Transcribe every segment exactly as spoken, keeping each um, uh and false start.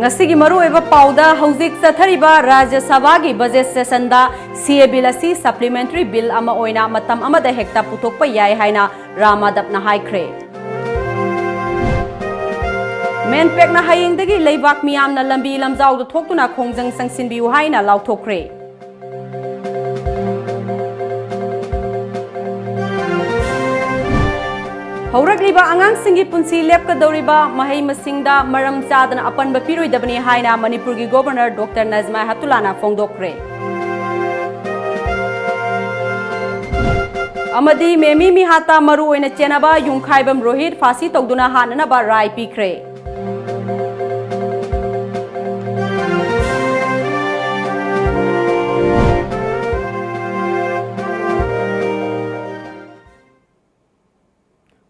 ꯉꯁꯤꯒꯤ ꯃꯔꯨꯑꯣꯏꯕ ꯄꯥꯎꯗ, ꯍꯧꯖꯤꯛ ꯆꯠꯊꯔꯤꯕ ꯔꯥꯖ꯭ꯌ ꯁꯚꯥꯒꯤ ꯕꯖꯦꯠ ꯁꯦꯁꯟꯗ ꯁꯤ ꯑꯦ ꯕꯤꯜ ꯑꯁꯤ ꯁꯄ꯭ꯂꯤꯃꯦꯟꯇꯔꯤ ꯕꯤꯜ ꯑꯃ ꯑꯣꯏꯅ ꯃꯇꯝ ꯑꯃꯗ ꯍꯦꯛꯇ ꯄꯨꯊꯣꯛꯄ ꯌꯥꯏ ꯍꯥꯏꯅ ꯔꯥꯝ ꯃꯥꯙꯕꯅ ꯍꯥꯏꯈ꯭ꯔꯦ꯫ ꯃꯦꯟꯄꯦꯛꯅ ꯍꯌꯦꯡꯗꯒꯤ ꯂꯩꯕꯥꯛ ꯃꯤꯌꯥꯝꯅ ꯂꯝꯕꯤ ꯂꯝꯖꯥꯎꯗ ꯊꯣꯛꯇꯨꯅ ꯈꯣꯡꯖꯪ ꯆꯪꯁꯤꯟꯕꯤꯌꯨ ꯍꯥꯏꯅ ꯂꯥꯎꯊꯣꯛꯈ꯭ꯔꯦ꯫ ꯍꯧꯔꯛꯂꯤꯕ ꯑꯉꯥꯡꯁꯤꯡꯒꯤ ꯄꯨꯟꯁꯤ ꯂꯦꯞꯀꯗꯧꯔꯤꯕ ꯃꯍꯩ ꯃꯁꯤꯡꯗ ꯃꯔꯝ ꯆꯥꯗꯅ ꯑꯄꯟꯕ ꯄꯤꯔꯣꯏꯗꯕꯅꯤ ꯍꯥꯏꯅ ꯃꯅꯤꯄꯨꯔꯒꯤ ꯒꯣꯚꯔꯅꯔ ꯗꯣꯛꯇꯔ ꯅꯖꯃꯥ ꯍꯦꯞꯇꯨꯂꯥꯅ ꯐꯣꯡꯗꯣꯛꯈ꯭ꯔꯦ꯫ ꯑꯃꯗꯤ ꯃꯦꯃꯤ ꯃꯤꯍꯥꯇꯥ ꯃꯔꯨ ꯑꯣꯏꯅ ꯆꯦꯟꯅꯕ ꯌꯨꯝꯈꯥꯏꯕꯝ ꯔꯣꯍꯤꯠ ꯐꯥꯁꯤ ꯇꯧꯗꯨꯅ ꯍꯥꯠꯅꯅꯕ ꯔꯥꯏ ꯄꯤꯈ꯭ꯔꯦ꯫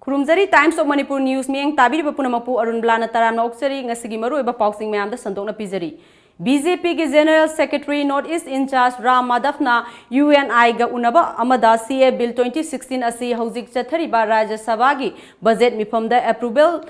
ꯈꯨꯔꯨꯝꯖꯔꯤ, Times of Manipur News ꯃꯤꯠꯌꯦꯡ ꯇꯥꯕꯤꯔꯤꯕ ꯄꯨꯝꯅꯃꯛꯄꯨ ꯑꯔꯨꯟꯕꯂꯥꯅ ꯇꯔꯥꯝꯅ ꯑꯣꯛꯆꯔꯤ꯫ ꯉꯁꯤꯒꯤ ꯃꯔꯨꯑꯣꯏꯕ ꯄꯥꯎꯁꯤꯡ ꯃꯌꯥꯝꯗ ꯁꯟꯗꯣꯛꯅ ꯄꯤꯖꯔꯤ꯫ ꯕꯤ ꯖꯦ ꯄꯤꯒꯤ General Secretary North East in charge Ram ꯃꯥꯙꯕꯅ ꯌꯨ ꯑꯦꯟ ꯑꯥꯏꯒ ꯎꯅꯕ ꯑꯃꯗ ꯁꯤ ꯑꯦ ꯕꯤꯜ ꯇ꯭ꯋꯦꯟꯇꯤ ꯁꯤꯛꯁꯇꯤꯟ ꯑꯁꯤ ꯍꯧꯖꯤꯛ ꯆꯠꯊꯔꯤꯕ ꯔꯥꯖ꯭ꯌ ꯁꯚꯥꯒꯤ ꯕꯖꯦꯠ ꯃꯤꯐꯝꯗ ꯑꯦꯄ꯭ꯔꯨꯕꯦꯜ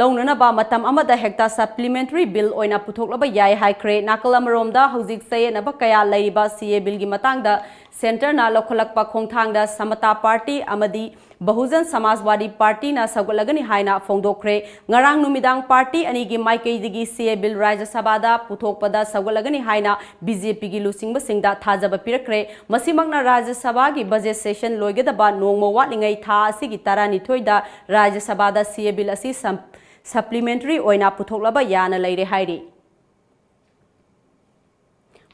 ꯂꯧꯅꯅꯕ ꯃꯇꯝ ꯑꯃꯗ ꯍꯦꯛꯇ ꯁꯄ꯭ꯂꯤꯃꯦꯟꯇꯔꯤ ꯕꯤꯜ ꯑꯣꯏꯅ ꯄꯨꯊꯣꯛꯂꯕ ꯌꯥꯏ ꯍꯥꯏꯈ꯭ꯔꯦ꯫ ꯅꯥꯀꯜ ꯑꯃꯔꯣꯝꯗ, ꯍꯧꯖꯤꯛ ꯆꯌꯦꯠꯅꯕ ꯀꯌꯥ ꯂꯩꯔꯤꯕ ꯁꯤ ꯑꯦ ꯕꯤꯜꯒꯤ ꯃꯇꯥꯡꯗ ꯁꯦꯟꯇꯔꯅ ꯂꯧꯈꯠꯂꯛꯄ ꯈꯣꯡꯊꯥꯡꯗ ꯁꯃꯇꯥ ꯄꯥꯔꯇꯤ ꯑꯃꯗꯤ ꯕꯍꯨꯖꯟ ꯁꯃꯥꯖꯋꯥꯗꯤ ꯄꯥꯔꯇꯤꯅ ꯁꯧꯒꯠꯂꯒꯅꯤ ꯍꯥꯏꯅ ꯐꯣꯡꯗꯣꯛꯈ꯭ꯔꯦ꯫ ꯉꯔꯥꯡ ꯅꯨꯃꯤꯗꯥꯡ ꯄꯥꯔꯇꯤ ꯑꯅꯤꯒꯤ ꯃꯥꯏꯀꯩꯗꯒꯤ ꯁꯤ ꯑꯦ ꯕꯤꯜ ꯔꯥꯖ꯭ꯌ ꯁꯚꯥꯗ ꯄꯨꯊꯣꯛꯄꯗ ꯁꯧꯒꯠꯂꯒꯅꯤ ꯍꯥꯏꯅ ꯕꯤ ꯖꯦ ꯄꯤꯒꯤ ꯂꯨꯆꯤꯡꯕꯁꯤꯡꯗ ꯊꯥꯖꯕ ꯄꯤꯔꯛꯈ꯭ꯔꯦ꯫ ꯃꯁꯤꯃꯛꯅ ꯔꯥꯖ꯭ꯌ ꯁꯚꯥꯒꯤ ꯕꯖꯦꯠ ꯁꯦꯁꯟ ꯂꯣꯏꯒꯗꯕ ꯅꯣꯡꯃ ꯋꯥꯠꯂꯤꯉꯩ ꯊꯥ ꯑꯁꯤꯒꯤ ꯇꯔꯥꯅꯤꯊꯣꯏꯗ ꯔꯥꯖ꯭ꯌ ꯁꯚꯥꯗ ꯁꯤ ꯑꯦ ꯕꯤꯜ ꯑꯁꯤ ꯁꯝ-, ꯁꯄ꯭ꯂꯤꯃꯦꯟꯇꯔꯤ ꯑꯣꯏꯅ ꯄꯨꯊꯣꯛꯂꯕ ꯌꯥꯅ ꯂꯩꯔꯦ ꯍꯥꯏꯔꯤ꯫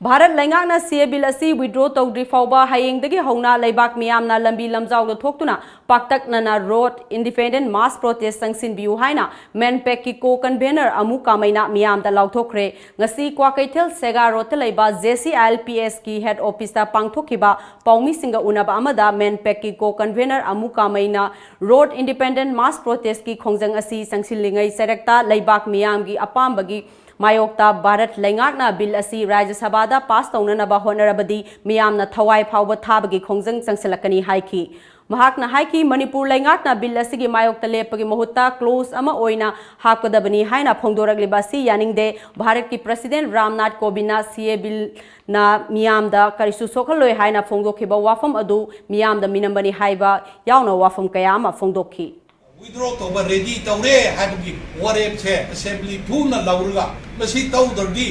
ꯚꯥꯔꯠ ꯂꯩꯉꯥꯛꯅ ꯁꯤ ꯑꯦ ꯕꯤꯜ ꯑꯁꯤ ꯋꯤꯗ꯭ꯔꯣ ꯇꯧꯗ꯭ꯔꯤ ꯐꯥꯎꯕ ꯍꯌꯦꯡꯗꯒꯤ ꯍꯧꯅ ꯂꯩꯕꯥꯛ ꯃꯤꯌꯥꯝꯅ ꯂꯝꯕꯤ ꯂꯝꯖꯥꯎꯗ ꯊꯣꯛꯇꯨꯅ ꯄꯥꯛꯇꯛꯅꯅ ꯔꯣꯗ ꯏꯟꯗꯤꯄꯦꯟꯗꯦꯟ ꯃꯥꯁ ꯄ꯭ꯔꯣꯇꯦꯁ ꯆꯪꯁꯤꯟꯕꯤꯌꯨ ꯍꯥꯏꯅ ꯃꯦꯟꯄꯦꯛꯀꯤ ꯀꯣ ꯀꯟꯚꯦꯅꯔ ꯑꯃꯨ ꯀꯥꯃꯩꯅ ꯃꯤꯌꯥꯝꯗ ꯂꯥꯎꯊꯣꯛꯈ꯭ꯔꯦ꯫ ꯉꯁꯤ ꯀ꯭ꯋꯥꯀꯩꯊꯦꯜ ꯁꯦꯒꯥ ꯔꯣꯗꯇ ꯂꯩꯕ J C I L P ꯑꯦꯁꯀꯤ head ꯑꯣꯐꯤꯁꯇ ꯄꯥꯡꯊꯣꯛꯈꯤꯕ ꯄꯥꯎꯃꯤꯁꯤꯡꯒ ꯎꯅꯕ ꯑꯃꯗ ꯃꯦꯟꯄꯦꯛꯀꯤ ꯀꯣ ꯀꯟꯚꯦꯅꯔ ꯑꯃꯨ ꯀꯥꯃꯩꯅ ꯔꯣꯗ ꯏꯟꯗꯤꯄꯦꯟꯗꯦꯟ ꯃꯥꯁ ꯄ꯭ꯔꯣꯇꯦꯁꯀꯤ ꯈꯣꯡꯖꯪ ꯑꯁꯤ ꯆꯪꯁꯤꯜꯂꯤꯉꯩ ꯆꯔꯛꯇ ꯂꯩꯕꯥꯛ ꯃꯤꯌꯥꯝꯒꯤ ꯑꯄꯥꯝꯕꯒꯤ ꯃꯥꯌꯣꯛꯇ ꯚꯥꯔꯠ ꯂꯩꯉꯥꯛꯅ ꯕꯤꯜ ꯑꯁꯤ ꯔꯥꯖ꯭ꯌ ꯁꯚꯥꯗ ꯄꯥꯁ ꯇꯧꯅꯅꯕ ꯍꯣꯠꯅꯔꯕꯗꯤ ꯃꯤꯌꯥꯝꯅ ꯊꯋꯥꯏ ꯐꯥꯎꯕ ꯊꯥꯕꯒꯤ ꯈꯣꯡꯖꯪ ꯆꯪꯁꯤꯜꯂꯛꯀꯅꯤ ꯍꯥꯏꯈꯤ꯫ ꯃꯍꯥꯛꯅ ꯍꯥꯏꯈꯤ, ꯃꯅꯤꯄꯨꯔ ꯂꯩꯉꯥꯛꯅ ꯕꯤꯜ ꯑꯁꯤꯒꯤ ꯃꯥꯌꯣꯛꯇ ꯂꯦꯞꯄꯒꯤ ꯃꯍꯨꯠꯇ ꯀ꯭ꯂꯣꯖ ꯑꯃ ꯑꯣꯏꯅ ꯍꯥꯞꯀꯗꯕꯅꯤ ꯍꯥꯏꯅ ꯐꯣꯡꯗꯣꯔꯛꯂꯤꯕ ꯑꯁꯤ ꯌꯥꯅꯤꯡꯗꯦ꯫ ꯚꯥꯔꯠꯀꯤ ꯄ꯭ꯔꯁꯤꯗꯦꯟ ꯔꯥꯝꯅꯥꯊ ꯀꯣꯕꯤꯟꯗꯅ ꯁꯤ ꯑꯦ ꯕꯤꯜꯅ ꯃꯤꯌꯥꯝꯗ ꯀꯔꯤꯁꯨ ꯁꯣꯛꯍꯜꯂꯣꯏ ꯍꯥꯏꯅ ꯐꯣꯡꯗꯣꯛꯈꯤꯕ ꯋꯥꯐꯝ ꯑꯗꯨ ꯃꯤꯌꯥꯝꯗ ꯃꯤꯅꯝꯕꯅꯤ ꯍꯥꯏꯕ ꯌꯥꯎꯅ ꯋꯥꯐꯝ ꯀꯌꯥ ꯑꯃ ꯐꯣꯡꯗꯣꯛꯈꯤ꯫ Withdraw ꯇꯧꯕ ready ꯇꯧꯔꯦ ꯍꯥꯏꯕꯒꯤ ꯋꯥꯔꯦꯞꯁꯦ assembly ꯊꯨꯅ ꯂꯧꯔꯒ ꯃꯁꯤ ꯇꯧꯗ꯭ꯔꯗꯤ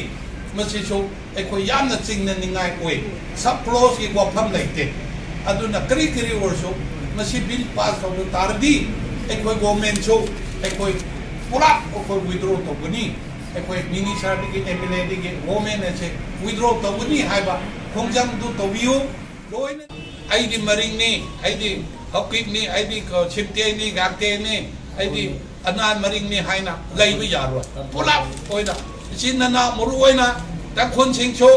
ꯃꯁꯤꯁꯨ ꯑꯩꯈꯣꯏ ꯌꯥꯝꯅ ꯆꯤꯡꯅꯅꯤꯡꯉꯥꯏ ꯑꯣꯏ꯫ Sub clauseꯀꯤ ꯋꯥꯐꯝ ꯂꯩꯇꯦ꯫ ꯑꯗꯨꯅ ꯀꯔꯤ ꯀꯔꯤ ꯑꯣꯏꯔꯁꯨ ꯃꯁꯤ bill pass ꯇꯧꯕ ꯇꯥꯔꯗꯤ ꯑꯩꯈꯣꯏ governmentꯁꯨ ꯑꯩꯈꯣꯏ ꯄꯨꯂꯞ ꯑꯩꯈꯣꯏ withdraw ꯇꯧꯒꯅꯤ꯫ ꯑꯩꯈꯣꯏ ministerꯗꯒꯤ, MLAꯗꯒꯤ government ꯑꯁꯦ withdraw ꯇꯧꯒꯅꯤ ꯍꯥꯏꯕ ꯈꯣꯡꯖꯪꯗꯨ ꯇꯧꯕꯤꯌꯨ꯫ ꯂꯣꯏꯅ ꯑꯩꯗꯤ ꯃꯔꯤꯡꯅꯤ, ꯑꯩꯗꯤ ꯍꯧꯀꯤꯞꯅꯤ, ꯑꯩꯗꯤ ꯁꯤꯝꯇꯦꯅꯤ, ꯒꯥꯛꯇꯦꯅꯤ, ꯑꯩꯗꯤ ꯑꯅꯥꯟ ꯃꯔꯤꯡꯅꯤ ꯍꯥꯏꯅ ꯂꯩꯕ ꯌꯥꯔꯣꯏ꯫ ꯄꯨꯂꯞ ꯑꯣꯏꯅ ꯏꯆꯤꯟ ꯏꯅꯥꯎ, ꯃꯔꯨ ꯑꯣꯏꯅ ꯇꯥꯡꯈꯨꯜꯁꯤꯡꯁꯨ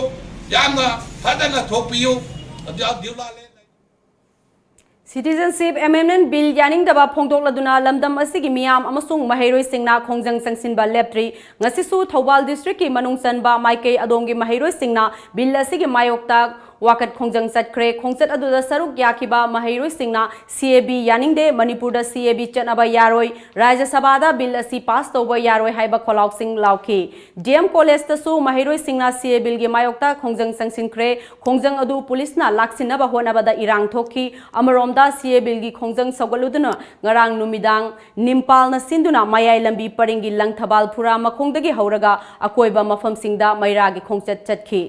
ꯌꯥꯝꯅ ꯐꯖꯅ ꯊꯣꯛꯄꯤꯌꯨ꯫ ꯑꯗꯨ ꯗꯤꯎꯂꯥꯂꯦꯟ Citizenship Amendment Bill ꯌꯥꯅꯤꯡꯗꯕ ꯐꯣꯡꯗꯣꯛꯂꯗꯨꯅ ꯂꯝꯗꯝ ꯑꯁꯤꯒꯤ ꯃꯤꯌꯥꯝ ꯑꯃꯁꯨꯡ ꯃꯍꯩꯔꯣꯏꯁꯤꯡꯅ ꯈꯣꯡꯖꯪ ꯆꯪꯁꯤꯟꯕ ꯂꯦꯞꯇ꯭ꯔꯤ꯫ ꯉꯁꯤꯁꯨ ꯊꯧꯕꯥꯜ districtꯀꯤ ꯃꯅꯨꯡ ꯆꯟꯕ ꯃꯥꯏꯀꯩ ꯑꯗꯣꯝꯒꯤ ꯃꯍꯩꯔꯣꯏꯁꯤꯡꯅ ꯕꯤꯜ ꯑꯁꯤꯒꯤ ꯃꯥꯌꯣꯛꯇ ꯋꯥꯀꯠ ꯈꯣꯡꯖꯪ ꯆꯠꯈ꯭ꯔꯦ꯫ ꯈꯣꯡꯆꯠ ꯑꯗꯨꯗ ꯁꯔꯨꯛ ꯌꯥꯈꯤꯕ ꯃꯍꯩꯔꯣꯏꯁꯤꯡꯅ ꯁꯤ ꯑꯦ ꯕꯤ ꯌꯥꯅꯤꯡꯗꯦ, ꯃꯅꯤꯄꯨꯔꯗ ꯁꯤ ꯑꯦ ꯕꯤ ꯆꯠꯅꯕ ꯌꯥꯔꯣꯏ, ꯔꯥꯖ꯭ꯌ ꯁꯚꯥꯗ ꯕꯤꯜ ꯑꯁꯤ ꯄꯥꯁ ꯇꯧꯕ ꯌꯥꯔꯣꯏ ꯍꯥꯏꯕ ꯈꯣꯜꯂꯥꯎꯁꯤꯡ ꯂꯥꯎꯈꯤ꯫ ꯗꯤ ꯑꯦꯝ ꯀꯣꯂꯦꯖꯇꯁꯨ ꯃꯍꯩꯔꯣꯏꯁꯤꯡꯅ ꯁꯤ ꯑꯦ ꯕꯤꯜꯒꯤ ꯃꯥꯌꯣꯛꯇ ꯈꯣꯡꯖꯪ ꯆꯪꯁꯤꯟꯈ꯭ꯔꯦ꯫ ꯈꯣꯡꯖꯪ ꯑꯗꯨ ꯄꯨꯂꯤꯁꯅ ꯂꯥꯛꯁꯤꯟꯅꯕ ꯍꯣꯠꯅꯕꯗ ꯏꯔꯥꯡ ꯊꯣꯛꯈꯤ꯫ ꯑꯃꯔꯣꯝꯗ ꯁꯤ ꯑꯦ ꯕꯤꯜꯒꯤ ꯈꯣꯡꯖꯪ ꯁꯧꯒꯠꯂꯨꯗꯨꯅ ꯉꯔꯥꯡ ꯅꯨꯃꯤꯗꯥꯡ ꯅꯤꯝꯄꯥꯜꯅ ꯁꯤꯟꯗꯨꯅ ꯃꯌꯥꯏ ꯂꯝꯕꯤ ꯄꯔꯤꯡꯒꯤ ꯂꯪꯊꯕꯥꯜ ꯐꯨꯔꯥ ꯃꯈꯣꯡꯗꯒꯤ ꯍꯧꯔꯒ ꯑꯀꯣꯏꯕ ꯃꯐꯝꯁꯤꯡꯗ ꯃꯩꯔꯥꯒꯤ ꯈꯣꯡꯆꯠ ꯆꯠꯈꯤ꯫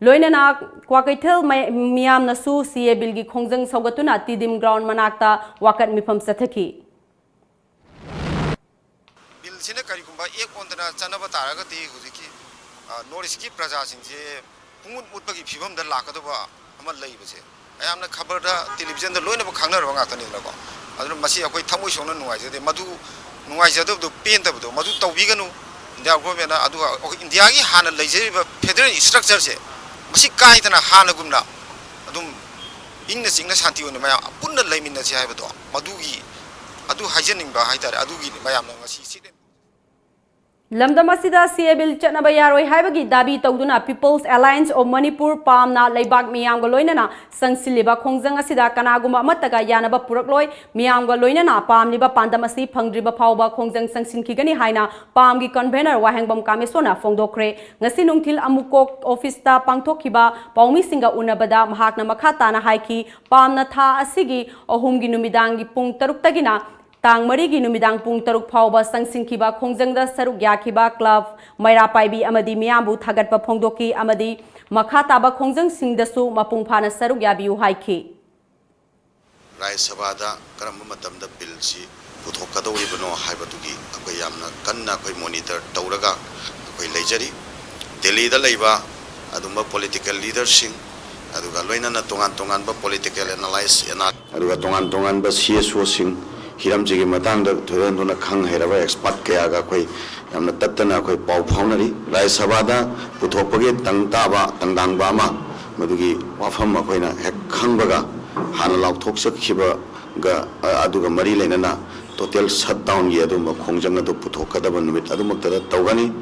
ꯂꯣꯏꯅꯅ ꯀ꯭ꯋꯥꯀꯩꯊꯦꯜ ꯃ-, ꯃꯤꯌꯥꯝꯅꯁꯨ ꯁꯤ ꯑꯦ ꯕꯤꯜꯒꯤ ꯈꯣꯡꯖꯪ ꯁꯧꯒꯠꯇꯨꯅ ꯇꯤꯗꯤꯝ ground ꯃꯅꯥꯛꯇ ꯋꯥꯀꯠ ꯃꯤꯐꯝ ꯆꯠꯊꯈꯤ꯫ ꯕꯤꯜꯁꯤꯅ ꯀꯔꯤꯒꯨꯝꯕ ꯑꯦꯛ ꯑꯣꯟꯗꯅ ꯆꯠꯅꯕ ꯇꯥꯔꯒꯗꯤ ꯍꯧꯖꯤꯛꯀꯤ, ꯑ, ꯅꯣꯔꯠ ꯏꯁꯀꯤ ꯄ꯭ꯔꯖꯥꯁꯤꯡꯁꯦ ꯄꯨꯡꯃꯨꯠ ꯃꯨꯠꯄꯒꯤ ꯐꯤꯕꯝꯗ ꯂꯥꯛꯀꯗꯕ ꯑꯃ ꯂꯩꯕꯁꯦ ꯃꯌꯥꯝꯅ ꯈꯕꯔꯗ, ꯇꯦꯂꯤꯚꯤꯖꯟꯗ ꯂꯣꯏꯅꯃꯛ ꯈꯪꯅꯔꯕ ꯉꯥꯛꯇꯅꯤꯗꯅꯀꯣ꯫ ꯑꯗꯨꯅ ꯃꯁꯤ ꯑꯩꯈꯣꯏ ꯊꯃꯣꯏ ꯁꯣꯛꯅ ꯅꯨꯡꯉꯥꯏꯖꯗꯦ꯫ ꯃꯗꯨ ꯅꯨꯡꯉꯥꯏꯖꯗꯕꯗꯣ, ꯄꯦꯟꯗꯕꯗꯣ ꯃꯗꯨ ꯇꯧꯕꯤꯒꯅꯨ꯫ ꯏꯟꯗꯤꯌꯥ ꯒꯣꯔꯃꯦꯟꯅ ꯑꯗꯨꯒ ꯑꯩꯈꯣꯏ ꯏꯟꯗꯤꯌꯥꯒꯤ ꯍꯥꯟꯅ ꯂꯩꯖꯔꯤꯕ ꯐꯦꯗꯔꯦꯜ ꯏꯁꯇ꯭ꯔꯛꯆꯔꯁꯦ ꯃꯁꯤ ꯀꯥꯏꯗꯅ ꯍꯥꯟꯅꯒꯨꯝꯅ ꯑꯗꯨꯝ ꯏꯪꯅ ꯆꯤꯛꯅ ꯁꯥꯟꯇꯤ ꯑꯣꯏꯅ ꯃꯌꯥꯝ ꯄꯨꯟꯅ ꯂꯩꯃꯤꯟꯅꯁꯤ ꯍꯥꯏꯕꯗꯣ, ꯃꯗꯨꯒꯤ, ꯑꯗꯨ ꯍꯥꯏꯖꯅꯤꯡꯕ ꯍꯥꯏꯇꯥꯔꯦ꯫ ꯑꯗꯨꯒꯤꯅꯤ ꯃꯌꯥꯝꯅ ꯉꯁꯤ ꯁꯤꯠ ꯂꯝꯗꯝ ꯑꯁꯤꯗ ꯁꯤ ꯑꯦ ꯕꯤꯜ ꯆꯠꯅꯕ ꯌꯥꯔꯣꯏ ꯍꯥꯏꯕꯒꯤ ꯗꯥꯕꯤ ꯇꯧꯗꯨꯅ People's Alliance of Manipur, ꯄꯥꯝꯅ ꯂꯩꯕꯥꯛ ꯃꯤꯌꯥꯝꯒ ꯂꯣꯏꯅꯅ ꯆꯪꯁꯤꯜꯂꯤꯕ ꯈꯣꯡꯖꯪ ꯑꯁꯤꯗ ꯀꯅꯥꯒꯨꯝꯕ ꯑꯃꯠꯇꯒ ꯌꯥꯅꯕ ꯄꯨꯔꯛꯂꯣꯏ꯫ ꯃꯤꯌꯥꯝꯒ ꯂꯣꯏꯅꯅ ꯄꯥꯝꯂꯤꯕ ꯄꯥꯟꯗꯝ ꯑꯁꯤ ꯐꯪꯗ꯭ꯔꯤꯕ ꯐꯥꯎꯕ ꯈꯣꯡꯖꯪ ꯆꯪꯁꯤꯟꯈꯤꯒꯅꯤ ꯍꯥꯏꯅ ꯄꯥꯝꯒꯤ convener ꯋꯥꯍꯦꯡꯕꯝ ꯀꯥꯃꯦꯁꯣꯔꯅ ꯐꯣꯡꯗꯣꯛꯈ꯭ꯔꯦ꯫ ꯉꯁꯤ ꯅꯨꯡꯊꯤꯜ ꯑꯃꯨꯀꯣꯛ officeꯇ ꯄꯥꯡꯊꯣꯛꯈꯤꯕ ꯄꯥꯎꯃꯤꯁꯤꯡꯒ ꯎꯅꯕꯗ ꯃꯍꯥꯛꯅ ꯃꯈꯥ ꯇꯥꯅ ꯍꯥꯏꯈꯤ, ꯄꯥꯝꯅ ꯊꯥ ꯑꯁꯤꯒꯤ ꯑꯍꯨꯝꯒꯤ ꯅꯨꯃꯤꯗꯥꯡꯒꯤ ꯄꯨꯡ ꯇꯔꯨꯛꯇꯒꯤꯅ ꯇꯥꯡ ꯃꯔꯤꯒꯤ ꯅꯨꯃꯤꯗꯥꯡ ꯄꯨꯡ ꯇꯔꯨꯛ ꯐꯥꯎꯕ ꯆꯪꯁꯤꯟꯈꯤꯕ ꯈꯣꯡꯖꯪꯗ ꯁꯔꯨꯛ ꯌꯥꯈꯤꯕ club, ꯃꯩꯔꯥ ꯄꯥꯏꯕꯤ ꯑꯃꯗꯤ ꯃꯤꯌꯥꯝꯕꯨ ꯊꯥꯒꯠꯄ ꯐꯣꯡꯗꯣꯛꯈꯤ ꯑꯃꯗꯤ ꯃꯈꯥ ꯇꯥꯕ ꯈꯣꯡꯖꯪꯁꯤꯡꯗꯁꯨ ꯃꯄꯨꯡ ꯐꯥꯅ ꯁꯔꯨꯛ ꯌꯥꯕꯤꯌꯨ ꯍꯥꯏꯈꯤ꯫ ꯔꯥꯖ꯭ꯌ ꯁꯚꯥꯗ ꯀꯔꯝꯕ ꯃꯇꯝꯗ ꯕꯤꯜꯁꯤ ꯄꯨꯊꯣꯛꯀꯗꯧꯔꯤꯕꯅꯣ ꯍꯥꯏꯕꯗꯨꯒꯤ ꯑꯩꯈꯣꯏ ꯌꯥꯝꯅ ꯀꯟꯅ ꯑꯩꯈꯣꯏ monitor ꯇꯧꯔꯒ ꯑꯩꯈꯣꯏ ꯂꯩꯖꯔꯤ꯫ ꯗꯦꯜꯂꯤꯗ ꯂꯩꯕ ꯑꯗꯨꯝꯕ political leaderꯁꯤꯡ, ꯑꯗꯨꯒ ꯂꯣꯏꯅꯅ ꯇꯣꯉꯥꯟ ꯇꯣꯉꯥꯟꯕ political analyst, ꯑꯗꯨꯒ ꯇꯣꯉꯥꯟ ꯇꯣꯉꯥꯟꯕ C S Oꯁꯤꯡ, ꯍꯤꯔꯝꯁꯤꯒꯤ ꯃꯇꯥꯡꯗ ꯊꯣꯏꯗꯣꯛ ꯍꯦꯟꯗꯣꯛꯅ ꯈꯪ ꯍꯩꯔꯕ expert ꯀꯌꯥꯒ ꯑꯩꯈꯣꯏ ꯌꯥꯝꯅ ꯇꯠꯇꯅ ꯑꯩꯈꯣꯏ ꯄꯥꯎ ꯐꯥꯎꯅꯔꯤ꯫ ꯔꯥꯖ꯭ꯌ ꯁꯚꯥꯗ ꯄꯨꯊꯣꯛꯄꯒꯤ ꯇꯪ ꯇꯥꯕ, ꯇꯪꯗꯥꯡꯕ ꯑꯃ, ꯃꯗꯨꯒꯤ ꯋꯥꯐꯝ ꯑꯩꯈꯣꯏꯅ ꯍꯦꯛ ꯈꯪꯕꯒ, ꯍꯥꯟꯅ ꯂꯥꯎꯊꯣꯛꯆꯈꯤꯕꯒ, ꯑ, ꯑꯗꯨꯒ ꯃꯔꯤ ꯂꯩꯅꯅ total shutdownꯒꯤ ꯑꯗꯨꯒꯨꯝꯕ ꯈꯣꯡꯖꯪ ꯑꯗꯨ ꯄꯨꯊꯣꯛꯀꯗꯕ ꯅꯨꯃꯤꯠ ꯑꯗꯨꯃꯛꯇꯗ ꯇꯧꯒꯅꯤ꯫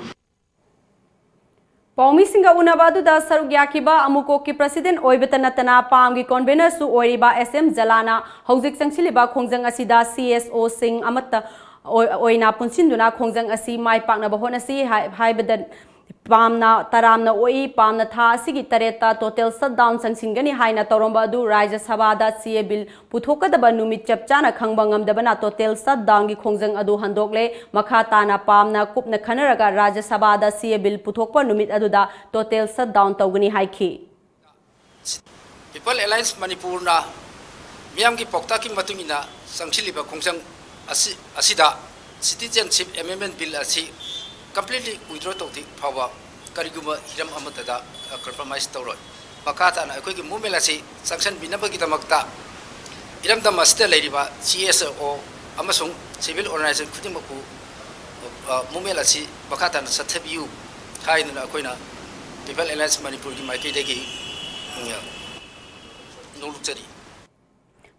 ꯄꯥꯎꯃꯤꯁꯤꯡꯒ ꯎꯅꯕ ꯑꯗꯨꯗ ꯁꯔꯨꯛ ꯌꯥꯈꯤꯕ ꯑꯃꯨꯀꯣꯛꯀꯤ president ꯑꯣꯏꯕꯇ ꯅꯠꯇꯅ ꯄꯥꯝꯒꯤ convenerꯁꯨ ꯑꯣꯏꯔꯤꯕ S M ꯖꯂꯥꯅ ꯍꯧꯖꯤꯛ ꯆꯪꯁꯤꯜꯂꯤꯕ ꯈꯣꯡꯖꯪ ꯑꯁꯤꯗ C S Oꯁꯤꯡ ꯑꯃꯠꯇ ꯑꯣꯏ-, ꯑꯣꯏꯅ ꯄꯨꯟꯁꯤꯟꯗꯨꯅ ꯈꯣꯡꯖꯪ ꯑꯁꯤ ꯃꯥꯏ ꯄꯥꯛꯅꯕ ꯍꯣꯠꯅꯁꯤ ꯍꯥꯏ-, ꯍꯥꯏꯕꯗ ꯄꯥꯝꯅ ꯇꯔꯥꯝꯅ ꯑꯣꯛꯏ꯫ ꯄꯥꯝꯅ ꯊꯥ ꯑꯁꯤꯒꯤ ꯇꯔꯦꯠꯇ total shutdown ꯆꯪꯁꯤꯟꯒꯅꯤ ꯍꯥꯏꯅ ꯇꯧꯔꯝꯕ ꯑꯗꯨ ꯔꯥꯖ꯭ꯌ ꯁꯚꯥꯗ C A bill ꯄꯨꯊꯣꯛꯀꯗꯕ ꯅꯨꯃꯤꯠ ꯆꯞ ꯆꯥꯅ ꯈꯪꯕ ꯉꯝꯗꯕꯅ total shutdownꯒꯤ ꯈꯣꯡꯖꯪ ꯑꯗꯨ ꯍꯟꯗꯣꯛꯂꯦ꯫ ꯃꯈꯥ ꯇꯥꯅ ꯄꯥꯝꯅ ꯀꯨꯞꯅ ꯈꯟꯅꯔꯒ ꯔꯥꯖ꯭ꯌ ꯁꯚꯥꯗ C A bill ꯄꯨꯊꯣꯛꯄ ꯅꯨꯃꯤꯠ ꯑꯗꯨꯗ total shutdown ꯇꯧꯒꯅꯤ ꯍꯥꯏꯈꯤ꯫ People Alliance ꯃꯅꯤꯄꯨꯔꯅ ꯃꯤꯌꯥꯝꯒꯤ ꯄꯥꯎꯇꯥꯛꯀꯤ ꯃꯇꯨꯡ ꯏꯟꯅ ꯆꯪꯁꯤꯜꯂꯤꯕ ꯈꯣꯡꯖꯪ ꯑꯁꯤ, ꯑꯁꯤꯗ Citizenship Amendment Bill ꯑꯁꯤ completely withdraw ꯇꯧꯗ꯭ꯔꯤ ꯐꯥꯎꯕ ꯀꯔꯤꯒꯨꯝꯕ ꯍꯤꯔꯝ ꯑꯃꯠꯇꯗ, ꯑ, compromise ꯇꯧꯔꯣꯏ꯫ ꯃꯈꯥ ꯇꯥꯅ ꯑꯩꯈꯣꯏꯒꯤ movement ꯑꯁꯤ ꯆꯪꯁꯤꯟꯕꯤꯅꯕꯒꯤꯗꯃꯛꯇ ꯏꯔꯝꯗꯝ ꯑꯁꯤꯗ ꯂꯩꯔꯤꯕ C S O ꯑꯃꯁꯨꯡ civil organization ꯈꯨꯗꯤꯡꯃꯛꯄꯨ, ꯑ, movement ꯑꯁꯤ ꯃꯈꯥ ꯇꯥꯅ ꯆꯠꯊꯕꯤꯌꯨ ꯍꯥꯏꯗꯨꯅ ꯑꯩꯈꯣꯏꯅ People Alliance ꯃꯅꯤꯄꯨꯔꯒꯤ ꯃꯥꯏꯀꯩꯗꯒꯤ, ꯎꯝ, ꯅꯣꯡꯂꯨꯛꯆꯔꯤ꯫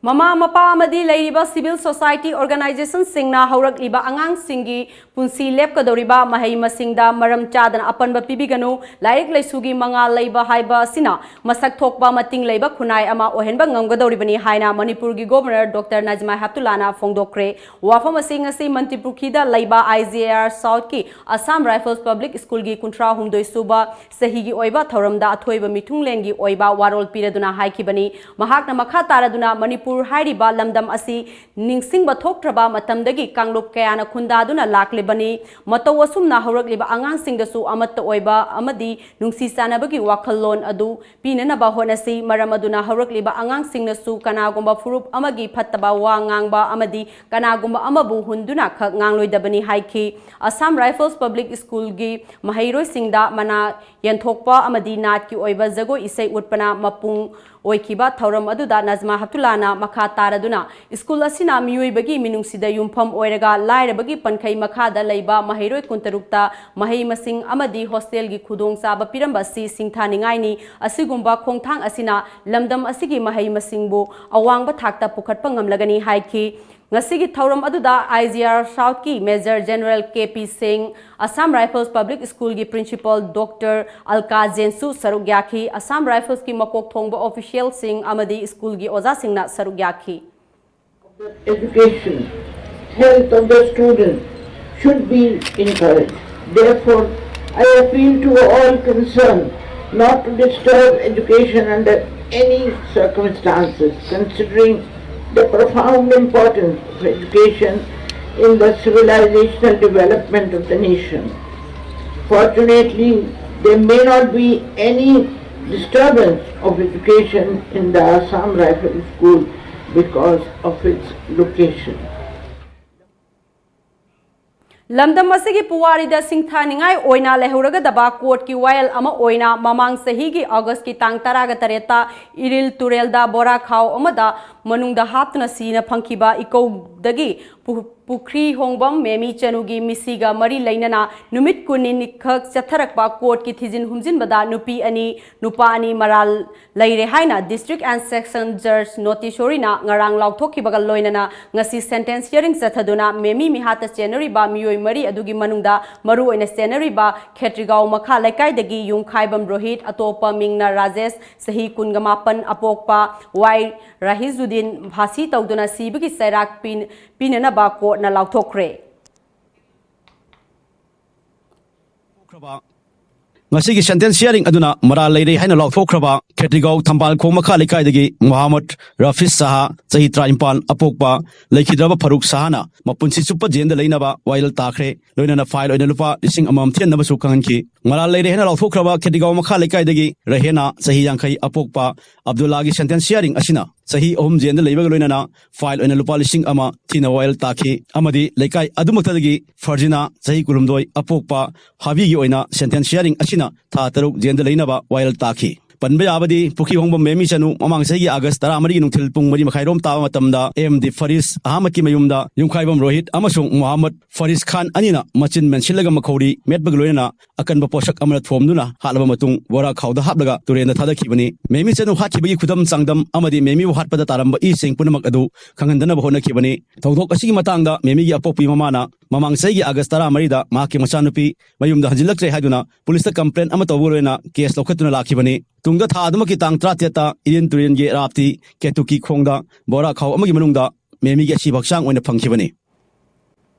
ꯃꯃꯥ ꯃꯄꯥ ꯑꯃꯗꯤ ꯂꯩꯔꯤꯕ civil society organizationꯁꯤꯡꯅ ꯍꯧꯔꯛꯂꯤꯕ ꯑꯉꯥꯡꯁꯤꯡꯒꯤ ꯄꯨꯟꯁꯤ ꯂꯦꯞꯀꯗꯧꯔꯤꯕ ꯃꯍꯩ ꯃꯁꯤꯡꯗ ꯃꯔꯝ ꯆꯥꯗꯅ ꯑꯄꯟꯕ ꯄꯤꯕꯤꯒꯅꯨ꯫ ꯂꯥꯏꯔꯤꯛ ꯂꯥꯏꯁꯨꯒꯤ ꯃꯉꯥꯜ ꯂꯩꯕ ꯍꯥꯏꯕ ꯑꯁꯤꯅ ꯃꯁꯛ ꯊꯣꯛꯄ ꯃꯇꯤꯡ ꯂꯩꯕ ꯈꯨꯟꯅꯥꯏ ꯑꯃ ꯑꯣꯏꯍꯟꯕ ꯉꯝꯒꯗꯧꯔꯤꯕꯅꯤ ꯍꯥꯏꯅ ꯃꯅꯤꯄꯨꯔꯒꯤ Governor Doctor ꯅꯖꯃꯥ ꯍꯦꯞꯇꯨꯂꯥꯅ ꯐꯣꯡꯗꯣꯛꯈ꯭ꯔꯦ꯫ ꯋꯥꯐꯝ ꯑꯁꯤ ꯉꯁꯤ ꯃꯟꯇ꯭ꯔꯤꯄꯨꯈ꯭ꯔꯤꯗ ꯂꯩꯕ I G I R Southꯀꯤ Assam Rifles Public Schoolꯒꯤ ꯀꯨꯟꯊ꯭ꯔꯥ ꯍꯨꯝꯗꯣꯏ ꯁꯨꯕ ꯆꯍꯤꯒꯤ ꯑꯣꯏꯕ ꯊꯧꯔꯝꯗ ꯑꯊꯣꯏꯕ ꯃꯤꯊꯨꯡꯂꯦꯟꯒꯤ ꯑꯣꯏꯕ ꯋꯥꯔꯣꯜ ꯄꯤꯔꯗꯨꯅ ꯍꯥꯏꯈꯤꯕꯅꯤ꯫ ꯃꯍꯥꯛꯅ ꯃꯈꯥ ꯇꯥꯔꯗꯨꯅ ꯃꯅꯤꯄꯨꯔ ꯍꯥꯏꯔꯤꯕ ꯂꯝꯗꯝ ꯑꯁꯤ ꯅꯤꯡꯁꯤꯡꯕ ꯊꯣꯛꯇ꯭ꯔꯕ ꯃꯇꯝꯗꯒꯤ ꯀꯥꯡꯂꯨꯞ ꯀꯌꯥꯅ ꯈꯨꯟꯗꯥꯗꯨꯅ ꯂꯥꯛꯂꯤꯕꯅꯤ꯫ ꯃꯇꯧ ꯑꯁꯨꯝꯅ ꯍꯧꯔꯛꯂꯤꯕ ꯑꯉꯥꯡꯁꯤꯡꯗꯁꯨ ꯑꯃꯠꯇ ꯑꯣꯏꯕ ꯑꯃꯗꯤ ꯅꯨꯡꯁꯤ ꯆꯥꯟꯅꯕꯒꯤ ꯋꯥꯈꯜꯂꯣꯟ ꯑꯗꯨ ꯄꯤꯅꯅꯕ ꯍꯣꯠꯅꯁꯤ꯫ ꯃꯔꯝ ꯑꯗꯨꯅ ꯍꯧꯔꯛꯂꯤꯕ ꯑꯉꯥꯡꯁꯤꯡꯅꯁꯨ ꯀꯅꯥꯒꯨꯝꯕ ꯐꯨꯔꯨꯞ ꯑꯃꯒꯤ ꯐꯠꯇꯕ ꯋꯥ ꯉꯥꯡꯕ ꯑꯃꯗꯤ ꯀꯅꯥꯒꯨꯝꯕ ꯑꯃꯕꯨ ꯍꯨꯟꯗꯨꯅ ꯈꯛ ꯉꯥꯡꯂꯣꯏꯗꯕꯅꯤ ꯍꯥꯏꯈꯤ꯫ Assam Rifles Public Schoolꯒꯤ ꯃꯍꯩꯔꯣꯏꯁꯤꯡꯗ ꯃꯅꯥ ꯌꯦꯟꯊꯣꯛꯄ ꯑꯃꯗꯤ ꯅꯥꯠꯀꯤ ꯑꯣꯏꯕ ꯖꯒꯣꯏ ꯏꯁꯩ ꯎꯠꯄꯅ ꯃꯄꯨꯡ ꯑꯣꯏꯈꯤꯕ ꯊꯧꯔꯝ ꯑꯗꯨꯗ ꯅꯖꯃꯥ ꯍꯦꯞꯇꯨꯂꯥꯅ ꯃꯈꯥ ꯇꯥꯔꯗꯨꯅ, ꯁ꯭ꯀꯨꯜ ꯑꯁꯤꯅ ꯃꯤꯑꯣꯏꯕꯒꯤ ꯃꯤꯅꯨꯡꯁꯤꯗ ꯌꯨꯝꯐꯝ ꯑꯣꯏꯔꯒ ꯂꯥꯏꯔꯕꯒꯤ ꯄꯟꯈꯩ ꯃꯈꯥꯗ ꯂꯩꯕ ꯃꯍꯩꯔꯣꯏ ꯀꯨꯟꯇꯔꯨꯛꯇ ꯃꯍꯩ ꯃꯁꯤꯡ ꯑꯃꯗꯤ ꯍꯣꯁꯇꯦꯜꯒꯤ ꯈꯨꯗꯣꯡꯆꯥꯕ ꯄꯤꯔꯝꯕ ꯑꯁꯤ ꯁꯤꯡꯊꯥꯅꯤꯡꯉꯥꯏꯅꯤ꯫ ꯑꯁꯤꯒꯨꯝꯕ ꯈꯣꯡꯊꯥꯡ ꯑꯁꯤꯅ ꯂꯝꯗꯝ ꯑꯁꯤꯒꯤ ꯃꯍꯩ ꯃꯁꯤꯡꯕꯨ ꯑꯋꯥꯡꯕ ꯊꯥꯛꯇ ꯄꯨꯈꯠꯄ ꯉꯝꯂꯒꯅꯤ ꯍꯥꯏꯈꯤ꯫ ꯉꯁꯤꯒꯤ ꯊꯧꯔꯝ ꯑꯗꯨꯗ I G I R Southꯀꯤ Major General K P Singh, Assam Rifles Public Schoolꯒꯤ Principal Doctor ꯑꯜꯀꯥ ꯖꯦꯟꯁꯨ ꯁꯔꯨꯛ ꯌꯥꯈꯤ꯫ Assam Riflesꯀꯤ ꯃꯀꯣꯛ ꯊꯣꯡꯕ officialꯁꯤꯡ ꯑꯃꯗꯤ ꯁ꯭ꯀꯨꯜꯒꯤ ꯑꯣꯖꯥꯁꯤꯡꯅ ꯁꯔꯨꯛ ꯌꯥꯈꯤ꯫ Education, health of the student should be encouraged. Therefore, I appeal to all concerned not to disturb education under any circumstances, considering the profound importance of education in the civilizational development of the nation. Fortunately, there may not be any disturbance of education in the Assam Rifle School because of its location. ꯂꯝꯗꯝ ꯑꯁꯤꯒꯤ ꯄꯨꯋꯥꯔꯤꯗ ꯁꯤꯡꯊꯥꯅꯤꯡꯉꯥꯏ ꯑꯣꯏꯅ ꯂꯩꯍꯧꯔꯒꯗꯕ ꯀꯣꯔꯠꯀꯤ ꯋꯥꯌꯦꯜ ꯑꯃ ꯑꯣꯏꯅ ꯃꯃꯥꯡ ꯆꯍꯤꯒꯤ ꯑꯣꯒꯁꯀꯤ ꯇꯥꯡ ꯇꯔꯥꯒ ꯇꯔꯦꯠꯇ ꯏꯔꯤꯜ ꯇꯨꯔꯦꯜꯗ ꯕꯣꯔꯥ ꯈꯥꯎ ꯑꯃꯗ ꯃꯅꯨꯡꯗ ꯍꯥꯞꯇꯨꯅ ꯁꯤꯅ ꯐꯪꯈꯤꯕ ꯏꯀꯧꯗꯒꯤ ꯄꯨ-, ꯄꯨꯈ꯭ꯔꯤ ꯍꯣꯡꯕꯝ ꯃꯦꯃꯤ ꯆꯅꯨꯒꯤ ꯃꯤꯁꯤꯒ ꯃꯔꯤ ꯂꯩꯅꯅ ꯅꯨꯃꯤꯠ ꯀꯨꯟꯅꯤ ꯈꯛ ꯆꯠꯊꯔꯛꯄ ꯀꯣꯔꯠꯀꯤ ꯊꯤꯖꯤꯟ ꯍꯨꯝꯖꯤꯟꯕꯗ ꯅꯨꯄꯤ ꯑꯅꯤ, ꯅꯨꯄꯥ ꯑꯅꯤ ꯃꯔꯥꯜ ꯂꯩꯔꯦ ꯍꯥꯏꯅ District and Section Judge ꯅꯣꯇꯤꯁꯣꯔꯤꯅ ꯉꯔꯥꯡ ꯂꯥꯎꯊꯣꯛꯈꯤꯕꯒ ꯂꯣꯏꯅꯅ ꯉꯁꯤ sentence hearing ꯆꯠꯊꯗꯨꯅ ꯃꯦꯃꯤ ꯃꯤꯍꯥꯠꯇ ꯆꯦꯟꯅꯔꯤꯕ ꯃꯤꯑꯣꯏ ꯃꯔꯤ ꯑꯗꯨꯒꯤ ꯃꯅꯨꯡꯗ ꯃꯔꯨꯑꯣꯏꯅ ꯆꯦꯟꯅꯔꯤꯕ ꯈꯦꯇ꯭ꯔꯤꯒꯥꯎ ꯃꯈꯥ ꯂꯩꯀꯥꯏꯗꯒꯤ ꯌꯨꯝꯈꯥꯏꯕꯝ ꯔꯣꯍꯤꯠ, ꯑꯇꯣꯞꯄ ꯃꯤꯡꯅ ꯔꯥꯖꯦꯁ, ꯆꯍꯤ ꯀꯨꯟꯒ ꯃꯥꯄꯟ, ꯑꯄꯣꯛꯄ ꯋꯥꯏ ꯔꯥꯍꯤꯖꯨꯗꯤꯟ ꯐꯥꯁꯤ ꯇꯧꯗꯨꯅ ꯁꯤꯕꯒꯤ ꯆꯩꯔꯥꯛ ꯄꯤ-, ꯄꯤꯅꯅꯕ ꯀꯣꯔꯠꯅ ꯂꯥꯎꯊꯣꯛꯈ꯭ꯔꯦ꯫ ꯉꯁꯤꯒꯤ sentence hearing ꯑꯗꯨꯅ ꯃꯔꯥꯜ ꯂꯩꯔꯦ ꯍꯥꯏꯅ ꯂꯥꯎꯊꯣꯛꯈ꯭ꯔꯕ ꯈꯦꯇ꯭ꯔꯤꯒꯥꯎ ꯊꯝꯕꯥꯜ ꯈꯣꯡ ꯃꯈꯥ ꯂꯩꯀꯥꯏꯗꯒꯤ ꯃꯣꯍꯥꯃꯗ ꯔꯐꯤꯖ ꯁꯍꯥ, ꯆꯍꯤ ꯇꯔꯥꯅꯤꯄꯥꯟ, ꯑꯄꯣꯛꯄ, ꯂꯩꯈꯤꯗ꯭ꯔꯕ ꯐꯔꯨꯛ ꯁꯍꯥꯅ ꯃꯄꯨꯟꯁꯤ ꯆꯨꯞꯄ ꯖꯦꯜꯗ ꯂꯩꯅꯕ ꯋꯥꯌꯦꯜ ꯇꯥꯈ꯭ꯔꯦ꯫ ꯂꯣꯏꯅꯅ fine ꯑꯣꯏꯅ ꯂꯨꯄꯥ ꯂꯤꯁꯤꯡ ꯑꯃꯃꯝ ꯊꯤꯍꯟꯅꯕꯁꯨ ꯈꯪꯍꯟꯈꯤ꯫ ꯃꯔꯥꯜ ꯂꯩꯔꯦ ꯍꯥꯏꯅ ꯂꯥꯎꯊꯣꯛꯈ꯭ꯔꯕ ꯈꯦꯇ꯭ꯔꯤꯒꯥꯎ ꯃꯈꯥ ꯂꯩꯀꯥꯏꯗꯒꯤ ꯔꯍꯦꯅꯥ, ꯆꯍꯤ ꯌꯥꯡꯈꯩ, ꯑꯄꯣꯛꯄ ꯑꯕꯗꯨꯜꯂꯥꯒꯤ sentence hearing ꯑꯁꯤꯅ ꯆꯍꯤ ꯑꯍꯨꯝ ꯖꯦꯜꯗ ꯂꯩꯕꯒ ꯂꯣꯏꯅꯅ fine ꯑꯣꯏꯅ ꯂꯨꯄꯥ ꯂꯤꯁꯤꯡ ꯑꯃ ꯊꯤꯅ ꯋꯥꯌꯦꯜ ꯇꯥꯈꯤ ꯑꯃꯗꯤ ꯂꯩꯀꯥꯏ ꯑꯗꯨꯃꯛꯇꯗꯒꯤ ꯐꯔꯖꯤꯅꯥ, ꯆꯍꯤ ꯀꯨꯟꯍꯨꯝꯗꯣꯏ, ꯑꯄꯣꯛꯄ ꯍꯥꯕꯤꯒꯤ ꯑꯣꯏꯅ sentence hearing ꯑꯁꯤꯅ ꯊꯥ ꯇꯔꯨꯛ ꯖꯦꯜꯗ ꯂꯩꯅꯕ ꯋꯥꯌꯦꯜ ꯇꯥꯈꯤ꯫ ꯄꯟꯕ ꯌꯥꯕꯗꯤ ꯄꯨꯈ꯭ꯔꯤ ꯍꯣꯡꯕꯝ ꯃꯦꯃꯤ ꯆꯅꯨ ꯃꯃꯥꯡ ꯆꯍꯤꯒꯤ ꯑꯥꯒꯁ ꯇꯔꯥꯃꯔꯤꯒꯤ ꯅꯨꯡꯊꯤꯜ ꯄꯨꯡ ꯃꯔꯤ ꯃꯈꯥꯏꯔꯣꯝ ꯇꯥꯕ ꯃꯇꯝꯗ ꯑꯦꯝ ꯗꯤ ꯐꯔꯤꯁ ꯑꯍꯃꯗꯀꯤ ꯃꯌꯨꯝꯗ ꯌꯨꯝꯈꯥꯏꯕꯝ ꯔꯣꯍꯤꯠ ꯑꯃꯁꯨꯡ ꯃꯣꯍꯥꯃꯗ ꯐꯔꯤꯁ ꯈꯥꯟ ꯑꯅꯤꯅ ꯃꯆꯤꯟ ꯃꯦꯟꯁꯤꯜꯂꯒ ꯃꯈꯧꯔꯤ ꯃꯦꯠꯄꯒ ꯂꯣꯏꯅꯅ ꯑꯀꯟꯕ ꯄꯣꯠꯁꯛ ꯑꯃꯅ ꯊꯣꯝꯗꯨꯅ ꯍꯥꯠꯂꯕ ꯃꯇꯨꯡ ꯕꯣꯔꯥ ꯈꯥꯎꯗ ꯍꯥꯞꯂꯒ ꯇꯨꯔꯦꯟꯗ ꯊꯥꯗꯈꯤꯕꯅꯤ꯫ ꯃꯦꯃꯤ ꯆꯅꯨ ꯍꯥꯠꯈꯤꯕꯒꯤ ꯈꯨꯗꯝ ꯆꯥꯡꯗꯝ ꯑꯃꯗꯤ ꯃꯦꯃꯤꯕꯨ ꯍꯥꯠꯄꯗ ꯇꯥꯔꯝꯕ ꯏꯁꯤꯡ ꯄꯨꯝꯅꯃꯛ ꯑꯗꯨ ꯈꯪꯍꯟꯗꯅꯕ ꯍꯣꯠꯅꯈꯤꯕꯅꯤ꯫ ꯊꯧꯗꯣꯛ ꯑꯁꯤꯒꯤ ꯃꯇꯥꯡꯗ ꯃꯦꯃꯤꯒꯤ ꯑꯄꯣꯛꯄꯤ ꯃꯃꯥꯅ ꯃꯃꯥꯡ ꯆꯍꯤꯒꯤ ꯑꯥꯒꯁ ꯇꯔꯥꯃꯔꯤꯗ ꯃꯍꯥꯛꯀꯤ ꯃꯆꯥꯅꯨꯄꯤ ꯃꯌꯨꯝꯗ ꯍꯟꯖꯤꯜꯂꯛꯇ꯭ꯔꯦ ꯍꯥꯏꯗꯨꯅ ꯄꯨꯂꯤꯁꯇ complaint ꯑꯃ ꯇꯧꯕꯒ ꯂꯣꯏꯅꯅ case ꯂꯧꯈꯠꯇꯨꯅ ꯂꯥꯛꯈꯤꯕꯅꯤ꯫ ꯇꯨꯡꯗ ꯊꯥ ꯑꯗꯨꯃꯛꯀꯤ ꯇꯥꯡ ꯇꯔꯥꯇꯔꯦꯠꯇ ꯏꯔꯤꯟ ꯇꯨꯔꯦꯟꯒꯤ ꯔꯥꯞꯇꯤ ꯀꯦꯇꯨꯀꯤ ꯈꯣꯡꯗ ꯕꯣꯔꯥ ꯈꯥꯎ ꯑꯃꯒꯤ ꯃꯅꯨꯡꯗ ꯃꯦꯃꯤꯒꯤ ꯑꯁꯤꯕ ꯍꯛꯆꯥꯡ ꯑꯣꯏꯅ ꯐꯪꯈꯤꯕꯅꯤ꯫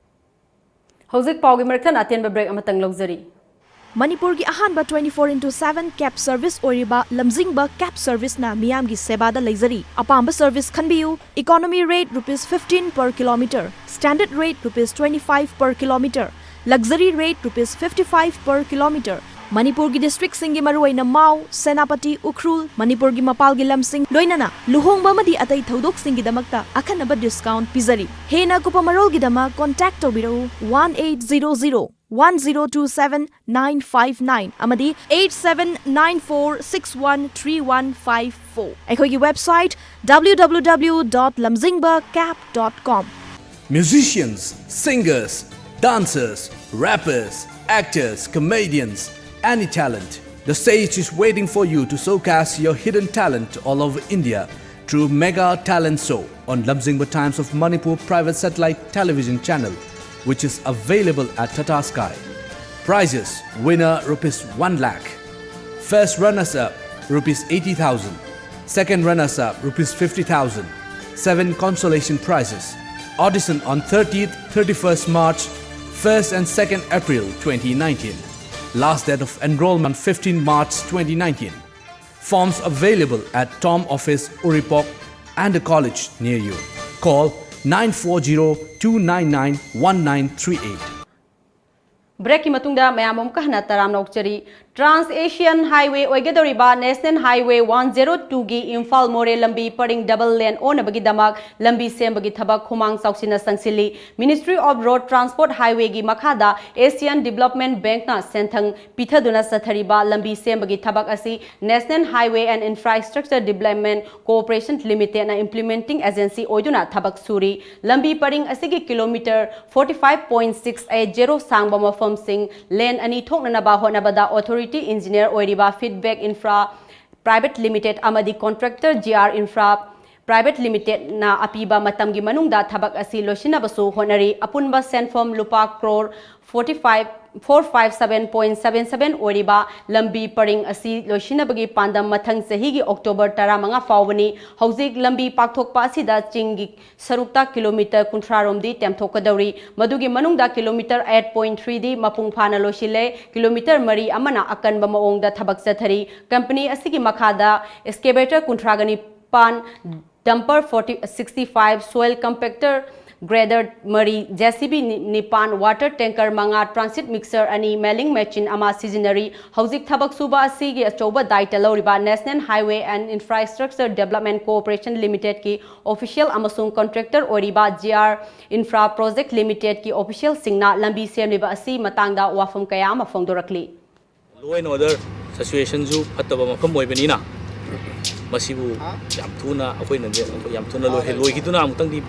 ꯍꯧꯖꯤꯛ ꯄꯥꯎꯒꯤ ꯃꯔꯛ ꯊꯠꯅ ꯑꯇꯦꯟꯕ break ꯑꯃꯇꯪ ꯂꯧꯖꯔꯤ꯫ ꯃꯅꯤꯄꯨꯔꯒꯤ ꯑꯍꯥꯟꯕ twenty four into seven cab service ꯑꯣꯏꯔꯤꯕ ꯂꯝꯖꯤꯡꯕ cab serviceꯅ ꯃꯤꯌꯥꯝꯒꯤ ꯁꯦꯕꯥꯗ ꯂꯩꯖꯔꯤ꯫ ꯑꯄꯥꯝꯕ service ꯈꯟꯕꯤꯌꯨ꯫ Economy rate rupees fifteen per kilometer, standard rate rupees twenty five per kilometer, luxury rate rupees fifty five per kilometer꯫ ꯃꯅꯤꯄꯨꯔꯒꯤ districtꯁꯤꯡꯒꯤ ꯃꯔꯨꯑꯣꯏꯅ ꯃꯥꯎ, ꯁꯦꯅꯥꯄꯇꯤ, ꯎꯈ꯭ꯔꯨꯜ, ꯃꯅꯤꯄꯨꯔꯒꯤ ꯃꯄꯥꯜꯒꯤ ꯂꯝꯁꯤꯡ, ꯂꯣꯏꯅꯅ ꯂꯨꯍꯣꯡꯕ ꯑꯃꯗꯤ ꯑꯇꯩ ꯊꯧꯗꯣꯛꯁꯤꯡꯒꯤꯗꯃꯛꯇ ꯑꯈꯟꯅꯕ discount ꯄꯤꯖꯔꯤ꯫ ꯍꯦꯟꯅ ꯑꯀꯨꯞꯄ ꯃꯔꯣꯜꯒꯤꯗꯃꯛ contact ꯇꯧꯕꯤꯔꯛꯎ one eight zero zero one zero two seven nine five nine ꯑꯃꯗꯤ eight seven nine four six one three one five four꯫ ꯑꯩꯈꯣꯏꯒꯤ website W W W dot lamzingba cab dot com꯫ Musicians, singers, dancers, rappers, actors, comedians, any talent. The stage is waiting for you to showcase your hidden talent all over India through Mega Talent Show on Lamjingba Times of Manipur private satellite television channel, which is available at Tata Sky. Prizes: winner rupees one lakh, first runners up rupees eighty thousand, second runners up rupees fifty thousand, seven consolation prizes. Audition on thirtieth, thirty-first March, first and second April twenty nineteen. Last date of enrollment fifteen March twenty nineteen. Forms available at Tom Office, Uripok and the college near you. Call nine four zero two nine nine one nine three eight. ꯕ꯭ꯔꯦꯛꯀꯤ ꯃꯇꯨꯡꯗ ꯃꯌꯥꯝ ꯑꯃꯨꯛꯀ ꯍꯟꯅ ꯇꯔꯥꯝꯅ ꯑꯣꯛꯆꯔꯤ꯫ Trans Asian Highway ꯑꯣꯏꯒꯗꯧꯔꯤꯕ National Highway one zero two ꯒꯤ ꯏꯝꯐꯥꯜ ꯃꯣꯔꯦ ꯂꯝꯕꯤ ꯄꯔꯤꯡ double lane ꯑꯣꯟꯅꯕꯒꯤꯗꯃꯛ ꯂꯝꯕꯤ ꯁꯦꯝꯕꯒꯤ ꯊꯕꯛ ꯈꯨꯃꯥꯡ ꯆꯥꯎꯁꯤꯟꯅ ꯆꯪꯁꯤꯜꯂꯤ꯫ Ministry of Road Transport Highway ꯒꯤ ꯃꯈꯥꯗ Asian Development Bank ꯅ ꯁꯦꯟꯊꯪ ꯄꯤꯊꯗꯨꯅ ꯆꯠꯊꯔꯤꯕ ꯂꯝꯕꯤ ꯁꯦꯝꯕꯒꯤ ꯊꯕꯛ ꯑꯁꯤ National Highway and Infrastructure Development Corporation Limited ꯅ implementing agency ꯑꯣꯏꯗꯨꯅ ꯊꯕꯛ ꯁꯨꯔꯤ꯫ ꯂꯝꯕꯤ ꯄꯔꯤꯡ ꯑꯁꯤꯒꯤ kilometre forty five point six eight zero ꯁꯥꯡꯕ ꯃꯐꯝꯁꯤꯡ lane ꯑꯅꯤ ꯊꯣꯛꯅꯅꯕ ꯍꯣꯠꯅꯕꯗ authority engineer ꯑꯣꯏꯔꯤꯕ Feedback Infra Private Limited ꯑꯃꯗꯤ contractor G R Infra Private Limited ꯅ ꯑꯄꯤꯕ ꯃꯇꯝꯒꯤ ꯃꯅꯨꯡꯗ ꯊꯕꯛ ꯑꯁꯤ ꯂꯣꯏꯁꯤꯟꯅꯕꯁꯨ ꯍꯣꯠꯅꯔꯤ꯫ ꯑꯄꯨꯟꯕ ꯁꯦꯟꯐꯝ ꯂꯨꯄꯥ crore forty five, four five seven point seven seven ꯑꯣꯏꯔꯤꯕ ꯂꯝꯕꯤ ꯄꯔꯤꯡ ꯑꯁꯤ ꯂꯣꯏꯁꯤꯟꯅꯕꯒꯤ ꯄꯥꯟꯗꯝ ꯃꯊꯪ ꯆꯍꯤꯒꯤ October ꯇꯔꯥꯃꯉꯥ ꯐꯥꯎꯕꯅꯤ꯫ ꯍꯧꯖꯤꯛ ꯂꯝꯕꯤ ꯄꯥꯛꯊꯣꯛꯄ ꯑꯁꯤꯗ ꯆꯤꯡꯒꯤ ꯁꯔꯨꯛꯇ kilometre ꯀꯨꯟꯊ꯭ꯔꯥ ꯔꯣꯝꯗꯤ ꯇꯦꯝꯊꯣꯛꯀꯗꯧꯔꯤ꯫ ꯃꯗꯨꯒꯤ ꯃꯅꯨꯡꯗ kilometre eight point three ꯗꯤ ꯃꯄꯨꯡ ꯐꯥꯅ ꯂꯣꯏꯁꯤꯜꯂꯦ꯫ Kilometre ꯃꯔꯤ ꯑꯃꯅ ꯑꯀꯟꯕ ꯃꯑꯣꯡꯗ ꯊꯕꯛ ꯆꯠꯊꯔꯤ꯫ Company ꯑꯁꯤꯒꯤ ꯃꯈꯥꯗ excavator ꯀꯨꯟꯊ꯭ꯔꯥꯒ ꯅꯤꯄꯥꯟ, dumper forty, sixty five, soil compactor, grader ꯃꯔꯤ, J C B ꯅꯤ-, ꯅꯤꯄꯥꯟ, water tanker ꯃꯉꯥ, transit mixer ꯑꯅꯤ, milling machine ꯑꯃ ꯁꯤꯖꯤꯟꯅꯔꯤ꯫ ꯍꯧꯖꯤꯛ ꯊꯕꯛ ꯁꯨꯕ ꯑꯁꯤꯒꯤ ꯑꯆꯧꯕ ꯗꯥꯏꯇ ꯂꯧꯔꯤꯕ National Highway and Infrastructure Development Corporation Limited ꯀꯤ official ꯑꯃꯁꯨꯡ contractor ꯑꯣꯏꯔꯤꯕ G R Infra Project Limited ꯀꯤ official ꯁꯤꯡꯅ ꯂꯝꯕꯤ ꯁꯦꯝꯂꯤꯕ ꯑꯁꯤ ꯃꯇꯥꯡꯗ ꯋꯥꯐꯝ ꯀꯌꯥ ꯑꯃ ꯐꯣꯡꯗꯣꯔꯛꯂꯤ꯫ Law and order situation ꯁꯨ ꯐꯠꯇꯕ ꯃꯐꯝ ꯑꯣꯏꯕꯅꯤꯅ, ꯃꯁꯤꯕꯨ ꯌꯥꯝ ꯊꯨꯅ ꯑꯩꯈꯣꯏꯅꯗꯤ, ꯑꯩꯈꯣꯏ ꯌꯥꯝ ꯊꯨꯅ ꯂꯣꯏ-, ꯂꯣꯏꯈꯤꯗꯨꯅ ꯑꯃꯨꯛꯇꯪꯗꯤ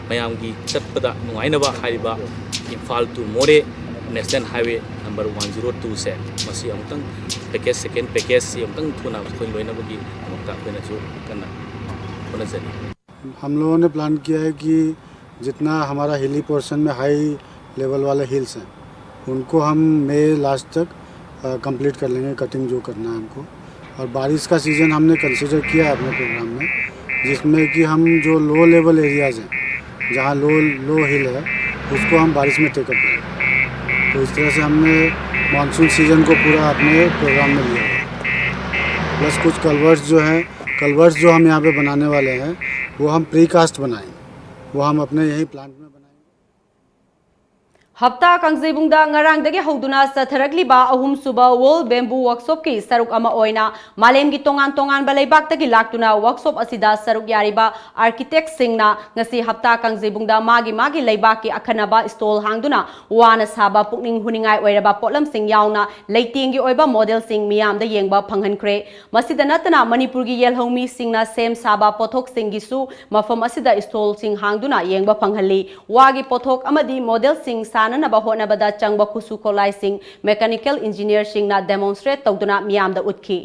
ꯃꯌꯥꯝꯒꯤ ꯆꯠꯄꯗ ꯅꯨꯡꯉꯥꯏꯅꯕ ꯍꯥꯏꯔꯤꯕ ꯏꯝꯐꯥꯜ to ꯃꯣꯔꯦ National Highway number one zero two ꯁꯦ, ꯃꯁꯤ ꯑꯃꯨꯛꯇꯪ package, second package ꯁꯤ ꯑꯃꯨꯛꯇꯪ ꯊꯨꯅ ꯑꯩꯈꯣꯏ ꯂꯣꯏꯅꯕꯒꯤꯗꯃꯛꯇ ꯑꯩꯈꯣꯏꯅꯁꯨ ꯀꯟꯅ ꯍꯣꯠꯅꯖꯔꯤ꯫ हम लोगों ने प्लान किया है कि जितना हमारा हिली पोर्शन में हाई लेवल वाले हिल्स हैं, उनको हम मई लास्ट तक कंप्लीट कर लेंगे, कटिंग जो करना है हमको। और बारिश का सीज़न हमने कंसीडर किया है अपने प्रोग्राम में, जिसमें कि हम जो लो लेवल एरियाज़ हैं, जहाँ लो लो हिल है, उसको हम बारिश में टेकअप करें। तो इस तरह से हमने मानसून सीज़न को पूरा अपने प्रोग्राम में लिया है। प्लस कुछ कलवर्ट्स जो हैं, कलवर्ट्स जो हम यहाँ पे बनाने वाले हैं, वो हम प्री कास्ट बनाएंगे, वो हम अपने यहीं प्लांट में बनाएंगे। ꯍꯞꯇꯥ ꯀꯥꯡꯖꯩꯕꯨꯡꯗ ꯉꯔꯥꯡꯗꯒꯤ ꯍꯧꯗꯨꯅ ꯆꯠꯊꯔꯛꯂꯤꯕ ꯑꯍꯨꯝꯁꯨꯕ World Bamboo Workshopꯀꯤ ꯁꯔꯨꯛ ꯑꯃ ꯑꯣꯏꯅ ꯃꯥꯂꯦꯝꯒꯤ ꯇꯣꯉꯥꯟ ꯇꯣꯉꯥꯟꯕ ꯂꯩꯕꯥꯛꯇꯒꯤ ꯂꯥꯛꯇꯨꯅ workshop ꯑꯁꯤꯗ ꯁꯔꯨꯛ ꯌꯥꯔꯤꯕ architectꯁꯤꯡꯅ ꯉꯁꯤ ꯍꯞꯇꯥ ꯀꯥꯡꯖꯩꯕꯨꯡꯗ ꯃꯥꯒꯤ ꯃꯥꯒꯤ ꯂꯩꯕꯥꯛꯀꯤ ꯑꯈꯟꯅꯕ stall ꯍꯥꯡꯗꯨꯅ ꯋꯥꯅ ꯁꯥꯕ ꯄꯨꯛꯅꯤꯡ ꯍꯨꯅꯤꯡꯉꯥꯏ ꯑꯣꯏꯔꯕ ꯄꯣꯠꯂꯝꯁꯤꯡ ꯌꯥꯎꯅ ꯂꯩꯇꯦꯡꯒꯤ ꯑꯣꯏꯕ modelꯁꯤꯡ ꯃꯤꯌꯥꯝꯗ ꯌꯦꯡꯕ ꯐꯪꯍꯟꯈ꯭ꯔꯦ꯫ ꯃꯁꯤꯗ ꯅꯠꯇꯅ ꯃꯅꯤꯄꯨꯔꯒꯤ ꯌꯦꯜꯍꯧꯃꯤꯁꯤꯡꯅ ꯁꯦꯝ ꯁꯥꯕ ꯄꯣꯠꯊꯣꯛꯁꯤꯡꯒꯤꯁꯨ ꯃꯐꯝ ꯑꯁꯤꯗ stallꯁꯤꯡ ꯍꯥꯡꯗꯨꯅ ꯌꯦꯡꯕ ꯐꯪꯍꯜꯂꯤ꯫ ꯋꯥꯒꯤ ꯄꯣꯠꯊꯣꯛ ꯑꯃꯗꯤ modelꯁꯤꯡ ꯁꯥꯅꯅꯕ ꯍꯣꯠꯅꯕꯗ ꯆꯪꯕ ꯈꯨꯠꯁꯨ ꯈꯣꯠꯂꯥꯏꯁꯤꯡ mechanical engineerꯁꯤꯡꯅ demonstrate ꯇꯧꯗꯨꯅ ꯃꯤꯌꯥꯝꯗ ꯎꯠꯈꯤ꯫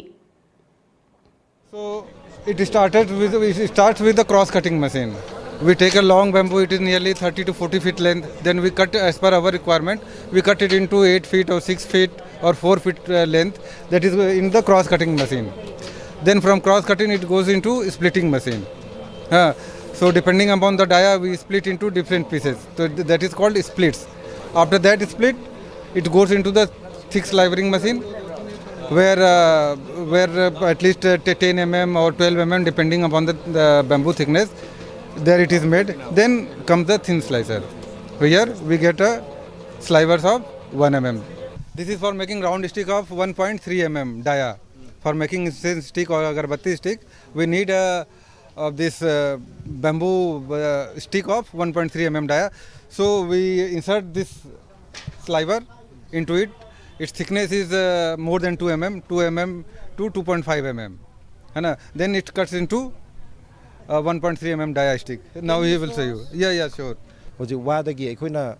So it started with it starts with the cross cutting machine. We take a long bamboo, it is nearly thirty to forty feet length. Then we cut as per our requirement. We cut it into eight feet or six feet or four feet uh, length. That is in the cross cutting machine. Then from cross cutting it goes into splitting machine. Uh, so depending upon the dia, we split into different pieces. So th- that is called splits. After that split, it goes into the thick slivering machine, where uh, where uh, at least uh, t- ten mm or twelve mm, depending upon the, the bamboo thickness, there it is made. Then comes the thin slicer. Here we get a slivers of one mm. This is for making round stick of one point three mm dia, for making incense stick or agarbatti stick. We need a of this uh, bamboo uh, stick of one point three mm dia. So we insert this sliver into it. Its thickness is uh, more than two mm, two mm to two point five mm. है ना? Then it cuts into Uh, one point three mm dia stick. Now he will show you. Yeah, yeah, sure. ꯍꯧꯖꯤꯛ ꯋꯥꯗꯒꯤ ꯑꯩꯈꯣꯏꯅ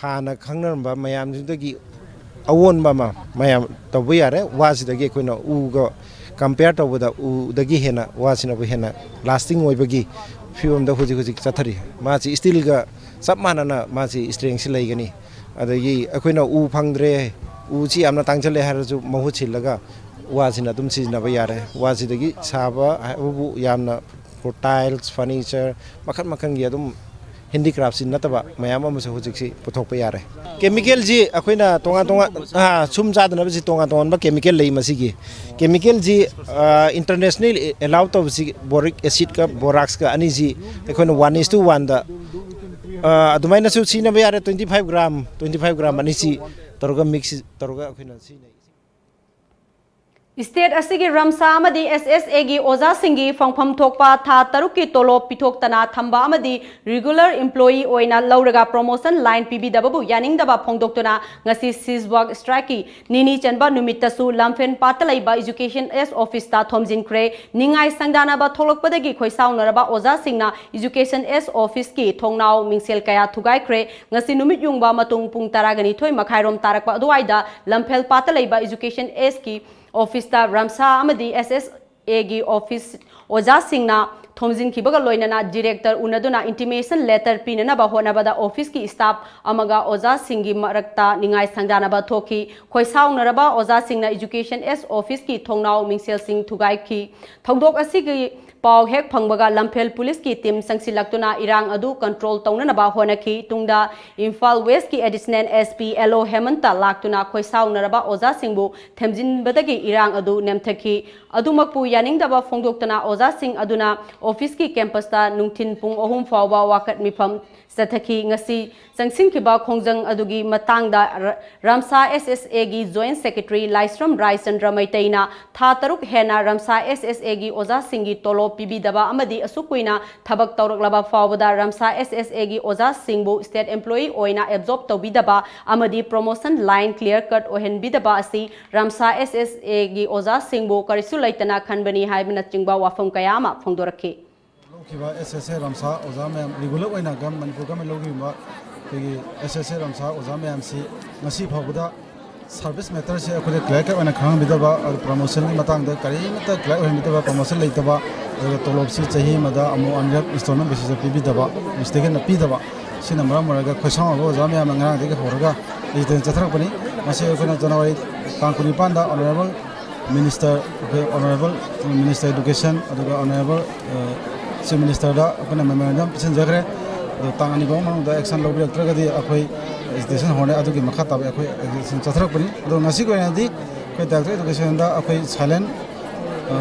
ꯍꯥꯟꯅ ꯈꯪꯅꯔꯝꯕ ꯃꯌꯥꯝꯁꯤꯗꯒꯤ ꯑꯑꯣꯟꯕ ꯑꯃ ꯃꯌꯥꯝ ꯇꯧꯕ ꯌꯥꯔꯦ꯫ ꯋꯥꯁꯤꯗꯒꯤ ꯑꯩꯈꯣꯏꯅ ꯎꯒ compare ꯇꯧꯕꯗ ꯎꯗꯒꯤ ꯍꯦꯟꯅ ꯋꯥꯁꯤꯅꯕꯨ ꯍꯦꯟꯅ lasting ꯑꯣꯏꯕꯒꯤ ꯐꯤꯕꯝꯗ ꯍꯧꯖꯤꯛ ꯍꯧꯖꯤꯛ ꯆꯠꯊꯔꯤ꯫ ꯃꯥꯁꯤ steelꯒ ꯆꯞ ꯃꯥꯟꯅꯅ ꯃꯥꯁꯤ strengthꯁꯤ ꯂꯩꯒꯅꯤ꯫ ꯑꯗꯒꯤ ꯑꯩꯈꯣꯏꯅ ꯎ ꯐꯪꯗ꯭ꯔꯦ, ꯎꯁꯤ ꯌꯥꯝꯅ ꯇꯥꯡꯁꯤꯜꯂꯦ ꯍꯥꯏꯔꯁꯨ ꯃꯍꯨꯠ ꯁꯤꯜꯂꯒ ꯋꯥꯁꯤꯅ ꯑꯗꯨꯝ ꯁꯤꯖꯤꯟꯅꯕ ꯌꯥꯔꯦ꯫ ꯋꯥꯁꯤꯗꯒꯤ ꯁꯥꯕ ꯍꯥꯏꯕꯕꯨ ꯌꯥꯝꯅ tiles, furniture, ꯃꯈꯜ ꯃꯈꯜꯒꯤ ꯑꯗꯨꯝ handicraftꯁꯤ ꯅꯠꯇꯕ ꯃꯌꯥꯝ ꯑꯃꯁꯨ ꯍꯧꯖꯤꯛꯁꯤ ꯄꯨꯊꯣꯛꯄ ꯌꯥꯔꯦ꯫ Chemicalꯁꯤ ꯑꯩꯈꯣꯏꯅ ꯇꯣꯉꯥꯟ ꯇꯣꯉꯥꯟ, ꯑꯥ, ꯁꯨꯝ ꯆꯥꯗꯅꯕꯁꯤ ꯇꯣꯉꯥꯟ ꯇꯣꯉꯥꯟꯕ chemical ꯂꯩ ꯃꯁꯤꯒꯤ꯫ Chemicalꯁꯤ, ꯑꯥ, international allow ꯇꯧꯕꯁꯤ boric acidꯀ boraxꯀ ꯑꯅꯤꯁꯤ ꯑꯩꯈꯣꯏꯅ one is to oneꯗ, ꯑꯥ, ꯑꯗꯨꯃꯥꯏꯅꯁꯨ ꯁꯤꯖꯤꯟꯅꯕ ꯌꯥꯔꯦ꯫ Twenty five gram, twenty five gram ꯑꯅꯤꯁꯤ ꯇꯧꯔꯒ mix ꯇꯧꯔꯒ ꯑꯩꯈꯣꯏꯅ ꯁꯤꯖꯤꯟꯅꯩ꯫ State ꯑꯁꯤꯒꯤ ꯔꯝꯁꯥ ꯑꯃꯗꯤ S S Aꯒꯤ ꯑꯣꯖꯥꯁꯤꯡꯒꯤ ꯐꯪꯐꯝ ꯊꯣꯛꯄ ꯊꯥ ꯇꯔꯨꯛꯀꯤ ꯇꯣꯂꯣꯞ ꯄꯤꯊꯣꯛꯇꯅ ꯊꯝꯕ ꯑꯃꯗꯤ regular employee ꯑꯣꯏꯅ ꯂꯧꯔꯒ promotion line ꯄꯤꯕꯤꯗꯕꯕꯨ ꯌꯥꯅꯤꯡꯗꯕ ꯐꯣꯡꯗꯣꯛꯇꯨꯅ ꯉꯁꯤ cease work strikeꯀꯤ ꯅꯤꯅꯤ ꯆꯟꯕ ꯅꯨꯃꯤꯠꯇꯁꯨ ꯂꯝꯐꯦꯜ ꯄꯥꯠꯇ ꯂꯩꯕ Education S Officeꯇ ꯊꯣꯝꯖꯤꯟꯈ꯭ꯔꯦ꯫ ꯅꯤꯡꯉꯥꯏ ꯁꯪꯗꯥꯅꯕ ꯊꯣꯛꯂꯛꯄꯗꯒꯤ ꯈꯣꯏꯁꯥꯎꯅꯔꯕ ꯑꯣꯖꯥꯁꯤꯡꯅ Education S Officeꯀꯤ ꯊꯣꯡꯅꯥꯎ ꯃꯤꯡꯁꯦꯜ ꯀꯌꯥ ꯊꯨꯒꯥꯏꯈ꯭ꯔꯦ꯫ ꯉꯁꯤ ꯅꯨꯃꯤꯠ ꯌꯨꯡꯕ ꯃꯇꯨꯡ ꯄꯨꯡ ꯇꯔꯥꯒ ꯅꯤꯊꯣꯏ ꯃꯈꯥꯏꯔꯣꯝ ꯇꯥꯔꯛꯄ ꯑꯗꯨꯋꯥꯏꯗ ꯂꯝꯐꯦꯜ ꯄꯥꯠꯇ ꯂꯩꯕ Education Sꯀꯤ officeꯇ ꯔꯝꯁꯥ ꯑꯃꯗꯤ S S Aꯒꯤ office ꯑꯣꯖꯥꯁꯤꯡꯅ ꯊꯣꯝꯖꯤꯟꯈꯤꯕꯒ ꯂꯣꯏꯅꯅ director ꯎꯅꯗꯨꯅ intimation letter ꯄꯤꯅꯅꯕ ꯍꯣꯠꯅꯕꯗ officeꯀꯤ staff ꯑꯃꯒ ꯑꯣꯖꯥꯁꯤꯡꯒꯤ ꯃꯔꯛꯇ ꯅꯤꯡꯉꯥꯏ ꯁꯪꯗꯥꯅꯕ ꯊꯣꯛꯈꯤ꯫ ꯈꯣꯏꯁꯥꯎꯅꯔꯕ ꯑꯣꯖꯥꯁꯤꯡꯅ Education S Officeꯀꯤ ꯊꯣꯡꯅꯥꯎ ꯃꯤꯡꯁꯦꯜꯁꯤꯡ ꯊꯨꯒꯥꯏꯈꯤ꯫ ꯊꯧꯗꯣꯛ ꯑꯁꯤꯒꯤ ꯄꯥꯎ ꯍꯦꯛ ꯐꯪꯕꯒ ꯂꯝꯐꯦꯜ policeꯀꯤ team ꯆꯪꯁꯤꯜꯂꯛꯇꯨꯅ ꯏꯔꯥꯡ ꯑꯗꯨ control ꯇꯧꯅꯅꯕ ꯍꯣꯠꯅꯈꯤ꯫ ꯇꯨꯡꯗ Imphal Westꯀꯤ Additional S P L O ꯍꯦꯃꯟꯇ ꯂꯥꯛꯇꯨꯅ ꯈꯣꯏꯁꯥꯎꯅꯔꯕ ꯑꯣꯖꯥꯁꯤꯡꯕꯨ ꯊꯦꯝꯖꯤꯟꯕꯗꯒꯤ ꯏꯔꯥꯡ ꯑꯗꯨ ꯅꯦꯝꯊꯈꯤ꯫ ꯑꯗꯨꯃꯛꯄꯨ ꯌꯥꯅꯤꯡꯗꯕ ꯐꯣꯡꯗꯣꯛꯇꯅ ꯑꯣꯖꯥꯁꯤꯡ ꯑꯗꯨꯅ officeꯀꯤ campusꯇ ꯅꯨꯡꯊꯤꯟ ꯄꯨꯡ ꯑꯍꯨꯝ ꯐꯥꯎꯕ ꯋꯥꯀꯠ ꯃꯤꯐꯝ ꯆꯠꯊꯈꯤ꯫ ꯉꯁꯤ ꯆꯪꯁꯤꯟꯈꯤꯕ ꯈꯣꯡꯖꯪ ꯑꯗꯨꯒꯤ ꯃꯇꯥꯡꯗ ꯔ-, ꯔꯝꯁꯥ S S Aꯒꯤ Joint Secretary ꯂꯥꯏꯁ꯭ꯔꯝ ꯔꯥꯏꯆꯟꯗ꯭ꯔ ꯃꯩꯇꯩꯅ ꯊꯥ ꯇꯔꯨꯛ ꯍꯦꯟꯅ ꯔꯝꯁꯥ S S Aꯒꯤ ꯑꯣꯖꯥꯁꯤꯡꯒꯤ ꯇꯣꯂꯣꯞ ꯄꯤꯕꯤꯗꯕ ꯑꯃꯗꯤ ꯑꯁꯨꯛ ꯀꯨꯏꯅ ꯊꯕꯛ ꯇꯧꯔꯛꯂꯕ ꯐꯥꯎꯕꯗ ꯔꯝꯁꯥ S S Aꯒꯤ ꯑꯣꯖꯥꯁꯤꯡꯕꯨ state employee ꯑꯣꯏꯅ absorb ꯇꯧꯕꯤꯗꯕ ꯑꯃꯗꯤ promotion line clear cut ꯑꯣꯏꯍꯟꯕꯤꯗꯕ ꯑꯁꯤ ꯔꯝꯁꯥ S S Aꯒꯤ ꯑꯣꯖꯥꯁꯤꯡꯕꯨ ꯀꯔꯤꯁꯨ ꯂꯩꯇꯅ ꯈꯟꯕꯅꯤ ꯍꯥꯏꯕꯅꯆꯤꯡꯕ ꯋꯥꯐꯝ ꯀꯌꯥ ꯑꯃ ꯐꯣꯡꯗꯣꯔꯛꯈꯤ꯫ ꯂꯧꯈꯤꯕ ꯑꯦꯁ ꯑꯦꯁ ꯑꯦ ꯔꯝꯁꯥ ꯑꯣꯖꯥ ꯃꯌꯥꯝ, ꯔꯤꯒꯨꯂꯔ ꯑꯣꯏꯅ ꯒꯝ-, ꯃꯅꯤꯄꯨꯔ ꯒꯃꯦꯟ ꯂꯧꯈꯤꯕ ꯑꯩꯈꯣꯏꯒꯤ ꯑꯦꯁ ꯑꯦꯁ ꯑꯦ ꯔꯝꯁꯥ ꯑꯣꯖꯥ ꯃꯌꯥꯝꯁꯤ ꯉꯁꯤ ꯐꯥꯎꯕꯗ ꯁꯥꯔꯚꯤꯁ ꯃꯦꯇꯔꯁꯦ ꯑꯩꯈꯣꯏꯗ ꯀ꯭ꯂꯤꯌꯥꯔ ꯀꯠ ꯑꯣꯏꯅ ꯈꯪꯍꯟꯕꯤꯗꯕ, ꯑꯗꯨ ꯄ꯭ꯔꯃꯣꯁꯟꯒꯤ ꯃꯇꯥꯡꯗ ꯀꯔꯤꯃꯠꯇ ꯀ꯭ꯂꯤꯌꯥꯔ ꯑꯣꯏꯍꯟꯕꯤꯗꯕ, ꯄ꯭ꯔꯃꯣꯁꯟ ꯂꯩꯇꯕ, ꯑꯗꯨꯒ ꯇꯣꯂꯣꯞꯁꯤ ꯆꯍꯤ ꯑꯃꯗ ꯑꯃꯨꯛ ꯑꯅꯤꯔꯛ ꯏꯟꯁꯇꯣꯜꯃꯦꯟ ꯕꯦꯁꯤꯁꯇ ꯄꯤꯕꯤꯗꯕ, ꯃꯤꯁꯇꯦꯛ ꯍꯦꯟꯅ ꯄꯤꯗꯕ, ꯁꯤꯅ ꯃꯔꯝ ꯑꯣꯏꯔꯒ ꯈꯣꯏꯁꯥꯎ ꯅꯥꯕ ꯑꯣꯖꯥ ꯃꯌꯥꯝꯅ ꯉꯔꯥꯡꯗꯒꯤ ꯍꯧꯔꯒ ꯑꯦꯖꯤꯇꯦꯁꯟ ꯆꯠꯊꯔꯛꯄꯅꯤ꯫ ꯃꯁꯤ ꯑꯩꯈꯣꯏꯅ ꯖꯅꯋꯥꯔꯤ ꯇꯥꯡ ꯀꯨꯟꯅꯤꯄꯥꯟꯗ ꯑꯣꯅꯔꯦꯕꯜ ꯃꯤꯅꯤꯁꯇꯔ, ꯑꯩꯈꯣꯏ ꯑꯣꯅꯔꯦꯕꯜ ꯃꯤꯅꯤꯁꯇꯔ ꯑꯦꯗꯨꯀꯦꯁꯟ, ꯑꯗꯨꯒ ꯑꯣꯅꯔꯦꯕꯜ ꯆꯤꯐ ꯃꯤꯅꯤꯁꯇꯔꯗ ꯑꯩꯈꯣꯏꯅ ꯃꯦꯃꯣꯔꯦꯟꯗꯝ ꯄꯤꯁꯤꯟꯖꯈ꯭ꯔꯦ꯫ ꯑꯗꯣ ꯇꯥꯡ ꯑꯅꯤ ꯐꯥꯎ ꯃꯅꯨꯡꯗ ꯑꯦꯛꯁꯟ ꯂꯧꯕꯤꯔꯛꯇ꯭ꯔꯒꯗꯤ ꯑꯩꯈꯣꯏ ꯑꯦꯖꯤꯇꯦꯁꯟ ꯍꯧꯔꯅꯤ꯫ ꯑꯗꯨꯒꯤ ꯃꯈꯥ ꯇꯥꯕ ꯑꯩꯈꯣꯏ ꯑꯦꯖꯤꯇꯦꯁꯟ ꯆꯠꯊꯔꯛꯄꯅꯤ꯫ ꯑꯗꯣ ꯉꯁꯤꯒꯤ ꯑꯣꯏꯅꯗꯤ ꯑꯩꯈꯣꯏ ꯗꯥꯏꯔꯦꯛꯇꯔ ꯑꯦꯗꯨꯀꯦꯁꯟꯗ ꯑꯩꯈꯣꯏ ꯁꯥꯏꯂꯦꯟ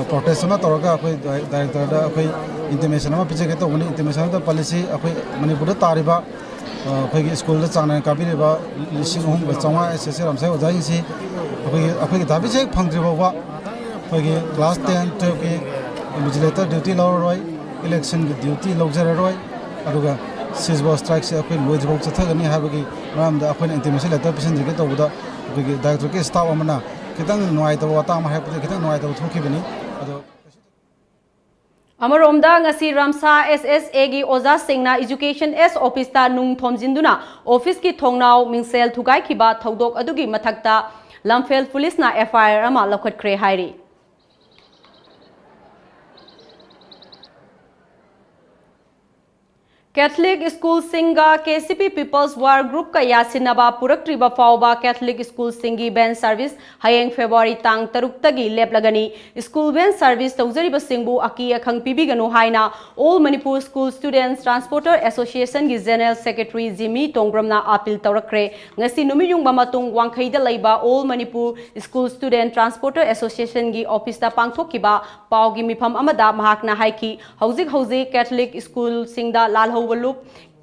ꯄ꯭ꯔꯣꯇꯦꯁ ꯑꯃ ꯇꯧꯔꯒ ꯑꯩꯈꯣꯏ ꯗꯥꯏ-, ꯗꯥꯏꯔꯦꯛꯇꯔꯗ ꯑꯩꯈꯣꯏ ꯏꯟꯇꯤꯃꯦꯁꯟ ꯑꯃ ꯄꯤꯖꯒꯦ ꯇꯧꯕꯅꯤ꯫ ꯏꯟꯇꯤꯃꯦꯁꯟ ꯑꯃꯗ ꯄꯜꯂꯤꯁꯤ ꯑꯩꯈꯣꯏ ꯃꯅꯤꯄꯨꯔꯗ ꯇꯥꯔꯤꯕ, ꯑ, ꯑꯩꯈꯣꯏꯒꯤ ꯁ꯭ꯀꯨꯜꯗ ꯆꯥꯡ ꯅꯥꯏꯅ ꯀꯥꯕꯤꯔꯤꯕ ꯂꯤꯁꯤꯡ ꯑꯍꯨꯝꯒ ꯆꯥꯝꯃꯉꯥ ꯑꯦꯁ ꯑꯦꯁ ꯑꯦ ꯔꯝꯁꯥꯏ ꯑꯣꯖꯥꯁꯤꯡꯁꯤ ꯑꯩꯈꯣꯏꯒꯤ, ꯑꯩꯈꯣꯏꯒꯤ ꯊꯥꯕꯤꯁ ꯍꯦꯛ ꯐꯪꯗ꯭ꯔꯤ ꯐꯥꯎꯕ ꯑꯩꯈꯣꯏꯒꯤ ꯀ꯭ꯂꯥꯁ ꯇꯦꯟ, ꯇꯨꯌꯦꯜꯞꯀꯤ ꯏꯟꯚꯤꯖꯤꯂꯦꯇꯔ ꯗ꯭ꯌꯨꯇꯤ ꯂꯧꯔꯔꯣꯏ, ꯏꯂꯦꯛꯁꯟꯒꯤ ꯗ꯭ꯌꯨꯇꯤ ꯂꯧꯖꯔꯔꯣꯏ, ꯑꯗꯨꯒ ꯁꯤꯖꯕꯥꯎ ꯁ꯭ꯇ꯭ꯔꯥꯏꯛꯁꯦ ꯑꯩꯈꯣꯏ ꯂꯣꯏꯗ꯭ꯔꯤꯐꯥꯎ ꯆꯠꯊꯒꯅꯤ ꯍꯥꯏꯕꯒꯤ ꯃꯔꯝꯗ ꯑꯩꯈꯣꯏꯅ ꯏꯟꯇꯤꯃꯦꯁꯟ ꯂꯦꯇꯔ ꯄꯤꯁꯤꯟꯖꯒꯦ ꯇꯧꯕꯗ ꯑꯩꯈꯣꯏꯒꯤ ꯗꯥꯏꯔꯦꯛꯇꯣꯔꯦꯠꯀꯤ ꯁ꯭ꯇꯥꯐ ꯑꯃꯅ ꯈꯤꯇꯪ ꯅꯨꯡꯉꯥꯏꯇꯕ ꯋꯥꯇꯥ ꯑꯃ ꯍꯥꯏꯔꯛꯄꯗ ꯈꯤꯇꯪ ꯅꯨꯡꯉꯥꯏꯇꯕ ꯊꯣꯛꯈꯤꯕꯅꯤ꯫ ꯑꯗꯣ ꯑꯃꯔꯣꯝꯗ, ꯉꯁꯤ ꯔꯝꯁꯥ ꯑꯦꯁ ꯑꯦꯁ ꯑꯦꯒꯤ ꯑꯣꯖꯥꯁꯤꯡꯅ ꯏꯖꯨꯀꯦꯁꯟ ꯑꯦꯁ ꯑꯣꯐꯤꯁꯇ ꯅꯨꯡ ꯊꯣꯝꯖꯤꯟꯗꯨꯅ ꯑꯣꯐꯤꯁꯀꯤ ꯊꯣꯡꯅꯥꯎ ꯃꯤꯡꯁꯦꯜ ꯊꯨꯒꯥꯏꯈꯤꯕ ꯊꯧꯗꯣꯛ ꯑꯗꯨꯒꯤ ꯃꯊꯛꯇ ꯂꯝꯐꯦꯜ ꯄꯨꯂꯤꯁꯅ ꯑꯦꯐ ꯑꯥꯏ ꯑꯥꯔ ꯑꯃ ꯂꯧꯈꯠꯈ꯭ꯔꯦ ꯍꯥꯏꯔꯤ꯫ ꯀꯦꯊꯂꯤꯛ ꯁ꯭ꯀꯨꯜꯁꯤꯡꯒ ꯀꯦ ꯁꯤ ꯄꯤ ꯄꯤꯄꯜꯁ ꯋꯥꯔ ꯒ꯭ꯔꯨꯞꯀ ꯌꯥꯁꯤꯟꯅꯕ ꯄꯨꯔꯛꯇ꯭ꯔꯤꯕ ꯐꯥꯎꯕ ꯀꯦꯊꯂꯤꯛ ꯁ꯭ꯀꯨꯜꯁꯤꯡꯒꯤ ꯚꯦꯟ ꯁꯔꯚꯤꯁ ꯍꯌꯦꯡ ꯐꯦꯕ꯭ꯔꯨꯋꯥꯔꯤ ꯇꯥꯡ ꯇꯔꯨꯛꯇꯒꯤ ꯂꯦꯞꯂꯒꯅꯤ꯫ ꯁ꯭ꯀꯨꯜ ꯚꯦꯟ ꯁꯔꯚꯤꯁ ꯇꯧꯖꯔꯤꯕꯁꯤꯡꯕꯨ ꯑꯀꯤ ꯑꯈꯪ ꯄꯤꯕꯤꯒꯅꯨ ꯍꯥꯏꯅ All Manipur School Students Transporter Associationꯒꯤ ꯖꯦꯅꯔꯦꯜ ꯁꯦꯀ꯭ꯔꯦꯇꯔꯤ ꯖꯤꯃꯤ ꯇꯣꯡꯕ꯭ꯔꯝꯅ ꯑꯥꯄꯤꯜ ꯇꯧꯔꯛꯈ꯭ꯔꯦ꯫ ꯉꯁꯤ ꯅꯨꯃꯤꯠ ꯌꯨꯡꯕ ꯃꯇꯨꯡ ꯋꯥꯡꯈꯩꯗ ꯂꯩꯕ All Manipur School Student Transporter Associationꯒꯤ ꯑꯣꯐꯤꯁꯇ ꯄꯥꯡꯊꯣꯛꯈꯤꯕ ꯄꯥꯎꯒꯤ ꯃꯤꯐꯝ ꯑꯃꯗ ꯃꯍꯥꯛꯅ ꯍꯥꯏꯈꯤ, ꯍꯧꯖꯤꯛ ꯍꯧꯖꯤꯛ ꯀꯦꯊꯂꯤꯛ ꯁ꯭ꯀꯨꯜꯁꯤꯡꯗ ꯂꯥꯜꯍꯧꯕ ꯂꯨꯞ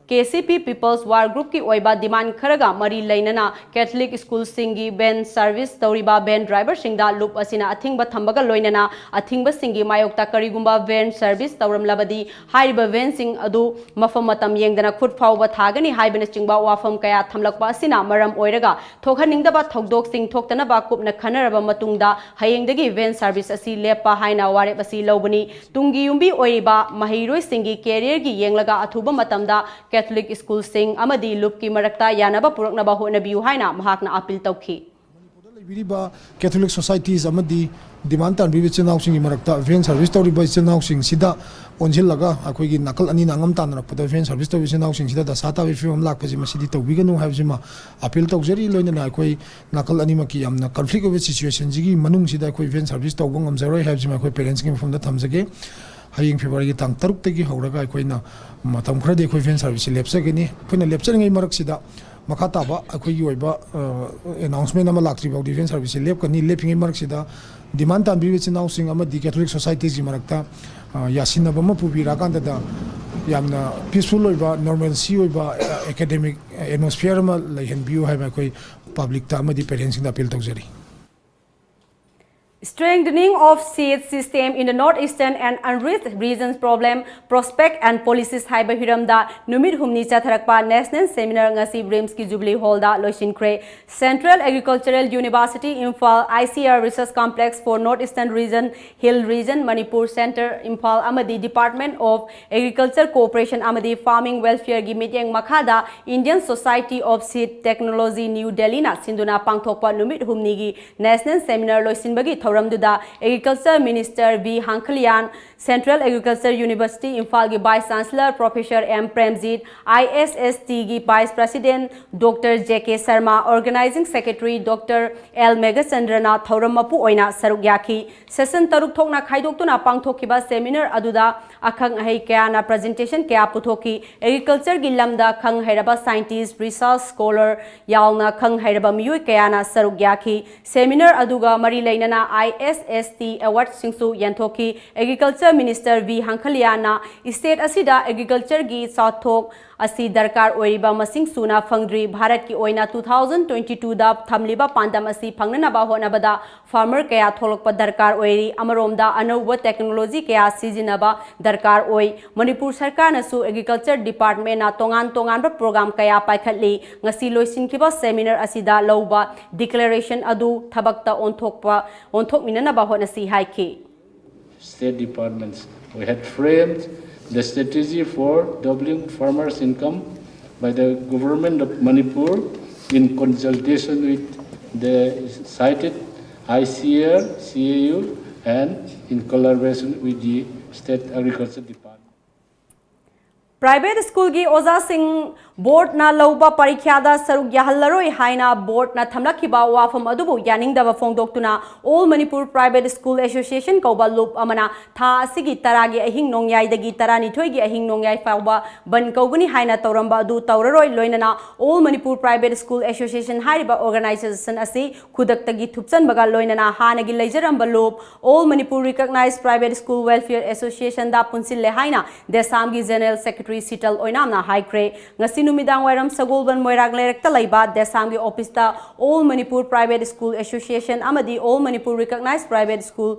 ꯀꯦ ꯁꯤ ꯄꯤ People's War Groupꯀꯤ ꯑꯣꯏꯕ demand ꯈꯔꯒ ꯃꯔꯤ ꯂꯩꯅꯅ ꯀꯦꯊꯣꯂꯤꯛ ꯁ꯭ꯀꯨꯜꯁꯤꯡꯒꯤ ꯚꯦꯟ ꯁꯔꯚꯤꯁ ꯇꯧꯔꯤꯕ ꯚꯦꯟ ꯗ꯭ꯔꯥꯏꯚꯔꯁꯤꯡꯗ ꯂꯨꯞ ꯑꯁꯤꯅ ꯑꯊꯤꯡꯕ ꯊꯝꯕꯒ ꯂꯣꯏꯅꯅ ꯑꯊꯤꯡꯕꯁꯤꯡꯒꯤ ꯃꯥꯌꯣꯛꯇ ꯀꯔꯤꯒꯨꯝꯕ ꯚꯦꯟ ꯁꯔꯚꯤꯁ ꯇꯧꯔꯝꯂꯕꯗꯤ ꯍꯥꯏꯔꯤꯕ ꯚꯦꯟꯁꯤꯡ ꯑꯗꯨ ꯃꯐꯝ ꯃꯇꯝ ꯌꯦꯡꯗꯅ ꯈꯨꯠ ꯐꯥꯎꯕ ꯊꯥꯒꯅꯤ ꯍꯥꯏꯕꯅꯆꯤꯡꯕ ꯋꯥꯐꯝ ꯀꯌꯥ ꯊꯝꯂꯛꯄ ꯑꯁꯤꯅ ꯃꯔꯝ ꯑꯣꯏꯔꯒ ꯊꯣꯛꯍꯟꯅꯤꯡꯗꯕ ꯊꯧꯗꯣꯛꯁꯤꯡ ꯊꯣꯛꯇꯅꯕ ꯀꯨꯞꯅ ꯈꯟꯅꯔꯕ ꯃꯇꯨꯡꯗ ꯍꯌꯦꯡꯗꯒꯤ ꯚꯦꯟ ꯁꯔꯚꯤꯁ ꯑꯁꯤ ꯂꯦꯞꯄ ꯍꯥꯏꯅ ꯋꯥꯔꯦꯞ ꯑꯁꯤ ꯂꯧꯕꯅꯤ꯫ ꯇꯨꯡꯒꯤ ꯌꯨꯝꯕꯤ ꯑꯣꯏꯔꯤꯕ ꯃꯍꯩꯔꯣꯏꯁꯤꯡꯒꯤ ꯀꯦꯔꯤꯌꯔꯒꯤ ꯌꯦꯡꯂꯒ ꯑꯊꯨꯕ ꯃꯇꯝꯗ ꯀꯦꯊꯣꯂꯤꯛ ꯁ꯭ꯀꯨꯜꯁꯤꯡ ꯑꯃꯗꯤ ꯂꯨꯞꯀꯤ ꯃꯔꯛꯇ ꯌꯥꯅꯕ ꯄꯨꯔꯛꯅꯕ ꯍꯣꯠꯅꯕꯤꯌꯨ ꯍꯥꯏꯅ ꯃꯍꯥꯛꯅ ꯑꯥꯄꯤꯜ ꯇꯧꯈꯤ꯫ ꯃꯅꯤꯄꯨꯔꯗ ꯂꯩꯕꯤꯔꯤꯕ ꯀꯦꯊꯣꯂꯤꯛ ꯁꯣꯁꯥꯏꯇꯤꯁ ꯑꯃꯗꯤ demand ꯇꯥꯟꯕꯤꯕ ꯏꯆꯤꯜ ꯏꯅꯥꯎꯁꯤꯡꯒꯤ ꯃꯔꯛꯇ ꯚꯦꯟ ꯁꯔꯚꯤꯁ ꯇꯧꯔꯤꯕ ꯏꯆꯤꯜ ꯏꯅꯥꯎꯁꯤꯡꯁꯤꯗ ꯑꯣꯟꯁꯤꯜꯂꯒ ꯑꯩꯈꯣꯏꯒꯤ ꯅꯥꯀꯜ ꯑꯅꯤꯅ ꯑꯉꯝ ꯇꯥꯟꯅꯔꯛꯄꯗ ꯚꯦꯟ ꯁꯔꯚꯤꯁ ꯇꯧꯕ ꯏꯆꯤꯜ ꯏꯅꯥꯎꯁꯤꯡꯁꯤꯗ ꯗꯁꯥ ꯇꯥꯕꯒꯤ ꯐꯤꯕꯝ ꯂꯥꯛꯄꯁꯤ ꯃꯁꯤꯗꯤ ꯇꯧꯕꯤꯒꯅꯨ ꯍꯥꯏꯕꯁꯤꯃ ꯑꯥꯄꯤꯜ ꯇꯧꯖꯔꯤ꯫ ꯂꯣꯏꯅꯅ ꯑꯩꯈꯣꯏ ꯅꯥꯀꯜ ꯑꯅꯤꯃꯛꯀꯤ ꯌꯥꯝꯅ ꯀꯟꯐ꯭ꯂꯤꯛ ꯑꯣꯏꯕ ꯁꯤꯆꯨꯋꯦꯁꯟꯁꯤꯒꯤ ꯃꯅꯨꯡꯁꯤꯗ ꯑꯩꯈꯣꯏ ꯚꯦꯟ ꯁꯔꯚꯤꯁ ꯇꯧꯕ ꯉꯝꯖꯔꯣꯏ ꯍꯥꯏꯕꯁꯤꯃ ꯑꯩꯈꯣꯏ ꯄꯦꯔꯦꯟꯁꯀꯤ ꯃꯐꯝꯗ ꯊꯝꯖꯒꯦ꯫ ꯍꯌꯦꯡ ꯐꯦꯕ꯭ꯔꯨꯋꯥꯔꯤꯒꯤ ꯇꯥꯡ ꯇꯔꯨꯛꯇꯒꯤ ꯍꯧꯔꯒ ꯑꯩꯈꯣꯏꯅ ꯃꯇꯝ ꯈꯔꯗꯤ ꯑꯩꯈꯣꯏ ꯚꯦꯟ ꯁꯔꯚꯤꯁꯁꯤ ꯂꯦꯞꯆꯒꯅꯤ꯫ ꯑꯩꯈꯣꯏꯅ ꯂꯦꯞꯆꯔꯤꯉꯩ ꯃꯔꯛꯁꯤꯗ ꯃꯈꯥ ꯇꯥꯕ ꯑꯩꯈꯣꯏꯒꯤ ꯑꯣꯏꯕ ꯑꯦꯅꯥꯎꯟꯁꯃꯦꯟ ꯑꯃ ꯂꯥꯛꯇ꯭ꯔꯤ ꯐꯥꯎꯗꯤ ꯚꯦꯟ ꯁꯔꯚꯤꯁꯁꯤ ꯂꯦꯞꯀꯅꯤ꯫ ꯂꯦꯞꯄꯤꯉꯩ ꯃꯔꯛꯁꯤꯗ demand ꯇꯥꯟꯕꯤꯕ ꯏꯆꯤꯜ ꯏꯅꯥꯎꯁꯤꯡ ꯑꯃꯗꯤ ꯀꯦꯊꯣꯂꯤꯛ ꯁꯣꯁꯥꯏꯇꯤꯁꯀꯤ ꯃꯔꯛꯇ ꯑ, ꯌꯥꯁꯤꯟꯅꯕ ꯑꯃ ꯄꯨꯕꯤꯔꯛꯑꯀꯥꯟꯗꯗ ꯌꯥꯝꯅ ꯄꯤꯁꯐꯨꯜ ꯑꯣꯏꯕ, ꯅꯣꯔꯃꯦꯜꯁꯤ ꯑꯣꯏꯕ ꯑꯦꯀꯥꯗꯦꯃꯤꯛ ꯑꯦꯠꯃꯣꯁꯐꯤꯌꯔ ꯑꯃ ꯂꯩꯍꯟꯕꯤꯌꯨ ꯍꯥꯏꯕ ꯑꯩꯈꯣꯏ ꯄꯕ꯭ꯂꯤꯛꯇ ꯑꯃꯗꯤ ꯄꯦꯔꯦꯟꯁꯁꯤꯡꯗ ꯑꯥꯄꯤꯜ ꯇꯧꯖꯔꯤ꯫ Strengthening of seat system in the North Eastern and Unreached Regions: Problem, Prospect and Policies ꯍꯥꯏꯕ ꯍꯤꯔꯝꯗ ꯅꯨꯃꯤꯠ ꯍꯨꯝꯅꯤ ꯆꯠꯊꯔꯛꯄ ꯅꯦꯁꯅꯦꯜ ꯁꯦꯃꯤꯅꯥꯔ ꯉꯁꯤ ꯔꯤꯝꯁꯀꯤ ꯖꯨꯕꯤꯂꯤ ꯍꯣꯜꯗ ꯂꯣꯏꯁꯤꯟꯈ꯭ꯔꯦ꯫ Central Agricultural University Imphal, I C R Research Complex for North Eastern Region, Hill Region, Manipur Centre, Imphal ꯑꯃꯗꯤ Department of Agriculture Cooperation ꯑꯃꯗꯤ Farming Welfareꯒꯤ ꯃꯤꯠꯌꯦꯡ ꯃꯈꯥꯗ Indian Society of Seed Technology, New Delhiꯅ ꯁꯤꯟꯗꯨꯅ ꯄꯥꯡꯊꯣꯛꯄ ꯅꯨꯃꯤꯠ ꯍꯨꯝꯅꯤꯒꯤ ꯅꯦꯁꯅꯦꯜ ꯁꯦꯃꯤꯅꯥꯔ ꯂꯣꯏꯁꯤꯟꯕꯒꯤ ꯊꯧꯔꯝꯗꯨꯗ agriculture minister V Hangkhalian, Central Agriculture University Imphal ꯒꯤ Vice Chancellor Professor M Premjit, I S S T ꯒꯤ Vice President Doctor J K Sharma, Organizing Secretary Doctor L ꯃꯦꯘꯆꯟꯗ꯭ꯔꯅ ꯊꯧꯔꯝ ꯃꯄꯨ ꯑꯣꯏꯅ ꯁꯔꯨꯛ ꯌꯥꯈꯤ꯫ ꯁꯦꯁꯟ ꯇꯔꯨꯛ ꯊꯣꯛꯅ ꯈꯥꯏꯗꯣꯛꯇꯨꯅ ꯄꯥꯡꯊꯣꯛꯈꯤꯕ ꯁꯦꯃꯤꯅꯥꯔ ꯑꯗꯨꯗ ꯑꯈꯪ ꯑꯍꯩ ꯀꯌꯥꯅ ꯄ꯭ꯔꯖꯦꯟꯇꯦꯁꯟ ꯀꯌꯥ ꯄꯨꯊꯣꯛꯈꯤ꯫ ꯑꯦꯒ꯭ꯔꯤꯀꯜꯆꯔꯒꯤ ꯂꯝꯗ ꯈꯪ ꯍꯩꯔꯕ ꯁꯥꯏꯟꯇꯤꯁ, ꯔꯤꯁꯔꯆ ꯁ꯭ꯀꯣꯂꯔ ꯌꯥꯎꯅ ꯈꯪ ꯍꯩꯔꯕ ꯃꯤꯑꯣꯏ ꯀꯌꯥꯅ ꯁꯔꯨꯛ ꯌꯥꯈꯤ꯫ ꯁꯦꯃꯤꯅꯥꯔ ꯑꯗꯨꯒ ꯃꯔꯤ ꯂꯩꯅꯅ I S S T ꯑꯦꯋꯥꯔꯗꯁꯤꯡꯁꯨ ꯌꯦꯟꯊꯣꯛꯈꯤ꯫ Agriculture Minister V Hangkhaliana state ꯑꯁꯤꯗ agriculture ꯒꯤ ꯆꯥꯊꯣꯛ ꯑꯁꯤ ꯗꯔꯀꯥꯔ ꯑꯣꯏꯔꯤꯕ ꯃꯁꯤꯡ ꯁꯨꯅ ꯐꯪꯗ꯭ꯔꯤ꯫ ꯚꯥꯔꯠꯀꯤ ꯑꯣꯏꯅ two thousand twenty two ꯗ ꯊꯝꯂꯤꯕ ꯄꯥꯟꯗꯝ ꯑꯁꯤ ꯐꯪꯅꯅꯕ ꯍꯣꯠꯅꯕꯗ farmer ꯀꯌꯥ ꯊꯣꯛꯂꯛꯄ ꯗꯔꯀꯥꯔ ꯑꯣꯏꯔꯤ꯫ ꯑꯃꯔꯣꯝꯗ ꯑꯅꯧꯕ technology ꯀꯌꯥ ꯁꯤꯖꯤꯟꯅꯕ ꯗꯔꯀꯥꯔ ꯑꯣꯏ꯫ ꯃꯅꯤꯄꯨꯔ ꯁꯔꯀꯥꯔꯅꯁꯨ agriculture department ꯅ ꯇꯣꯉꯥꯟ ꯇꯣꯉꯥꯟꯕ program ꯀꯌꯥ ꯄꯥꯏꯈꯠꯂꯤ꯫ ꯉꯁꯤ ꯂꯣꯏꯁꯤꯟꯈꯤꯕ seminar ꯑꯁꯤꯗ ꯂꯧꯕ declaration ꯑꯗꯨ ꯊꯕꯛꯇ ꯑꯣꯟꯊꯣꯛꯄ, ꯑꯣꯟꯊꯣꯛꯃꯤꯟꯅꯅꯕ ꯍꯣꯠꯅꯁꯤ ꯍꯥꯏꯈꯤ꯫ State departments. We had framed the strategy for doubling farmers' income by the government of Manipur in consultation with the cited I C A R, C A U, and in collaboration with the State Agriculture Department. Private school ꯒꯤ ꯑꯣꯖꯥꯁꯤꯡ board ꯅ ꯂꯧꯕ ꯄꯔꯤꯈ꯭ꯌꯥꯗ ꯁꯔꯨꯛ ꯌꯥꯍꯜꯂꯔꯣꯏ ꯍꯥꯏꯅ board ꯅ ꯊꯝꯂꯛꯈꯤꯕ ꯋꯥꯐꯝ ꯑꯗꯨꯕꯨ ꯌꯥꯅꯤꯡꯗꯕ ꯐꯣꯡꯗꯣꯛꯇꯨꯅ All Manipur Private School Association ꯀꯧꯕ ꯂꯨꯞ ꯑꯃꯅ ꯊꯥ ꯑꯁꯤꯒꯤ ꯇꯔꯥꯒꯤ ꯑꯍꯤꯡ ꯅꯣꯡꯌꯥꯏꯗꯒꯤ ꯇꯔꯥꯅꯤꯊꯣꯏꯒꯤ ꯑꯍꯤꯡ ꯅꯣꯡꯌꯥꯏ ꯐꯥꯎꯕ ꯕꯟ ꯀꯧꯒꯅꯤ ꯍꯥꯏꯅ ꯇꯧꯔꯝꯕ ꯑꯗꯨ ꯇꯧꯔꯔꯣꯏ꯫ ꯂꯣꯏꯅꯅ All Manipur Private School Association ꯍꯥꯏꯔꯤꯕ organization ꯑꯁꯤ ꯈꯨꯗꯛꯇꯒꯤ ꯊꯨꯞꯆꯟꯕꯒ ꯂꯣꯏꯅꯅ ꯍꯥꯟꯅꯒꯤ ꯂꯩꯖꯔꯝꯕ ꯂꯨꯞ All Manipur Recognized Private School Welfare Association ꯗ ꯄꯨꯟꯁꯤꯜꯂꯦ ꯍꯥꯏꯅ ꯗꯦꯁꯥꯝꯒꯤ General Secretary ꯁꯤꯇꯜ ꯑꯣꯏꯅꯥꯝꯅ ꯍꯥꯏꯈ꯭ꯔꯦ꯫ ꯉꯁꯤ ꯅꯨꯃꯤꯗꯥꯡ ꯋꯥꯏꯔꯝ ꯁꯒꯣꯜꯕꯟ ꯃꯣꯏꯔꯥꯡ ꯂꯩꯔꯛꯇ ꯂꯩꯕ ꯗꯦꯁꯥꯝꯒꯤ office ꯇ All Manipur Private School Association ꯑꯃꯗꯤ All Manipur Recognized Private School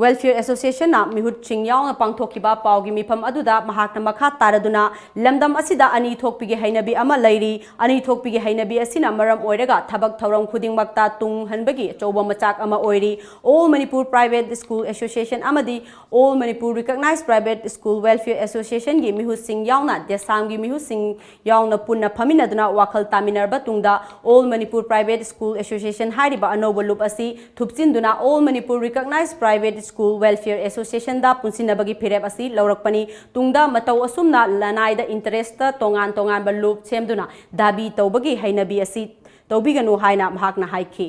Welfare Association ꯅ ꯃꯤꯍꯨꯠꯁꯤꯡ ꯌꯥꯎꯅ ꯄꯥꯡꯊꯣꯛꯈꯤꯕ ꯄꯥꯎꯒꯤ ꯃꯤꯐꯝ ꯑꯗꯨꯗ ꯃꯍꯥꯛꯅ ꯃꯈꯥ ꯇꯥꯔꯗꯨꯅ, ꯂꯝꯗꯝ ꯑꯁꯤꯗ ꯑꯅꯤ ꯊꯣꯛꯄꯤꯒꯤ ꯍꯩꯅꯕꯤ ꯑꯃ ꯂꯩꯔꯤ꯫ ꯑꯅꯤ ꯊꯣꯛꯄꯤꯒꯤ ꯍꯩꯅꯕꯤ ꯑꯁꯤꯅ ꯃꯔꯝ ꯑꯣꯏꯔꯒ ꯊꯕꯛ ꯊꯧꯔꯝ ꯈꯨꯗꯤꯡꯃꯛꯇ ꯇꯨꯡ ꯍꯟꯕꯒꯤ ꯑꯆꯧꯕ ꯃꯆꯥꯛ ꯑꯃ ꯑꯣꯏꯔꯤ꯫ All Manipur Private School Association ꯑꯃꯗꯤ All Manipur Recognized Private School Welfare Association ꯒꯤ ꯃꯤꯍꯨꯠꯁꯤꯡ ꯌꯥꯎꯅ ꯗꯦꯁꯥꯝꯒꯤ ꯃꯤꯍꯨꯠꯁꯤꯡ ꯌꯥꯎꯅ ꯄꯨꯟꯅ ꯐꯝꯃꯤꯟꯅꯗꯨꯅ ꯋꯥꯈꯜ ꯇꯥꯃꯤꯟꯅꯔꯕ ꯇꯨꯡꯗ All Manipur Private School Association ꯍꯥꯏꯔꯤꯕ ꯑꯅꯧꯕ ꯂꯨꯞ ꯑꯁꯤ ꯊꯨꯞꯆꯤꯟꯗꯨꯅ All Manipur Recognized Private School Welfare Association ꯗ ꯄꯨꯟꯁꯤꯟꯅꯕꯒꯤ ꯐꯤꯔꯦꯞ ꯑꯁꯤ ꯂꯧꯔꯛꯄꯅꯤ꯫ ꯇꯨꯡꯗ ꯃꯇꯧ ꯑꯁꯨꯝꯅ ꯂꯅꯥꯏꯗ interest ꯇ ꯇꯣꯉꯥꯟ ꯇꯣꯉꯥꯟꯕ ꯂꯨꯞ ꯁꯦꯝꯗꯨꯅ ꯗꯥꯕꯤ ꯇꯧꯕꯒꯤ ꯍꯩꯅꯕꯤ ꯑꯁꯤ ꯇꯧꯕꯤꯒꯅꯨ ꯍꯥꯏꯅ ꯃꯍꯥꯛꯅ ꯍꯥꯏꯈꯤ꯫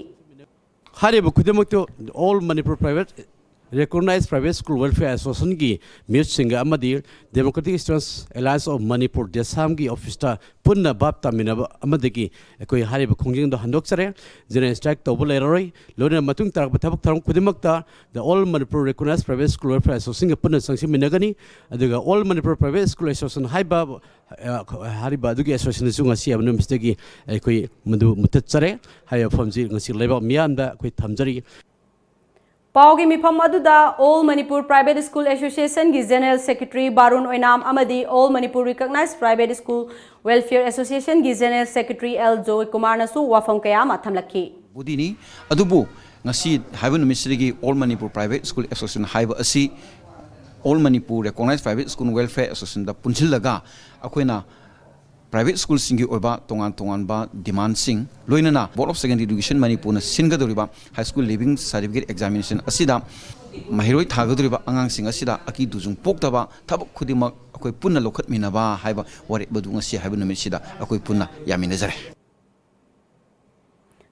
ꯍꯥꯏꯔꯤꯕ ꯈꯨꯗꯤꯡꯃꯛꯇꯨ All Manipur Private Recognized Private School Welfare Associationꯒꯤ ꯃꯤꯍꯨꯠꯁꯤꯡꯒ ꯑꯃꯗꯤ Democratic Students Alliance of Manipur, ꯗꯦꯁꯥꯝꯒꯤ ꯑꯣꯐꯤꯁꯇ ꯄꯨꯟꯅ ꯚꯥꯞ ꯇꯥꯃꯤꯟꯅꯕ ꯑꯃꯗꯒꯤ ꯑꯩꯈꯣꯏ ꯍꯥꯏꯔꯤꯕ ꯈꯣꯡꯖꯦꯜꯗꯣ ꯍꯟꯗꯣꯛꯆꯔꯦ꯫ General strike ꯇꯧꯕ ꯂꯩꯔꯔꯣꯏ꯫ ꯂꯣꯏꯅꯅ ꯃꯇꯨꯡ ꯇꯥꯔꯛꯄ ꯊꯕꯛ ꯊꯧꯔꯝ ꯈꯨꯗꯤꯡꯃꯛꯇ the All Manipur Recognized Private School Welfare Associationꯒ ꯄꯨꯟꯅ ꯆꯪꯁꯤꯟꯃꯤꯟꯅꯒꯅꯤ꯫ ꯑꯗꯨꯒ All Manipur Private School Association ꯍꯥꯏꯕ, ꯑ, ꯍꯥꯏꯔꯤꯕ ꯑꯗꯨꯒꯤ associationꯁꯨ ꯉꯁꯤ ꯍꯥꯏꯕ ꯅꯨꯃꯤꯠꯁꯤꯗꯒꯤ ꯑꯩꯈꯣꯏ ꯃꯗꯨ ꯃꯨꯊꯠꯆꯔꯦ꯫ ꯍꯥꯏꯔꯤꯕ ꯋꯥꯐꯝꯁꯤ ꯉꯁꯤ ꯂꯩꯕꯥꯛ ꯃꯤꯌꯥꯝꯗ ꯑꯩꯈꯣꯏ ꯊꯝꯖꯔꯤ꯫ ꯄꯥꯎꯒꯤ ꯃꯤꯐꯝ ꯑꯗꯨꯗ All Manipur Private School Associationꯒꯤ General Secretary ꯕꯥꯔꯨꯟ ꯑꯣꯏꯅꯥꯝ ꯑꯃꯗꯤ All Manipur Recognized Private School Welfare Associationꯒꯤ General Secretary ꯑꯦꯜ ꯖꯣꯏꯀꯨꯃꯥꯔꯅꯁꯨ ꯋꯥꯐꯝ ꯀꯌꯥ ꯑꯃ ꯊꯝꯂꯛꯈꯤ꯫ ꯕꯨꯗꯤꯅꯤ꯫ ꯑꯗꯨꯕꯨ ꯉꯁꯤ ꯍꯥꯏꯕ ꯅꯨꯃꯤꯠꯁꯤꯗꯒꯤ All Manipur Private School Association ꯍꯥꯏꯕ ꯑꯁꯤ All Manipur Recognized Private School Welfare Associationꯗ ꯄꯨꯟꯁꯤꯜꯂꯒ ꯑꯩꯈꯣꯏꯅ private schoolꯁꯤꯡꯒꯤ ꯑꯣꯏꯕ ꯇꯣꯉꯥꯟ ꯇꯣꯉꯥꯟꯕ demandꯁꯤꯡ, ꯂꯣꯏꯅꯅ Board of Secondary Education ꯃꯅꯤꯄꯨꯔꯅ ꯁꯤꯟꯒꯗꯧꯔꯤꯕ high school leaving certificate examination ꯑꯁꯤꯗ ꯃꯍꯩꯔꯣꯏ ꯊꯥꯒꯗꯧꯔꯤꯕ ꯑꯉꯥꯡꯁꯤꯡ ꯑꯁꯤꯗ ꯑꯀꯤ ꯇꯨꯖꯨꯡ ꯄꯣꯛꯇꯕ ꯊꯕꯛ ꯈꯨꯗꯤꯡꯃꯛ ꯑꯩꯈꯣꯏ ꯄꯨꯟꯅ ꯂꯧꯈꯠꯃꯤꯟꯅꯕ ꯍꯥꯏꯕ ꯋꯥꯔꯦꯞ ꯑꯗꯨ ꯉꯁꯤ ꯍꯥꯏꯕ ꯅꯨꯃꯤꯠꯁꯤꯗ ꯑꯩꯈꯣꯏ ꯄꯨꯟꯅ ꯌꯥꯃꯤꯟꯅꯖꯔꯦ꯫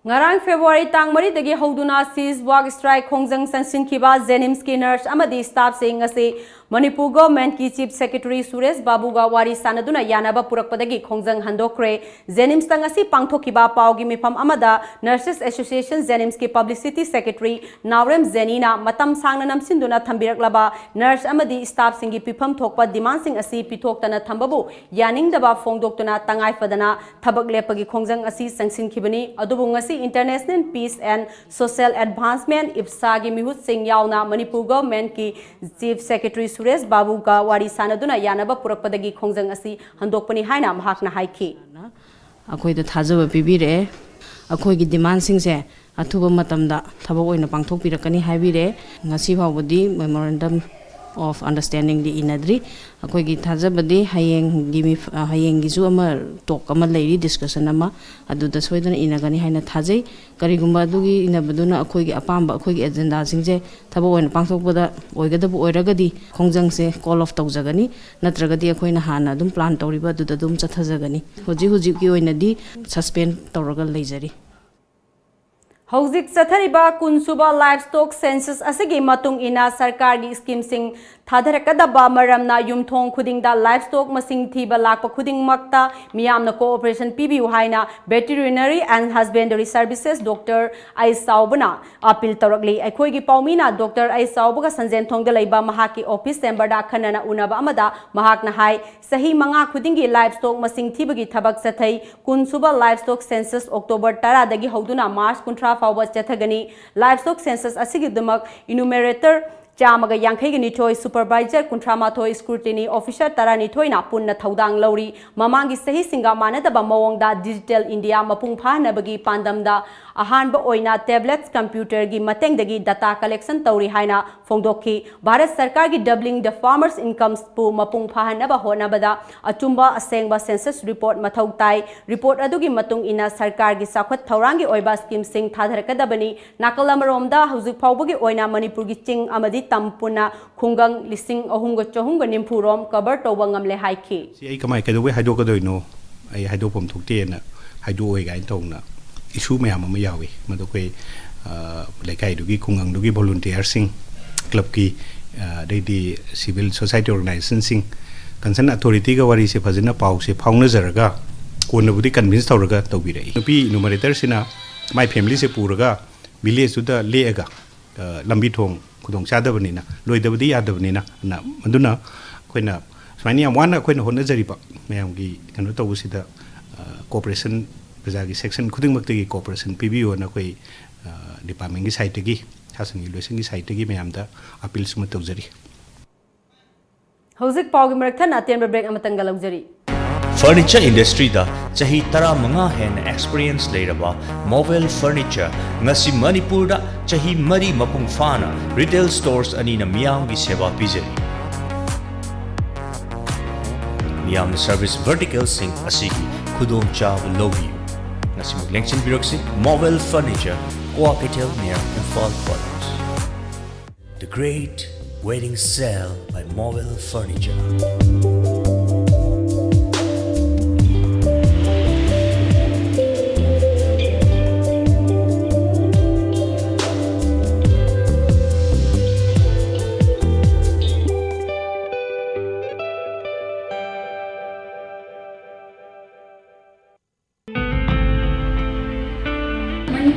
ꯉꯔꯥꯡ February ꯇꯥꯡ ꯃꯔꯤꯗꯒꯤ ꯍꯧꯗꯨꯅ cease work strike ꯈꯣꯡꯖꯪ ꯆꯪꯁꯤꯟꯈꯤꯕ JNIMSꯀꯤ nurse ꯑꯃꯗꯤ staffꯁꯤꯡ ꯉꯁꯤ ꯃꯅꯤꯄꯨꯔ governmentꯀꯤ Chief Secretary ꯁꯨꯔꯦꯁ ꯕꯥꯕꯨꯒ ꯋꯥꯔꯤ ꯁꯥꯟꯅꯗꯨꯅ ꯌꯥꯅꯕ ꯄꯨꯔꯛꯄꯗꯒꯤ ꯈꯣꯡꯖꯪ ꯍꯟꯗꯣꯛꯈ꯭ꯔꯦ꯫ JNIMSꯇ ꯉꯁꯤ ꯄꯥꯡꯊꯣꯛꯈꯤꯕ ꯄꯥꯎꯒꯤ ꯃꯤꯐꯝ ꯑꯃꯗ Nurses Association JNIMSꯀꯤ publicity secretary ꯅꯥꯎꯔꯦꯝ ꯖꯦꯅꯤꯅ ꯃꯇꯝ ꯁꯥꯡꯅ ꯅꯝꯁꯤꯟꯗꯨꯅ ꯊꯝꯕꯤꯔꯛꯂꯕ nurse ꯑꯃꯗꯤ staffꯁꯤꯡꯒꯤ ꯄꯤꯐꯝ ꯊꯣꯛꯄ demandꯁꯤꯡ ꯑꯁꯤ ꯄꯤꯊꯣꯛꯇꯅ ꯊꯝꯕꯕꯨ ꯌꯥꯅꯤꯡꯗꯕ ꯐꯣꯡꯗꯣꯛꯇꯨꯅ ꯇꯉꯥꯏ ꯐꯗꯅ ꯊꯕꯛ ꯂꯦꯞꯄꯒꯤ ꯈꯣꯡꯖꯪ ꯑꯁꯤ ꯆꯪꯁꯤꯟꯈꯤꯕꯅꯤ꯫ ꯑꯗꯨꯕꯨ ꯉꯁꯤ International Peace and Social Advancement, IPSAꯒꯤ ꯃꯤꯍꯨꯠꯁꯤꯡ ꯌꯥꯎꯅ ꯃꯅꯤꯄꯨꯔ governmentꯀꯤ Chief Secretary ꯁꯨꯔꯦꯁ ꯕꯥꯕꯨꯒ ꯋꯥꯔꯤ ꯁꯥꯟꯅꯗꯨꯅ ꯌꯥꯅꯕ ꯄꯨꯔꯛꯄꯗꯒꯤ ꯈꯣꯡꯖꯪ ꯑꯁꯤ ꯍꯟꯗꯣꯛꯄꯅꯤ ꯍꯥꯏꯅ ꯃꯍꯥꯛꯅ ꯍꯥꯏꯈꯤ꯫ ꯑꯩꯈꯣꯏꯗ ꯊꯥꯖꯕ ꯄꯤꯕꯤꯔꯛꯑꯦ꯫ ꯑꯩꯈꯣꯏꯒꯤ demandꯁꯤꯡꯁꯦ ꯑꯊꯨꯕ ꯃꯇꯝꯗ ꯊꯕꯛ ꯑꯣꯏꯅ ꯄꯥꯡꯊꯣꯛꯄꯤꯔꯛꯀꯅꯤ ꯍꯥꯏꯕꯤꯔꯦ꯫ ꯉꯁꯤ ꯐꯥꯎꯕꯗꯤ memorandum of understandingꯗꯤ ꯏꯅꯗ꯭ꯔꯤ꯫ ꯑꯩꯈꯣꯏꯒꯤ ꯊꯥꯖꯕꯗꯤ ꯍꯌꯦꯡꯒꯤ ꯃꯤꯐ-, ꯑ, ꯍꯌꯦꯡꯒꯤꯁꯨ ꯑꯃ talk ꯑꯃ ꯂꯩꯔꯤ, discussion ꯑꯃ, ꯑꯗꯨꯗ ꯁꯣꯏꯗꯅ ꯏꯅꯒꯅꯤ ꯍꯥꯏꯅ ꯊꯥꯖꯩ꯫ ꯀꯔꯤꯒꯨꯝꯕ ꯑꯗꯨꯒꯤ ꯏꯅꯕꯗꯨꯅ ꯑꯩꯈꯣꯏꯒꯤ ꯑꯄꯥꯝꯕ, ꯑꯩꯈꯣꯏꯒꯤ agendaꯁꯤꯡꯁꯦ ꯊꯕꯛ ꯑꯣꯏꯅ ꯄꯥꯡꯊꯣꯛꯄꯗ ꯑꯣꯏꯒꯗꯕ ꯑꯣꯏꯔꯒꯗꯤ ꯈꯣꯡꯖꯪꯁꯦ call off ꯇꯧꯖꯒꯅꯤ, ꯅꯠꯇ꯭ꯔꯒꯗꯤ ꯑꯩꯈꯣꯏꯅ ꯍꯥꯟꯅ ꯑꯗꯨꯝ plan ꯇꯧꯔꯤꯕ ꯑꯗꯨꯗ ꯑꯗꯨꯝ ꯆꯠꯊꯖꯒꯅꯤ꯫ ꯍꯧꯖꯤꯛ ꯍꯧꯖꯤꯛꯀꯤ ꯑꯣꯏꯅꯗꯤ suspend ꯇꯧꯔꯒ ꯂꯩꯖꯔꯤ꯫ ꯍꯧꯖꯤꯛ ꯆꯠꯊꯔꯤꯕ ꯀꯨꯟꯁꯨꯕ livestock census ꯑꯁꯤꯒꯤ ꯃꯇꯨꯡ ꯏꯟꯅ ꯁꯔꯀꯥꯔꯒꯤ scheme ꯁꯤꯡ ꯊꯥꯗꯔꯛꯀꯗꯕ ꯃꯔꯝꯅ ꯌꯨꯝꯊꯣꯡ ꯈꯨꯗꯤꯡꯗ livestock ꯃꯁꯤꯡ ꯊꯤꯕ ꯂꯥꯛꯄ ꯈꯨꯗꯤꯡꯃꯛꯇ ꯃꯤꯌꯥꯝꯅ cooperation ꯄꯤꯕꯤꯌꯨ ꯍꯥꯏꯅ Veterinary and Husbandry Services Doctor ꯑꯩ ꯆꯥꯎꯕꯅ appeal ꯇꯧꯔꯛꯂꯤ꯫ ꯑꯩꯈꯣꯏꯒꯤ ꯄꯥꯎꯃꯤꯅ Doctor ꯑꯩ ꯆꯥꯎꯕꯒ ꯁꯟꯖꯦꯟꯊꯣꯡꯗ ꯂꯩꯕ ꯃꯍꯥꯛꯀꯤ office chamber ꯗ ꯑꯈꯟꯅꯅ ꯎꯅꯕ ꯑꯃꯗ ꯃꯍꯥꯛꯅ ꯍꯥꯏ, ꯆꯍꯤ ꯃꯉꯥ ꯈꯨꯗꯤꯡꯒꯤ livestock ꯃꯁꯤꯡ ꯊꯤꯕꯒꯤ ꯊꯕꯛ ꯆꯠꯊꯩ꯫ ꯀꯨꯟꯁꯨꯕ livestock census October ꯇꯔꯥꯗꯒꯤ ꯍꯧꯗꯨꯅ March ꯀꯨꯟꯊ꯭ꯔꯥ ꯐꯥꯎꯕ ꯆꯠꯊꯒꯅꯤ꯫ Livestock census ꯑꯁꯤꯒꯤꯗꯃꯛ enumerator ꯆꯥꯝꯃꯒ ꯌꯥꯡꯈꯩꯒ ꯅꯤꯊꯣꯏ, supervisor ꯀꯨꯟꯊ꯭ꯔꯥ ꯃꯥꯊꯣꯏ, scrutiny officer ꯇꯔꯥꯅꯤꯊꯣꯏꯅ ꯄꯨꯟꯅ ꯊꯧꯗꯥꯡ ꯂꯧꯔꯤ꯫ ꯃꯃꯥꯡꯒꯤ ꯆꯍꯤꯁꯤꯡꯒ ꯃꯥꯟꯅꯗꯕ ꯃꯑꯣꯡꯗ Digital India ꯃꯄꯨꯡ ꯐꯥꯍꯟꯅꯕꯒꯤ ꯄꯥꯟꯗꯝꯗ ꯑꯍꯥꯟꯕ ꯑꯣꯏꯅ tablets computer ꯒꯤ ꯃꯇꯦꯡꯗꯒꯤ data collection ꯇꯧꯔꯤ ꯍꯥꯏꯅ ꯐꯣꯡꯗꯣꯛꯈꯤ꯫ ꯚꯥꯔꯠ ꯁꯔꯀꯥꯔꯒꯤ Doubling the Farmers Incomes ꯄꯨ ꯃꯄꯨꯡ ꯐꯥꯍꯟꯅꯕ ꯍꯣꯠꯅꯕꯗ ꯑꯆꯨꯝꯕ ꯑꯁꯦꯡꯕ census report ꯃꯊꯧ ꯇꯥꯏ꯫ Report ꯑꯗꯨꯒꯤ ꯃꯇꯨꯡ ꯏꯟꯅ ꯁꯔꯀꯥꯔꯒꯤ ꯆꯥꯎꯈꯠ ꯊꯧꯔꯥꯡꯒꯤ ꯑꯣꯏꯕ scheme ꯁꯤꯡ ꯊꯥꯗꯔꯛꯀꯗꯕꯅꯤ꯫ ꯅꯥꯀꯜ ꯑꯃꯔꯣꯝꯗ ꯍꯧꯖꯤꯛ ꯐꯥꯎꯕꯒꯤ ꯑꯣꯏꯅ ꯃꯅꯤꯄꯨꯔꯒꯤ ꯆꯤꯡ ꯑꯃꯗꯤ ꯇꯝ ꯄꯨꯟꯅ ꯈꯨꯡꯒꯪ ꯂꯤꯁꯤꯡ ꯑꯍꯨꯝꯒ ꯆꯍꯨꯝꯒ ꯅꯤꯐꯨ ꯔꯣꯝ cover ꯇꯧꯕ ꯉꯝꯂꯦ ꯍꯥꯏꯈꯤ꯫ ꯁꯤ ꯑꯩ ꯀꯃꯥꯏ ꯀꯩꯗꯧꯕꯩ ꯍꯥꯏꯗꯣꯛꯀꯗꯣꯏꯅꯣ? ꯑꯩ ꯍꯥꯏꯗꯣꯛꯐꯝ ꯊꯣꯛꯇꯦꯅ ꯍꯥꯏꯗꯣꯛꯑꯣꯏ ꯀꯥꯏꯅ ꯇꯧꯅ issue ꯃꯌꯥꯝ ꯑꯃ ꯌꯥꯎꯏ꯫ ꯃꯗꯨ ꯑꯩꯈꯣꯏ, ꯑ, ꯂꯩꯀꯥꯏꯗꯨꯒꯤ, ꯈꯨꯡꯒꯪꯗꯨꯒꯤ volunteer ꯁꯤꯡ, club ꯀꯤ, ꯑ, ꯑꯗꯩꯗꯤ civil society organization ꯁꯤꯡ, concern authority ꯒ ꯋꯥꯔꯤꯁꯦ ꯐꯖꯅ ꯄꯥꯎꯁꯦ ꯐꯥꯎꯅꯖꯔꯒ ꯀꯣꯟꯅꯕꯨꯗꯤ convince ꯇꯧꯔꯒ ꯇꯧꯕꯤꯔꯛꯏ꯫ ꯅꯨꯄꯤ enumerator ꯁꯤꯅ ꯃꯥꯏ family ꯁꯦ ꯄꯨꯔꯒ village ꯇꯨꯗ ꯂꯦꯛꯑꯒ, ꯑ, ꯂꯝꯕꯤ ꯊꯣꯡ ꯈꯨꯗꯣꯡ ꯆꯥꯗꯕꯅꯤꯅ, ꯂꯣꯏꯗꯕꯗꯤ ꯌꯥꯗꯕꯅꯤꯅ, ꯑꯗꯨꯅ, ꯑꯗꯨꯅ ꯑꯩꯈꯣꯏꯅ ꯁꯨꯃꯥꯏꯅ ꯌꯥꯝ ꯋꯥꯅ ꯑꯩꯈꯣꯏꯅ ꯍꯣꯠꯅꯖꯔꯤꯕ ꯃꯌꯥꯝꯒꯤ ꯀꯩꯅꯣ ꯇꯧꯕꯁꯤꯗ, ꯑ, cooperation, ꯄ꯭ꯔꯖꯥꯒꯤ section ꯈꯨꯗꯤꯡꯃꯛꯇꯒꯤ cooperation ꯄꯤꯕꯤꯌꯣꯅ ꯑꯩꯈꯣꯏ, ꯑ, department ꯀꯤ side ꯇꯒꯤ, ꯁꯥꯁꯟꯒꯤ ꯂꯣꯏꯁꯪꯒꯤ side ꯇꯒꯤ ꯃꯌꯥꯝꯗ appeal ꯁꯨꯃ ꯇꯧꯖꯔꯤ꯫ ꯍꯧꯖꯤꯛ ꯄꯥꯎꯒꯤ ꯃꯔꯛ ꯊꯠꯅ ꯑꯇꯦꯟꯕ break ꯑꯃꯇꯪꯒ ꯂꯧꯖꯔꯤ꯫ Furniture industry ꯗ ꯆꯍꯤ ꯇꯔꯥꯃꯉꯥ ꯍꯦꯟꯅ experience ꯂꯩꯔꯕ Movel Furniture ꯉꯁꯤ ꯃꯅꯤꯄꯨꯔꯗ ꯆꯍꯤ ꯃꯔꯤ ꯃꯄꯨꯡ ꯐꯥꯅ retail stores ꯑꯅꯤꯅ ꯃꯤꯌꯥꯝꯒꯤ ꯁꯦꯕꯥ ꯄꯤꯖꯔꯤ꯫ ꯃꯤꯌꯥꯝꯅ service vertical ꯁꯤꯡ ꯑꯁꯤꯒꯤ ꯈꯨꯗꯣꯡꯆꯥꯕ ꯂꯧꯕꯤꯌꯨ꯫ ꯉꯁꯤꯃꯛ ꯂꯦꯡꯁꯤꯟꯕꯤꯔꯛꯁꯤ, Movel Furniture, Kwakeithel near Imphal College꯫ The Great Wedding Sale by Movel Furniture.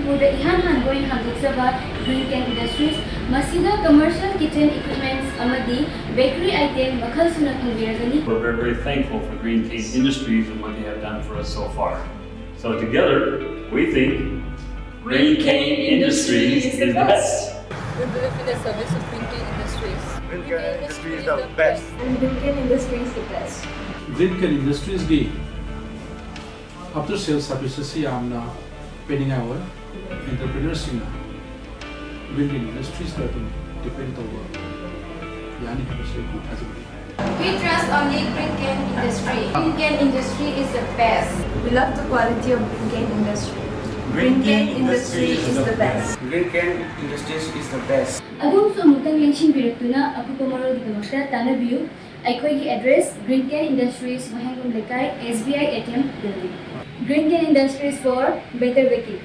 ꯃꯅꯤꯄꯨꯔꯗ ꯏꯍꯥꯟ ꯍꯥꯟꯕ ꯑꯣꯏꯅ ꯍꯥꯡꯗꯣꯛꯆꯕ Green Can Industries, ꯃꯁꯤꯗ commercial kitchen equipments ꯑꯃꯗꯤ bakery item ꯃꯈꯜ ꯁꯨꯅ ꯐꯪꯕꯤꯔꯒꯅꯤ꯫ We're very, very thankful for Green Can Industries and what they have done for us so far. So together, we think Green Can Industries is the best. We believe in the service of Green Can Industries. Green Can Industries is the best. And Green Can Industries the best. Green Can Industries ꯒꯤ after sales services ꯁꯤ ꯌꯥꯝꯅ ꯄꯦꯟꯅꯤꯡꯉꯥꯏ ꯑꯣꯏ꯫ Entrepreneurs ꯁꯤꯡꯅ Green Can Industries ꯇ ꯑꯗꯨꯝ depend ꯇꯧꯕ ꯌꯥꯅꯤ ꯍꯥꯏꯕꯁꯤ ꯑꯩ ꯊꯥꯖꯕ ꯂꯩ꯫ We trust only Green Can Industry. Green Can Industry is the best. We love the quality of Green Can Industry. Green Can Industry is the best. Green Can Industries is the best. ꯑꯗꯣꯝꯁꯨ ꯑꯃꯨꯛꯇꯪ ꯂꯦꯡꯁꯤꯟꯕꯤꯔꯛꯇꯨꯅ ꯑꯀꯨꯞꯄ ꯃꯔꯣꯜꯒꯤꯗꯃꯛꯇ ꯇꯥꯟꯅꯕꯤꯌꯨ꯫ ꯑꯩꯈꯣꯏꯒꯤ address Green Can Industries, ꯋꯥꯍꯦꯡꯕꯝ ꯂꯩꯀꯥꯏ, S B I A T M building. Green Can Industries for better baking.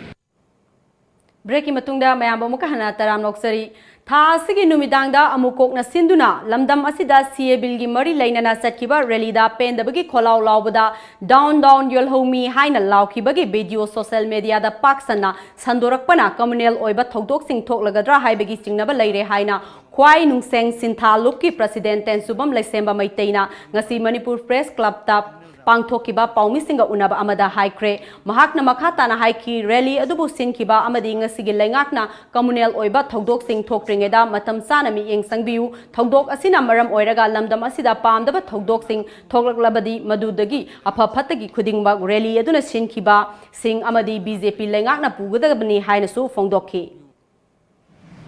Break ꯀꯤ ꯃꯇꯨꯡꯗ ꯃꯌꯥꯝꯕꯨ ꯑꯃꯨꯛꯀ ꯍꯟꯅ ꯇꯔꯥꯝꯅ ꯑꯣꯛꯆꯔꯤ꯫ ꯊꯥ ꯑꯁꯤꯒꯤ ꯅꯨꯃꯤꯗꯥꯡꯗ ꯑꯃꯨꯛ ꯀꯣꯛꯅ ꯁꯤꯟꯗꯨꯅ ꯂꯝꯗꯝ ꯑꯁꯤꯗ C A Bill ꯒꯤ ꯃꯔꯤ ꯂꯩꯅꯅ ꯆꯠꯈꯤꯕ rally ꯗ ꯄꯦꯟꯗꯕꯒꯤ ꯈꯣꯜꯂꯥꯎ ꯂꯥꯎꯕꯗ "Down, down, ꯌꯣꯜꯍꯧꯃꯤ" ꯍꯥꯏꯅ ꯂꯥꯎꯈꯤꯕꯒꯤ video social media ꯗ ꯄꯥꯛ ꯁꯟꯅ ꯁꯟꯗꯣꯔꯛꯄꯅ communal ꯑꯣꯏꯕ ꯊꯧꯗꯣꯛꯁꯤꯡ ꯊꯣꯛꯂꯒꯗ꯭ꯔꯥ ꯍꯥꯏꯕꯒꯤ ꯆꯤꯡꯅꯕ ꯂꯩꯔꯦ ꯍꯥꯏꯅ ꯈ꯭ꯋꯥꯏ ꯅꯨꯡꯁꯦꯡ ꯁꯤꯟꯊꯥ ꯂꯨꯞꯀꯤ president ꯇꯦꯟꯁꯨꯕꯝ ꯂꯩꯁꯦꯝꯕ ꯃꯩꯇꯩꯅ ꯉꯁꯤ ꯃꯅꯤꯄꯨꯔ Press Club ꯇ ꯄꯥꯡꯊꯣꯛꯈꯤꯕ ꯄꯥꯎꯃꯤꯁꯤꯡꯒ ꯎꯅꯕ ꯑꯃꯗ ꯍꯥꯏꯈ꯭ꯔꯦ꯫ ꯃꯍꯥꯛꯅ ꯃꯈꯥ ꯇꯥꯅ ꯍꯥꯏꯈꯤ, rally ꯑꯗꯨꯕꯨ ꯁꯤꯟꯈꯤꯕ ꯑꯃꯗꯤ ꯉꯁꯤꯒꯤ ꯂꯩꯉꯥꯛꯅ communal ꯑꯣꯏꯕ ꯊꯧꯗꯣꯛꯁꯤꯡ ꯊꯣꯛꯇ꯭ꯔꯤꯉꯩꯗ ꯃꯇꯝ ꯆꯥꯅ ꯃꯤꯠꯌꯦꯡ ꯆꯪꯕꯤꯌꯨ꯫ ꯊꯧꯗꯣꯛ ꯑꯁꯤꯅ ꯃꯔꯝ ꯑꯣꯏꯔꯒ ꯂꯝꯗꯝ ꯑꯁꯤꯗ ꯄꯥꯝꯗꯕ ꯊꯧꯗꯣꯛꯁꯤꯡ ꯊꯣꯛꯂꯛꯂꯕꯗꯤ ꯃꯗꯨꯗꯒꯤ ꯑꯐ ꯐꯠꯇꯒꯤ ꯈꯨꯗꯤꯡꯃꯛ rally ꯑꯗꯨꯅ ꯁꯤꯟꯈꯤꯕꯁꯤꯡ ꯑꯃꯗꯤ B J P ꯂꯩꯉꯥꯛꯅ ꯄꯨꯒꯗꯕꯅꯤ ꯍꯥꯏꯅꯁꯨ ꯐꯣꯡꯗꯣꯛꯈꯤ꯫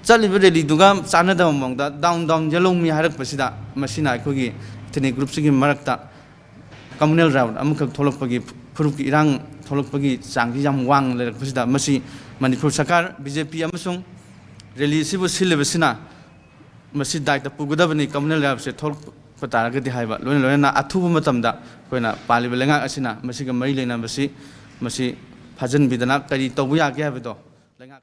ꯆꯠꯂꯤꯕ rally ꯗꯨꯒ ꯆꯥꯟꯅꯗꯕ ꯃꯑꯣꯡꯗ "Down, down, ꯌꯣꯜꯍꯧꯃꯤ" ꯍꯥꯏꯔꯛꯄꯁꯤꯗ, ꯃꯁꯤꯅ ꯑꯩꯈꯣꯏꯒꯤ ethnic group ꯁꯤꯒꯤ ꯃꯔꯛꯇ communal riot ꯑꯃꯈꯛ ꯊꯣꯛꯂꯛꯄꯒꯤ, ꯐꯨꯔꯨꯞꯀꯤ ꯏꯔꯥꯡ ꯊꯣꯛꯂꯛꯄꯒꯤ ꯆꯥꯡꯁꯤ ꯌꯥꯝ ꯋꯥꯡꯅ ꯂꯩꯔꯛꯄꯁꯤꯗ, ꯃꯁꯤ ꯃꯅꯤꯄꯨꯔ ꯁꯔꯀꯥꯔ, B J P ꯑꯃꯁꯨꯡ rally ꯑꯁꯤꯕꯨ ꯁꯤꯜꯂꯤꯕꯁꯤꯅ ꯃꯁꯤ ꯗꯥꯏꯇ ꯄꯨꯒꯗꯕꯅꯤ, communal riot ꯁꯦ ꯊꯣꯛꯂꯛꯄ ꯇꯥꯔꯒꯗꯤ ꯍꯥꯏꯕ, ꯂꯣꯏꯅ ꯂꯣꯏꯅꯅ ꯑꯊꯨꯕ ꯃꯇꯝꯗ ꯑꯩꯈꯣꯏꯅ ꯄꯥꯜꯂꯤꯕ ꯂꯩꯉꯥꯛ ꯑꯁꯤꯅ ꯃꯁꯤꯒ ꯃꯔꯤ ꯂꯩꯅꯕꯁꯤ, ꯃꯁꯤ ꯐꯥꯖꯤꯟꯕꯤꯗꯅ ꯀꯔꯤ ꯇꯧꯕ ꯌꯥꯒꯦ ꯍꯥꯏꯕꯗꯣ ꯂꯩꯉꯥꯛ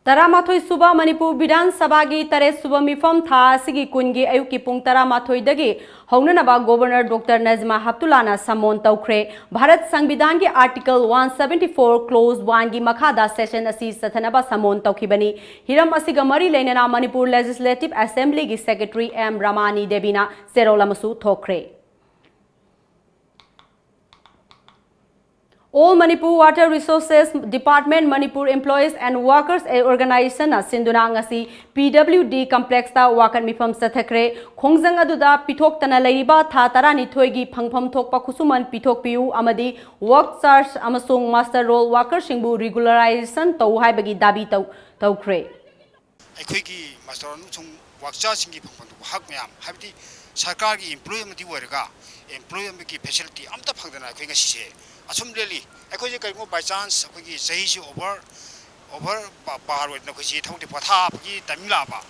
ꯇꯔꯥꯃꯥꯊꯣꯏ ꯁꯨꯕ ꯃꯅꯤꯄꯨꯔ ꯕꯤꯙꯥꯟ ꯁꯚꯥꯒꯤ ꯇꯔꯦꯠ ꯁꯨꯕ ꯃꯤꯐꯝ ꯊꯥ ꯑꯁꯤꯒꯤ ꯀꯨꯟꯒꯤ ꯑꯌꯨꯛꯀꯤ ꯄꯨꯡ ꯇꯔꯥꯃꯥꯊꯣꯏꯗꯒꯤ ꯍꯧꯅꯅꯕ ꯒꯣꯕꯔꯅꯔ ꯗꯣꯛꯇꯔ ꯅꯖꯃꯥ ꯍꯞꯇꯨꯂꯥꯅ ꯁꯃꯣꯟ ꯇꯧꯈ꯭ꯔꯦ꯫ Bharat ꯁꯪꯕꯤꯙꯥꯟꯒꯤ Article one seventy four Clause one ꯒꯤ ꯃꯈꯥꯗ session ꯑꯁꯤ ꯆꯠꯊꯅꯕ ꯁꯃꯣꯟ ꯇꯧꯈꯤꯕꯅꯤ꯫ ꯍꯤꯔꯝ ꯑꯁꯤꯒ ꯃꯔꯤ ꯂꯩꯅꯅ ꯃꯅꯤꯄꯨꯔ Legislative Assembly ꯒꯤ Secretary ꯑꯦꯝ ꯔꯃꯥꯅꯤ ꯗꯦꯕꯤꯅ ꯆꯦꯔꯣꯜ ꯑꯃꯁꯨ ꯊꯣꯛꯈ꯭ꯔꯦ꯫ All Manipur Water Resources Department, Manipur Employees and Workers Organization ꯅ ꯁꯤꯟꯗꯨꯅ ꯉꯁꯤ P W D complex ꯇ ꯋꯥꯀꯠ ꯃꯤꯐꯝ ꯆꯠꯊꯈ꯭ꯔꯦ꯫ ꯈꯣꯡꯖꯪ ꯑꯗꯨꯗ ꯄꯤꯊꯣꯛꯇꯅ ꯂꯩꯔꯤꯕ ꯊꯥ ꯇꯔꯥꯅꯤꯊꯣꯏꯒꯤ ꯐꯪꯐꯝ ꯊꯣꯛꯄ ꯈꯨꯠꯁꯨꯃꯟ ꯄꯤꯊꯣꯛꯄꯤꯌꯨ ꯑꯃꯗꯤ work charge ꯑꯃꯁꯨꯡ muster roll worker ꯁꯤꯡꯕꯨ regularization ꯇꯧ ꯍꯥꯏꯕꯒꯤ ꯗꯥꯕꯤ ꯇꯧ-, ꯇꯧꯈ꯭ꯔꯦ꯫ ꯑꯩꯈꯣꯏꯒꯤ muster roll ꯑꯃꯁꯨꯡ work charge ꯁꯤꯡꯒꯤ ꯐꯪꯐꯝ ꯊꯣꯛꯄ ꯍꯛ ꯃꯌꯥꯝ, ꯍꯥꯏꯕꯗꯤ ꯁꯔꯀꯥꯔꯒꯤ employee ꯑꯃꯗꯤ ꯑꯣꯏꯔꯒ employee ꯑꯃꯒꯤ facility ꯑꯝꯇ ꯐꯪꯗꯅ ꯑꯩꯈꯣꯏ ꯉꯁꯤꯁꯦ ꯑꯁꯨꯝ ꯂꯦꯜꯂꯤ꯫ ꯑꯩꯈꯣꯏꯁꯦ ꯀꯔꯤꯒꯨꯝꯕ by chance ꯑꯩꯈꯣꯏꯒꯤ ꯆꯍꯤꯁꯤ over, over ꯄꯥ-, ꯄꯥꯔ ꯑꯣꯏꯗꯅ ꯑꯩꯈꯣꯏꯁꯤ ꯊꯕꯛꯇꯤ ꯄꯣꯊꯥꯕꯒꯤ timing ꯂꯥꯛꯑꯕ,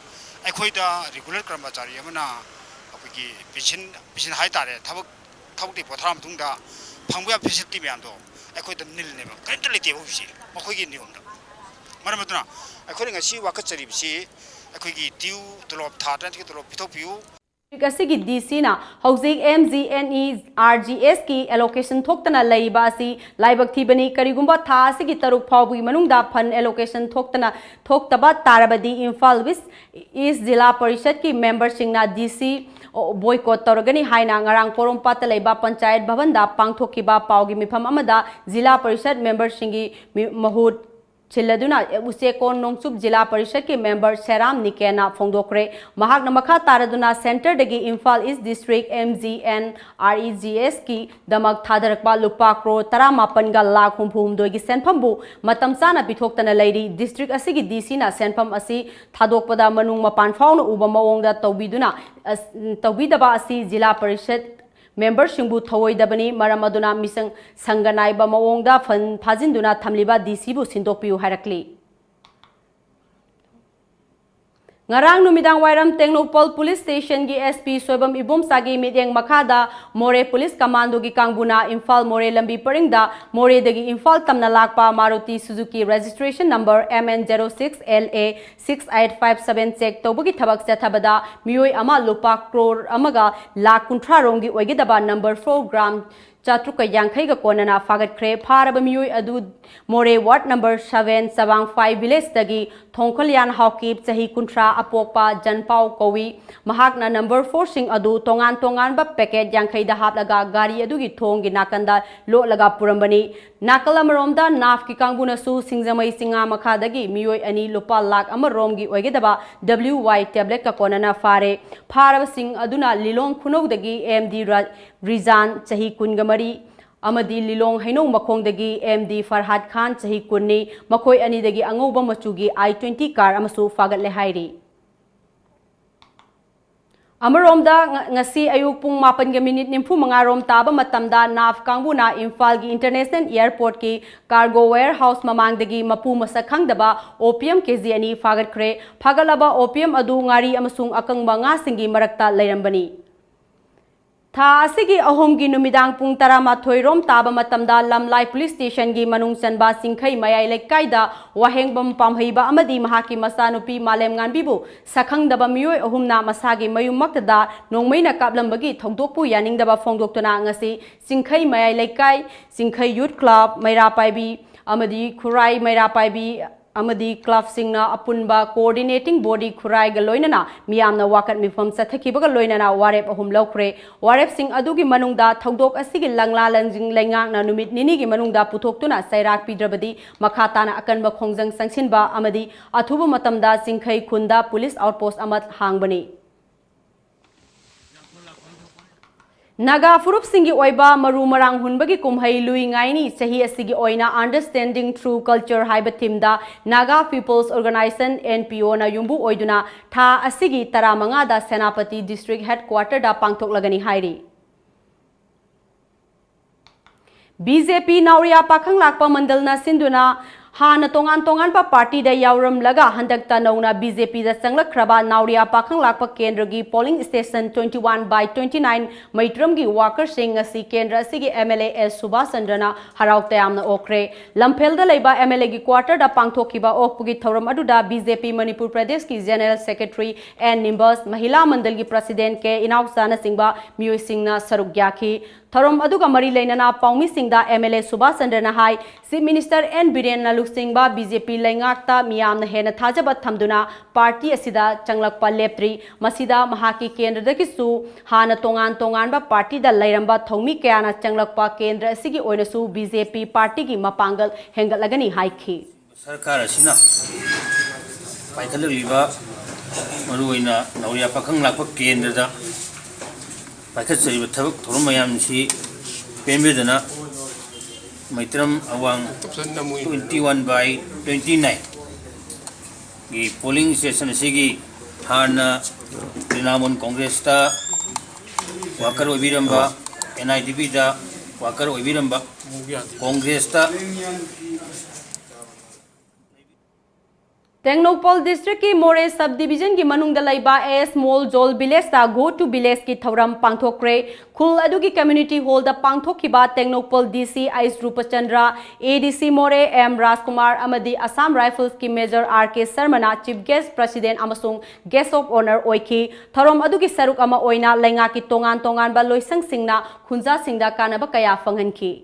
ꯑꯩꯈꯣꯏꯗ regular ꯀꯔꯃꯆꯥꯔꯤ ꯑꯃꯅ ꯑꯩꯈꯣꯏꯒꯤ pension, pension ꯍꯥꯏꯇꯥꯔꯦ, ꯊꯕꯛ, ꯊꯕꯛꯇꯤ ꯄꯣꯊꯥꯔ ꯃꯇꯨꯡꯗ ꯐꯪꯕ ꯌꯥꯕ facility ꯃꯌꯥꯝꯗꯣ ꯑꯩꯈꯣꯏꯗ nil ꯅꯦꯕ, ꯀꯔꯤꯝꯇ ꯂꯩꯇꯦꯕ ꯍꯧꯖꯤꯛꯁꯦ ꯃꯈꯣꯏꯒꯤ ꯅꯤꯌꯣꯝꯗ꯫ ꯃꯔꯝ ꯑꯗꯨꯅ ꯑꯩꯈꯣꯏꯅ ꯉꯁꯤ ꯋꯥꯀꯠꯆꯔꯤꯕꯁꯤ ꯑꯩꯈꯣꯏꯒꯤ due ꯇꯣꯂꯣꯞ, ꯊꯥ ꯇꯔꯥꯅꯤꯊꯣꯏꯒꯤ ꯇꯣꯂꯣꯞ ꯄꯤꯊꯣꯛꯄꯤꯌꯨ꯫ ꯗꯤꯁꯇ꯭ꯔꯤꯛ ꯑꯁꯤꯒꯤ D C ꯅ ꯍꯧꯖꯤꯛ M G N E R G S ꯀꯤ allocation ꯊꯣꯛꯇꯅ ꯂꯩꯔꯤꯕ ꯑꯁꯤ ꯂꯥꯏꯕꯛ ꯊꯤꯕꯅꯤ꯫ ꯀꯔꯤꯒꯨꯝꯕ ꯊꯥ ꯑꯁꯤꯒꯤ ꯇꯔꯨꯛ ꯐꯥꯎꯕꯒꯤ ꯃꯅꯨꯡꯗ fund allocation ꯊꯣꯛꯇꯅ, ꯊꯣꯛꯇꯕ ꯇꯥꯔꯕꯗꯤ ꯏꯝꯐꯥꯜ ꯋꯦꯁ ꯏꯁ ꯖꯤꯂꯥ ꯄꯔꯤꯁꯠꯀꯤ member ꯁꯤꯡꯅ D C boycott ꯇꯧꯔꯒꯅꯤ ꯍꯥꯏꯅ ꯉꯔꯥꯡ ꯄꯣꯔꯣꯝꯄꯥꯠꯇ ꯂꯩꯕ ꯄꯟꯆꯥꯌꯠ ꯚꯕꯟꯗ ꯄꯥꯡꯊꯣꯛꯈꯤꯕ ꯄꯥꯎꯒꯤ ꯃꯤꯐꯝ ꯑꯃꯗ ꯖꯤꯂꯥ ꯄꯔꯤꯁꯠ member ꯁꯤꯡꯒꯤ ꯃꯤ-, ꯃꯍꯨꯠ ꯁꯤꯜꯂꯗꯨꯅ ꯎꯆꯦꯀꯣꯟ ꯅꯣꯡꯆꯨꯞ ꯖꯤꯂꯥ ꯄꯔꯤꯁꯠꯀꯤ member ꯁꯦꯔꯥꯝ ꯅꯤꯀꯦꯟꯅ ꯐꯣꯡꯗꯣꯛꯈ꯭ꯔꯦ꯫ ꯃꯍꯥꯛꯅ ꯃꯈꯥ ꯇꯥꯔꯗꯨꯅ centre ꯗꯒꯤ ꯏꯝꯐꯥꯜ ꯏꯁ district M G N R E G S ꯀꯤ ꯗꯃꯛ ꯊꯥꯗꯔꯛꯄ ꯂꯨꯄꯥ ꯀ꯭ꯔꯣꯔ ꯇꯔꯥꯃꯥꯄꯟꯒ ꯂꯥꯈ ꯍꯨꯝꯐꯨ ꯍꯨꯝꯗꯣꯏꯒꯤ ꯁꯦꯟꯐꯝꯕꯨ ꯃꯇꯝ ꯆꯥꯅ ꯄꯤꯊꯣꯛꯇꯅ ꯂꯩꯔꯤ꯫ District ꯑꯁꯤꯒꯤ D C ꯅ ꯁꯦꯟꯐꯝ ꯑꯁꯤ ꯊꯥꯗꯣꯛꯄꯗ ꯃꯅꯨꯡ ꯃꯄꯥꯟ ꯐꯥꯎꯅ ꯎꯕ ꯃꯑꯣꯡꯗ ꯇꯧꯕꯤꯗꯨꯅ, ꯑꯁ, ꯇꯧꯕꯤꯗꯕ ꯑꯁꯤ ꯖꯤꯂꯥ ꯄꯔꯤꯁꯠ member ꯁꯤꯡꯕꯨ ꯊꯧꯑꯣꯏꯗꯕꯅꯤ꯫ ꯃꯔꯝ ꯑꯗꯨꯅ ꯃꯤꯁꯪ ꯁꯪꯒ ꯅꯥꯏꯕ ꯃꯑꯣꯡꯗ fund ꯐꯥꯖꯤꯟꯗꯨꯅ ꯊꯝꯂꯤꯕ D C ꯕꯨ ꯁꯤꯟꯗꯣꯛꯄꯤꯌꯨ ꯍꯥꯏꯔꯛꯂꯤ꯫ ꯉꯔꯥꯡ ꯅꯨꯃꯤꯗꯥꯡ ꯋꯥꯏꯔꯝ ꯇꯦꯡꯅꯧꯄꯜ ꯄꯨꯂꯤꯁ ꯁ꯭ꯇꯦꯁꯟꯒꯤ ꯑꯦꯁ ꯄꯤ ꯁꯣꯏꯕꯝ ꯏꯕꯣꯝꯆꯥꯒꯤ ꯃꯤꯠꯌꯦꯡ ꯃꯈꯥꯗ ꯃꯣꯔꯦ ꯄꯨꯂꯤꯁ ꯀꯃꯥꯟꯗꯣꯒꯤ ꯀꯥꯡꯕꯨꯅ ꯏꯝꯐꯥꯜ ꯃꯣꯔꯦ ꯂꯝꯕꯤ ꯄꯔꯤꯡꯗ ꯃꯣꯔꯦꯗꯒꯤ ꯏꯝꯐꯥꯜ ꯇꯝꯅ ꯂꯥꯛꯄ Maruti Suzuki registration number M N zero six L A six eight five seven check ꯇꯧꯕꯒꯤ ꯊꯕꯛ ꯆꯠꯊꯕꯗ ꯃꯤꯑꯣꯏ ꯑꯃ ꯂꯨꯄꯥ ꯀ꯭ꯔꯣꯔ ꯑꯃꯒ ꯂꯥꯈ ꯀꯨꯟꯊ꯭ꯔꯥ ꯔꯣꯝꯒꯤ ꯑꯣꯏꯒꯗꯕ number four gram ꯆꯥꯇ꯭ꯔꯨꯛꯀ ꯌꯥꯡꯈꯩꯒ ꯀꯣꯟꯅꯅ ꯐꯥꯒꯠꯈ꯭ꯔꯦ꯫ ꯐꯥꯔꯕ ꯃꯤꯑꯣꯏ ꯑꯗꯨ ꯃꯣꯔꯦ ward number seven ꯆꯕꯥꯡꯐꯥꯏ villageꯇꯒꯤ ꯊꯣꯡꯈꯣꯂꯤꯌꯥꯟ ꯍꯥꯎꯀꯤꯞ, ꯆꯍꯤ ꯀꯨꯟꯊ꯭ꯔꯥ, ꯑꯄꯣꯛꯄ ꯖꯟꯄꯥꯎ ꯀꯧꯏ꯫ ꯃꯍꯥꯛꯅ number fourꯁꯤꯡ ꯑꯗꯨ ꯇꯣꯉꯥꯟ ꯇꯣꯉꯥꯟꯕ packet ꯌꯥꯡꯈꯩꯗ ꯍꯥꯞꯂꯒ ꯒꯥꯔꯤ ꯑꯗꯨꯒꯤ ꯊꯣꯡꯒꯤ ꯅꯥꯀꯟꯗ ꯂꯣꯠꯂꯒ ꯄꯨꯔꯝꯕꯅꯤ꯫ ꯅꯥꯀꯜ ꯑꯃꯔꯣꯝꯗ, ꯅꯥꯐꯀꯤ ꯀꯥꯡꯕꯨꯅꯁꯨ ꯁꯤꯡꯖꯃꯩ ꯆꯤꯡꯉꯥ ꯃꯈꯥꯗꯒꯤ ꯃꯤꯑꯣꯏ ꯑꯅꯤ ꯂꯨꯄꯥ ꯂꯥꯈ ꯑꯃ ꯔꯣꯝꯒꯤ ꯑꯣꯏꯒꯗꯕ W Y tabletꯀ ꯀꯣꯟꯅꯅ ꯐꯥꯔꯦ꯫ ꯐꯥꯔꯕꯁꯤꯡ ꯑꯗꯨꯅ ꯂꯤꯂꯣꯡ ꯈꯨꯅꯧꯗꯒꯤ M D ꯔ-, ꯔꯤꯖꯥꯟ, ꯆꯍꯤ ꯀꯨꯟꯒ ꯃꯔꯤ, ꯑꯃꯗꯤ ꯂꯤꯂꯣꯡ ꯍꯩꯅꯧ ꯃꯈꯣꯡꯗꯒꯤ M D ꯐꯔꯍꯥꯗ ꯈꯥꯟ, ꯆꯍꯤ ꯀꯨꯟꯅꯤ꯫ ꯃꯈꯣꯏ ꯑꯅꯤꯗꯒꯤ ꯑꯉꯧꯕ ꯃꯆꯨꯒꯤ I twenty car ꯑꯃꯁꯨ ꯐꯥꯒꯠꯂꯦ ꯍꯥꯏꯔꯤ꯫ ꯑꯃꯔꯣꯝꯗ, ꯉ-, ꯉꯁꯤ ꯑꯌꯨꯛ ꯄꯨꯡ ꯃꯥꯄꯟꯒ minute ꯅꯤꯐꯨ ꯃꯉꯥ ꯔꯣꯝ ꯇꯥꯕ ꯃꯇꯝꯗ ꯅꯥꯐ ꯀꯥꯡꯕꯨꯅ ꯏꯝꯐꯥꯜꯒꯤ International Airportꯀꯤ cargo warehouse ꯃꯃꯥꯡꯗꯒꯤ ꯃꯄꯨ ꯃꯁꯛ ꯈꯪꯗꯕ opium K G ꯑꯅꯤ ꯐꯥꯒꯠꯈ꯭ꯔꯦ꯫ ꯐꯥꯒꯠꯂꯕ opium ꯑꯗꯨ ꯉꯥꯔꯤ ꯑꯃꯁꯨꯡ ꯑꯀꯪꯕ ꯉꯥꯁꯤꯡꯒꯤ ꯃꯔꯛꯇ ꯂꯩꯔꯝꯕꯅꯤ꯫ ꯊꯥ ꯑꯁꯤꯒꯤ ꯑꯍꯨꯝꯒꯤ ꯅꯨꯃꯤꯗꯥꯡ ꯄꯨꯡ ꯇꯔꯥꯃꯥꯊꯣꯏ ꯔꯣꯝ ꯇꯥꯕ ꯃꯇꯝꯗ ꯂꯝꯂꯥꯏ ꯄꯨꯂꯤꯁ ꯁ꯭ꯇꯦꯁꯟꯒꯤ ꯃꯅꯨꯡ ꯆꯟꯕ ꯆꯤꯡꯈꯩ ꯃꯌꯥꯏ ꯂꯩꯀꯥꯏꯗ ꯋꯥꯍꯦꯡꯕꯝ ꯄꯥꯝꯍꯩꯕ ꯑꯃꯗꯤ ꯃꯍꯥꯛꯀꯤ ꯃꯆꯥꯅꯨꯄꯤ ꯃꯥꯂꯦꯝꯉꯥꯟꯕꯤꯕꯨ ꯁꯛꯈꯪꯗꯕ ꯃꯤꯑꯣꯏ ꯑꯍꯨꯝꯅ ꯃꯁꯥꯒꯤ ꯃꯌꯨꯝꯃꯛꯇꯗ ꯅꯣꯡꯃꯩꯅ ꯀꯥꯞꯂꯝꯕꯒꯤ ꯊꯧꯗꯣꯛꯄꯨ ꯌꯥꯅꯤꯡꯗꯕ ꯐꯣꯡꯗꯣꯛꯇꯨꯅ ꯉꯁꯤ ꯆꯤꯡꯈꯩ ꯃꯌꯥꯏ ꯂꯩꯀꯥꯏ, ꯆꯤꯡꯈꯩ Youth Club, ꯃꯩꯔꯥ ꯄꯥꯏꯕꯤ ꯑꯃꯗꯤ ꯈꯨꯔꯥꯏ ꯃꯩꯔꯥ ꯄꯥꯏꯕꯤ ꯑꯃꯗꯤ clubꯁꯤꯡꯅ ꯑꯄꯨꯟꯕ coordinating body ꯈꯨꯔꯥꯏꯒ ꯂꯣꯏꯅꯅ ꯃꯤꯌꯥꯝꯅ ꯋꯥꯀꯠ ꯃꯤꯐꯝ ꯆꯠꯊꯈꯤꯕꯒ ꯂꯣꯏꯅꯅ ꯋꯥꯔꯦꯞ ꯑꯍꯨꯝ ꯂꯧꯈ꯭ꯔꯦ꯫ ꯋꯥꯔꯦꯞꯁꯤꯡ ꯑꯗꯨꯒꯤ ꯃꯅꯨꯡꯗ ꯊꯧꯗꯣꯛ ꯑꯁꯤꯒꯤ ꯂꯪꯂꯥ ꯂꯪꯖꯤꯡ ꯂꯩꯉꯥꯛꯅ ꯅꯨꯃꯤꯠ ꯅꯤꯅꯤꯒꯤ ꯃꯅꯨꯡꯗ ꯄꯨꯊꯣꯛꯇꯨꯅ ꯆꯩꯔꯥꯛ ꯄꯤꯗ꯭ꯔꯕꯗꯤ ꯃꯈꯥ ꯇꯥꯅ ꯑꯀꯟꯕ ꯈꯣꯡꯖꯪ ꯆꯪꯁꯤꯟꯕ ꯑꯃꯗꯤ ꯑꯊꯨꯕ ꯃꯇꯝꯗ ꯆꯤꯡꯈꯩ ꯈꯨꯟꯗ ꯄꯨꯂꯤꯁ outpost ꯑꯃ ꯍꯥꯡꯕꯅꯤ꯫ ꯅꯥꯒꯥ ꯐꯨꯔꯨꯞꯁꯤꯡꯒꯤ ꯑꯣꯏꯕ ꯃꯔꯨ ꯃꯔꯥꯡ ꯍꯨꯟꯕꯒꯤ ꯀꯨꯝꯍꯩ ꯂꯨꯏ ꯉꯥꯏꯅꯤ ꯆꯍꯤ ꯑꯁꯤꯒꯤ ꯑꯣꯏꯅ Understanding Through Culture ꯍꯥꯏꯕ themeꯗ Naga People's Organisation, N P Oꯅ ꯌꯨꯝꯕꯨ ꯑꯣꯏꯗꯨꯅ ꯊꯥ ꯑꯁꯤꯒꯤ ꯇꯔꯥꯃꯉꯥꯗ ꯁꯦꯅꯥꯄꯇꯤ district headquarterꯗ ꯄꯥꯡꯊꯣꯛꯂꯒꯅꯤ ꯍꯥꯏꯔꯤ꯫ B J P ꯅꯥꯎꯔꯤꯌꯥ ꯄꯥꯈꯪ ꯂꯥꯛꯄ ꯃꯟꯗꯜꯅ ꯁꯤꯟꯗꯨꯅ ꯍꯥꯟꯅ ꯇꯣꯉꯥꯟ ꯇꯣꯉꯥꯟꯕ ꯄꯥꯔꯇꯤꯗ ꯌꯥꯎꯔꯝꯂꯒ ꯍꯟꯗꯛꯇ ꯅꯧꯅ ꯕꯤ ꯖꯦ ꯄꯤꯗ ꯆꯪꯂꯛꯈ꯭ꯔꯕ ꯅꯥꯎꯔꯤꯌꯥ ꯄꯥꯈꯪ ꯂꯥꯛꯄ ꯀꯦꯟꯗ꯭ꯔꯒꯤ polling station twenty one by twenty nine ꯃꯩꯇ꯭ꯔꯝꯒꯤ workerꯁꯤꯡ ꯉꯁꯤ ꯀꯦꯟꯗ꯭ꯔ ꯑꯁꯤꯒꯤ M L A S Subhas ꯆꯟꯗ꯭ꯔꯅ ꯍꯔꯥꯎ ꯇꯌꯥꯝꯅ ꯑꯣꯛꯈ꯭ꯔꯦ꯫ ꯂꯝꯐꯦꯜꯗ ꯂꯩꯕ M L Aꯒꯤ quarterꯗ ꯄꯥꯡꯊꯣꯛꯈꯤꯕ ꯑꯣꯛꯄꯒꯤ ꯊꯧꯔꯝ ꯑꯗꯨꯗ B J P ꯃꯅꯤꯄꯨꯔ ꯄ꯭ꯔꯗꯦꯁꯀꯤ General Secretary N ꯅꯤꯝꯕꯁ, ꯃꯍꯤꯂꯥ ꯃꯟꯗꯜꯒꯤ President K ꯏꯅꯥꯎꯆꯥꯅꯆꯤꯡꯕ ꯃꯤꯑꯣꯏꯁꯤꯡꯅ ꯁꯔꯨꯛ ꯌꯥꯈꯤ꯫ ꯊꯧꯔꯝ ꯑꯗꯨꯒ ꯃꯔꯤ ꯂꯩꯅꯅ ꯄꯥꯎꯃꯤꯁꯤꯡꯗ M L A Subhas ꯆꯟꯗ꯭ꯔꯅ high, Chief Minister N ꯕꯤꯔꯦꯟꯅ ꯂꯨꯆꯤꯡꯕ B J P ꯂꯩꯉꯥꯛꯇ ꯃꯤꯌꯥꯝꯅ ꯍꯦꯟꯅ ꯊꯥꯖꯕ ꯊꯝꯗꯨꯅ ꯄꯥꯔꯇꯤ ꯑꯁꯤꯗ ꯆꯪꯂꯛꯄ ꯂꯦꯞꯇ꯭ꯔꯤ꯫ ꯃꯁꯤꯗ ꯃꯍꯥꯛꯀꯤ ꯀꯦꯟꯗ꯭ꯔꯗꯒꯤꯁꯨ ꯍꯥꯟꯅ ꯇꯣꯉꯥꯟ ꯇꯣꯉꯥꯟꯕ ꯄꯥꯔꯇꯤꯗ ꯂꯩꯔꯝꯕ ꯊꯧꯃꯤ ꯀꯌꯥꯅ ꯆꯪꯂꯛꯄ ꯀꯦꯟꯗ꯭ꯔ ꯑꯁꯤꯒꯤ ꯑꯣꯏꯅꯁꯨ B J P ꯄꯥꯔꯇꯤꯒꯤ ꯃꯄꯥꯡꯒꯜ ꯍꯦꯟꯒꯠꯂꯒꯅꯤ ꯍꯥꯏꯈꯤ꯫ ꯁꯔꯀꯥꯔ ꯑꯁꯤꯅ ꯄꯥꯏꯈꯠꯂꯛꯂꯤꯕ ꯃꯔꯨꯑꯣꯏꯅ ꯅꯥꯎꯔꯤꯌꯥ ꯄꯥꯈꯪ ꯂꯥꯛꯄ ꯀꯦꯟꯗ꯭ꯔꯗ ꯄꯥꯏꯈꯠꯆꯔꯤꯕ ꯊꯕꯛ ꯊꯧꯔꯝ ꯃꯌꯥꯝꯁꯤ ꯄꯦꯟꯕꯤꯗꯅ ꯃꯩꯇ꯭ꯔꯝ ꯑꯋꯥꯡ twenty one by twenty nine ꯒꯤ polling station ꯑꯁꯤꯒꯤ ꯍꯥꯟꯅ Trinamool ꯀꯣꯡꯒ꯭ꯔꯦꯁꯇ worker ꯑꯣꯏꯕꯤꯔꯝꯕ, N I D Bꯗ worker ꯑꯣꯏꯕꯤꯔꯝꯕ, ꯀꯣꯡꯒ꯭ꯔꯦꯁꯇ Tengnoupal districtꯀꯤ ꯃꯣꯔꯦ sub divisionꯒꯤ ꯃꯅꯨꯡꯗ ꯂꯩꯕ S Mol Jol villageꯇ Go to villageꯀꯤ ꯊꯧꯔꯝ ꯄꯥꯡꯊꯣꯛꯈ꯭ꯔꯦ꯫ ꯈꯨꯜ ꯑꯗꯨꯒꯤ community hallꯗ ꯄꯥꯡꯊꯣꯛꯈꯤꯕ Tengnoupal D C H ꯔꯨꯄꯆꯟꯗ꯭ꯔ, A D C ꯃꯣꯔꯦ M ꯔꯥꯖꯀꯨꯃꯥꯔ ꯑꯃꯗꯤ Assam Riflesꯀꯤ Major R K ꯁꯔꯃꯅ Chief Guest, President ꯑꯃꯁꯨꯡ Guest of Honour ꯑꯣꯏꯈꯤ꯫ ꯊꯧꯔꯝ ꯑꯗꯨꯒꯤ ꯁꯔꯨꯛ ꯑꯃ ꯑꯣꯏꯅ ꯂꯩꯉꯥꯛꯀꯤ ꯇꯣꯉꯥꯟ ꯇꯣꯉꯥꯟꯕ ꯂꯣꯏꯁꯪꯁꯤꯡꯅ ꯈꯨꯟꯖꯥꯁꯤꯡꯗ ꯀꯥꯟꯅꯕ ꯀꯌꯥ ꯐꯪꯍꯟꯈꯤ꯫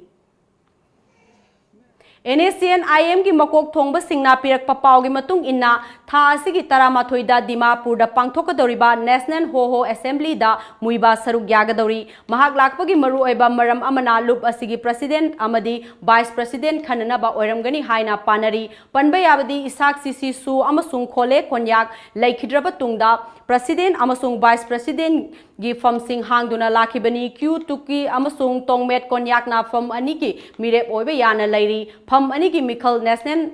N S C N I Mꯒꯤ ꯃꯀꯣꯛ ꯊꯣꯡꯕꯁꯤꯡꯅ ꯄꯤꯔꯛꯄ ꯄꯥꯎꯒꯤ ꯃꯇꯨꯡ ꯏꯟꯅ, ꯊꯥ ꯑꯁꯤꯒꯤ ꯇꯔꯥꯃꯥꯊꯣꯏꯗ ꯗꯤꯃꯥꯄꯨꯔꯗ ꯄꯥꯡꯊꯣꯛꯀꯗꯧꯔꯤꯕ National Ho Ho Assemblyꯗ ꯃꯨꯏꯕꯥ ꯁꯔꯨꯛ ꯌꯥꯒꯗꯧꯔꯤ꯫ ꯃꯍꯥꯛ ꯂꯥꯛꯄꯒꯤ ꯃꯔꯨꯑꯣꯏꯕ ꯃꯔꯝ ꯑꯃꯅ ꯂꯨꯞ ꯑꯁꯤꯒꯤ President ꯑꯃꯗꯤ Vice President ꯈꯟꯅꯅꯕ ꯑꯣꯏꯔꯝꯒꯅꯤ ꯍꯥꯏꯅ ꯄꯥꯅꯔꯤ꯫ ꯄꯟꯕ ꯌꯥꯕꯗꯤ, ꯏꯁꯥꯛ ꯁꯤꯁꯤꯁꯨ ꯑꯃꯁꯨꯡ ꯈꯣꯂꯦ ꯀꯣꯟꯌꯥꯛ ꯂꯩꯈꯤꯗ꯭ꯔꯕ ꯇꯨꯡꯗ President ꯑꯃꯁꯨꯡ Vice Presidentꯒꯤ ꯐꯝꯁꯤꯡ ꯍꯥꯡꯗꯨꯅ ꯂꯥꯛꯈꯤꯕꯅꯤ꯫ ꯀ꯭ꯌꯨ ꯇꯨꯀꯤ ꯑꯃꯁꯨꯡ ꯇꯣꯡꯃꯦꯠ ꯀꯣꯟꯌꯥꯛꯅ ꯐꯝ ꯑꯅꯤꯒꯤ ꯃꯤꯔꯦꯞ ꯑꯣꯏꯕ ꯌꯥꯅ ꯂꯩꯔꯤ꯫ ꯐꯝ ꯑꯅꯤꯒꯤ ꯃꯤꯈꯜ National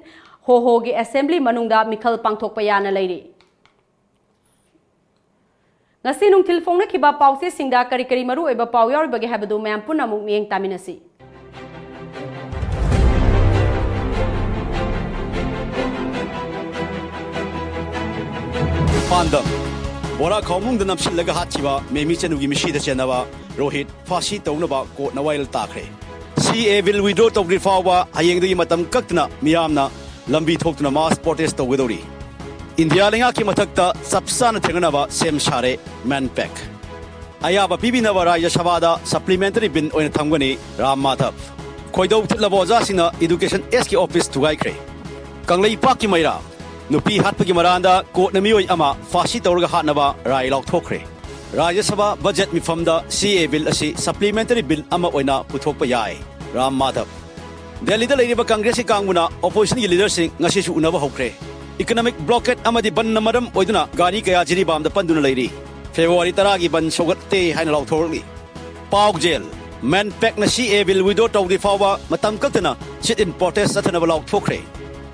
Ho Hoꯒꯤ Assembly ꯃꯅꯨꯡꯗ ꯃꯤꯈꯜ ꯄꯥꯡꯊꯣꯛꯄ ꯌꯥꯅ ꯂꯩꯔꯤ꯫ ꯉꯁꯤ ꯅꯨꯡꯊꯤꯜ ꯐꯣꯡꯅꯈꯤꯕ ꯄꯥꯎꯆꯦꯁꯤꯡꯗ ꯀꯔꯤ ꯀꯔꯤ ꯃꯔꯨꯑꯣꯏꯕ ꯄꯥꯎ ꯌꯥꯎꯔꯤꯕꯒꯦ ꯍꯥꯏꯕꯗꯨ ꯃꯌꯥꯝ ꯄꯨꯟꯅ ꯑꯃꯨꯛ ꯃꯤꯠꯌꯦꯡ ꯇꯥꯃꯤꯟꯅꯁꯤ꯫ ꯄꯥꯟꯗꯝ: ꯕꯣꯔꯥ ꯈꯥꯎꯃꯨꯡꯗ ꯅꯝꯁꯤꯜꯂꯒ ꯍꯥꯠꯈꯤꯕ ꯃꯦꯃꯤ ꯆꯅꯨꯒꯤ ꯃꯤꯁꯤꯗ ꯆꯦꯟꯅꯕ ꯔꯣꯍꯤꯠ ꯐꯥꯁꯤ ꯇꯧꯅꯕ ꯀꯣꯔꯠꯅ ꯋꯥꯌꯦꯜ ꯇꯥꯈ꯭ꯔꯦ꯫ ꯁꯤ ꯑꯦ ꯕꯤꯜ ꯋꯤꯗ꯭ꯔꯣ ꯇꯧꯗ꯭ꯔꯤ ꯐꯥꯎꯕ ꯍꯌꯦꯡꯗꯒꯤ ꯃꯇꯝ ꯀꯛꯇꯅ ꯃꯤꯌꯥꯝꯅ ꯂꯝꯕꯤ ꯊꯣꯛꯇꯨꯅ ꯃꯥꯁ ꯄ꯭ꯔꯣꯇꯦꯁ ꯇꯧꯒꯗꯧꯔꯤ꯫ ꯏꯟꯗꯤꯌꯥ ꯂꯩꯉꯥꯛꯀꯤ ꯃꯊꯛꯇ ꯆꯞ ꯆꯥꯅ ꯊꯦꯡꯅꯅꯕ ꯁꯦꯝ ꯁꯥꯔꯦ ꯃꯦꯟꯄꯦꯛ꯫ ꯑꯌꯥꯕ ꯄꯤꯕꯤꯅꯕ ꯔꯥꯖ꯭ꯌ ꯁꯚꯥꯗ ꯁꯄ꯭ꯂꯤꯃꯦꯟꯇꯔꯤ ꯕꯤꯜ ꯑꯣꯏꯅ ꯊꯝꯒꯅꯤ ꯔꯥꯝ ꯃꯥꯙꯕ꯫ ꯈꯣꯏꯗꯧ ꯊꯤꯠꯂꯕ ꯑꯣꯖꯥꯁꯤꯡꯅ ꯏꯗꯨꯀꯦꯁꯟ ꯑꯦꯁꯀꯤ ꯑꯣꯐꯤꯁ ꯊꯨꯒꯥꯏꯈ꯭ꯔꯦ꯫ ꯀꯪꯂꯩꯄꯥꯛꯀꯤ ꯃꯩꯔꯥ: ꯅꯨꯄꯤ ꯍꯥꯠꯄꯒꯤ ꯃꯔꯥꯟꯗ ꯀꯣꯔꯠꯅ ꯃꯤꯑꯣꯏ ꯑꯃ ꯐꯥꯁꯤ ꯇꯧꯔꯒ ꯍꯥꯠꯅꯕ ꯔꯥꯏ ꯂꯥꯎꯊꯣꯛꯈ꯭ꯔꯦ꯫ ꯔꯥꯖ꯭ꯌ ꯁꯚꯥ ꯕꯖꯦꯠ ꯃꯤꯐꯝꯗ ꯁꯤ ꯑꯦ ꯕꯤꯜ ꯑꯁꯤ ꯁꯄ꯭ꯂꯤꯃꯦꯟꯇꯔꯤ ꯕꯤꯜ ꯑꯃ ꯑꯣꯏꯅ ꯄꯨꯊꯣꯛꯄ ꯌꯥꯏ꯫ ꯔꯥꯝ ꯃꯥꯙꯕ꯫ ꯗꯦꯜꯂꯤꯗ ꯂꯩꯔꯤꯕ ꯀꯪꯒ꯭ꯔꯦꯁꯀꯤ ꯀꯥꯡꯕꯨꯅ ꯑꯣꯄꯣꯖꯤꯁꯟꯒꯤ ꯂꯤꯗꯔꯁꯤꯡ ꯉꯁꯤꯁꯨ ꯎꯅꯕ ꯍꯧꯈ꯭ꯔꯦ꯫ ꯏꯀꯣꯅꯣꯃꯤꯛ ꯕ꯭ꯂꯣꯀꯦꯠ ꯑꯃꯗꯤ ꯕꯟꯗ ꯃꯔꯝ ꯑꯣꯏꯗꯨꯅ ꯒꯥꯔꯤ ꯀꯌꯥ ꯖꯤꯔꯤꯕꯥꯝꯗ ꯄꯟꯗꯨꯅ ꯂꯩꯔꯤ꯫ ꯐꯦꯕ꯭ꯔꯨꯋꯥꯔꯤ ꯇꯔꯥꯒꯤ ꯕꯟꯗ ꯁꯧꯒꯠꯇꯦ ꯍꯥꯏꯅ ꯂꯥꯎꯊꯣꯔꯛꯂꯤ꯫ ꯄꯥꯎꯖꯦꯜ: ꯃꯦꯟꯄꯦꯛꯅ ꯁꯤ ꯑꯦ ꯕꯤꯜ ꯋꯤꯗ꯭ꯔꯣ ꯇꯧꯗ꯭ꯔꯤ ꯐꯥꯎꯕ ꯃꯇꯝ ꯀꯛꯇꯅ ꯁꯤꯠ ꯏꯟ ꯄ꯭ꯔꯣꯇꯦꯁ ꯆꯠꯊꯅꯕ ꯂꯥꯎꯊꯣꯛꯈ꯭ꯔꯦ꯫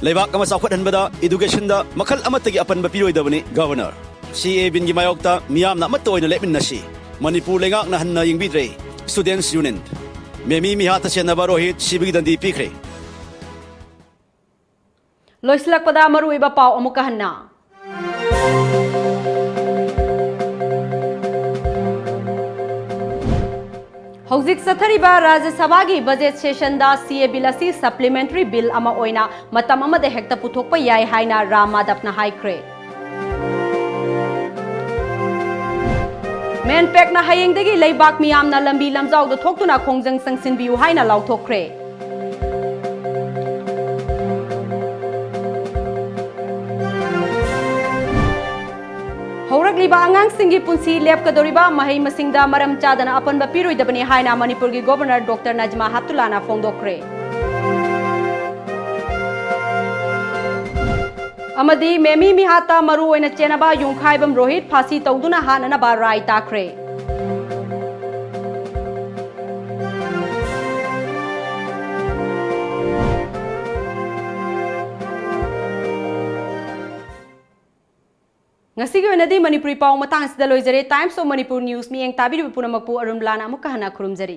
ꯂꯩꯕꯥꯛ ꯑꯃ ꯆꯥꯎꯈꯠꯍꯟꯕꯗ ꯏꯗꯨꯀꯦꯁꯟꯗ ꯃꯈꯜ ꯑꯃꯠꯇꯒꯤ ꯑꯄꯟꯕ ꯄꯤꯔꯣꯏꯗꯕꯅꯤ ꯒꯚꯔꯅꯔ꯫ ꯁꯤ ꯑꯦ ꯕꯤꯜꯒꯤ ꯃꯥꯌꯣꯛꯇ ꯃꯤꯌꯥꯝꯅ ꯑꯃꯠꯇ ꯑꯣꯏꯅ ꯂꯦꯞꯃꯤꯟꯅꯁꯤ꯫ ꯃꯅꯤꯄꯨꯔ ꯂꯩꯉꯥꯛꯅ ꯍꯟꯅ ꯌꯦꯡꯕꯤꯗ꯭ꯔꯦ꯫ ꯁ꯭ꯇꯨꯗꯦꯟꯠꯁ ꯌꯨꯅꯤꯌꯟ꯫ ꯃꯦꯃꯤ ꯃꯤꯍꯥꯠꯇ ꯆꯦꯟꯅꯕ ꯔꯣꯍꯤꯠ ꯁꯤꯕꯒꯤ ꯗꯟꯗꯤ ꯄꯤꯈ꯭ꯔꯦ꯫ ꯂꯣꯏꯁꯤꯜꯂꯛꯄꯗ ꯃꯔꯨꯑꯣꯏꯕ ꯄꯥꯎ ꯑꯃꯨꯛꯀ ꯍꯟꯅ꯫ ꯍꯧꯖꯤꯛ ꯆꯠꯊꯔꯤꯕ ꯔꯥꯖ꯭ꯌ ꯁꯚꯥꯒꯤ ꯕꯖꯦꯠ ꯁꯦꯁꯟꯗ ꯁꯤ ꯑꯦ ꯕꯤꯜ ꯑꯁꯤ ꯁꯄ꯭ꯂꯤꯃꯦꯟꯇꯔꯤ ꯕꯤꯜ ꯑꯃ ꯑꯣꯏꯅ ꯃꯇꯝ ꯑꯃꯗ ꯍꯦꯛꯇ ꯄꯨꯊꯣꯛꯄ ꯌꯥꯏ ꯍꯥꯏꯅ ꯔꯥꯝ ꯃꯥꯙꯕꯅ ꯍꯥꯏꯈ꯭ꯔꯦ꯫ ꯃꯦꯟꯄꯦꯛꯅ ꯍꯌꯦꯡꯗꯒꯤ ꯂꯩꯕꯥꯛ ꯃꯤꯌꯥꯝꯅ ꯂꯝꯕꯤ ꯂꯝꯖꯥꯎꯗ ꯊꯣꯛꯇꯨꯅ ꯈꯣꯡꯖꯪ ꯆꯪꯁꯤꯟꯕꯤꯌꯨ ꯍꯥꯏꯅ ꯂꯥꯎꯊꯣꯛꯈ꯭ꯔꯦ꯫ ꯍꯧꯔꯛꯂꯤꯕ ꯑꯉꯥꯡꯁꯤꯡꯒꯤ ꯄꯨꯟꯁꯤ ꯂꯦꯞꯀꯗꯧꯔꯤꯕ ꯃꯍꯩ ꯃꯁꯤꯡꯗ ꯃꯔꯝ ꯆꯥꯗꯅ ꯑꯄꯟꯕ ꯄꯤꯔꯣꯏꯗꯕꯅꯤ ꯍꯥꯏꯅ ꯃꯅꯤꯄꯨꯔꯒꯤ ꯒꯣꯚꯔꯅꯔ ꯗꯣꯛꯇꯔ ꯅꯖꯃꯥ ꯍꯦꯞꯇꯨꯜꯂꯥꯅ ꯐꯣꯡꯗꯣꯛꯈ꯭ꯔꯦ꯫ ꯑꯃꯗꯤ ꯃꯦꯃꯤ ꯃꯤꯍꯥꯠꯇ ꯃꯔꯨ ꯑꯣꯏꯅ ꯆꯦꯟꯅꯕ ꯌꯨꯝꯈꯥꯏꯕꯝ ꯔꯣꯍꯤꯠ ꯐꯥꯁꯤ ꯇꯧꯗꯨꯅ ꯍꯥꯠꯅꯅꯕ ꯔꯥꯏ ꯇꯥꯈ꯭ꯔꯦ꯫ ꯉꯁꯤꯒꯤ ꯑꯣꯏꯅꯗꯤ ꯃꯅꯤꯄꯨꯔꯤ ꯄꯥꯎ ꯃꯇꯥꯡ ꯑꯁꯤꯗ ꯂꯣꯏꯖꯔꯦ꯫ Times of Manipur News ꯃꯤꯠꯌꯦꯡ ꯇꯥꯕꯤꯔꯤꯕ ꯄꯨꯝꯅꯃꯛꯄꯨ ꯑꯔꯨꯟ ꯕꯂꯥꯅ ꯑꯃꯨꯛꯀ ꯍꯟꯅ ꯈꯨꯔꯨꯝꯖꯔꯤ꯫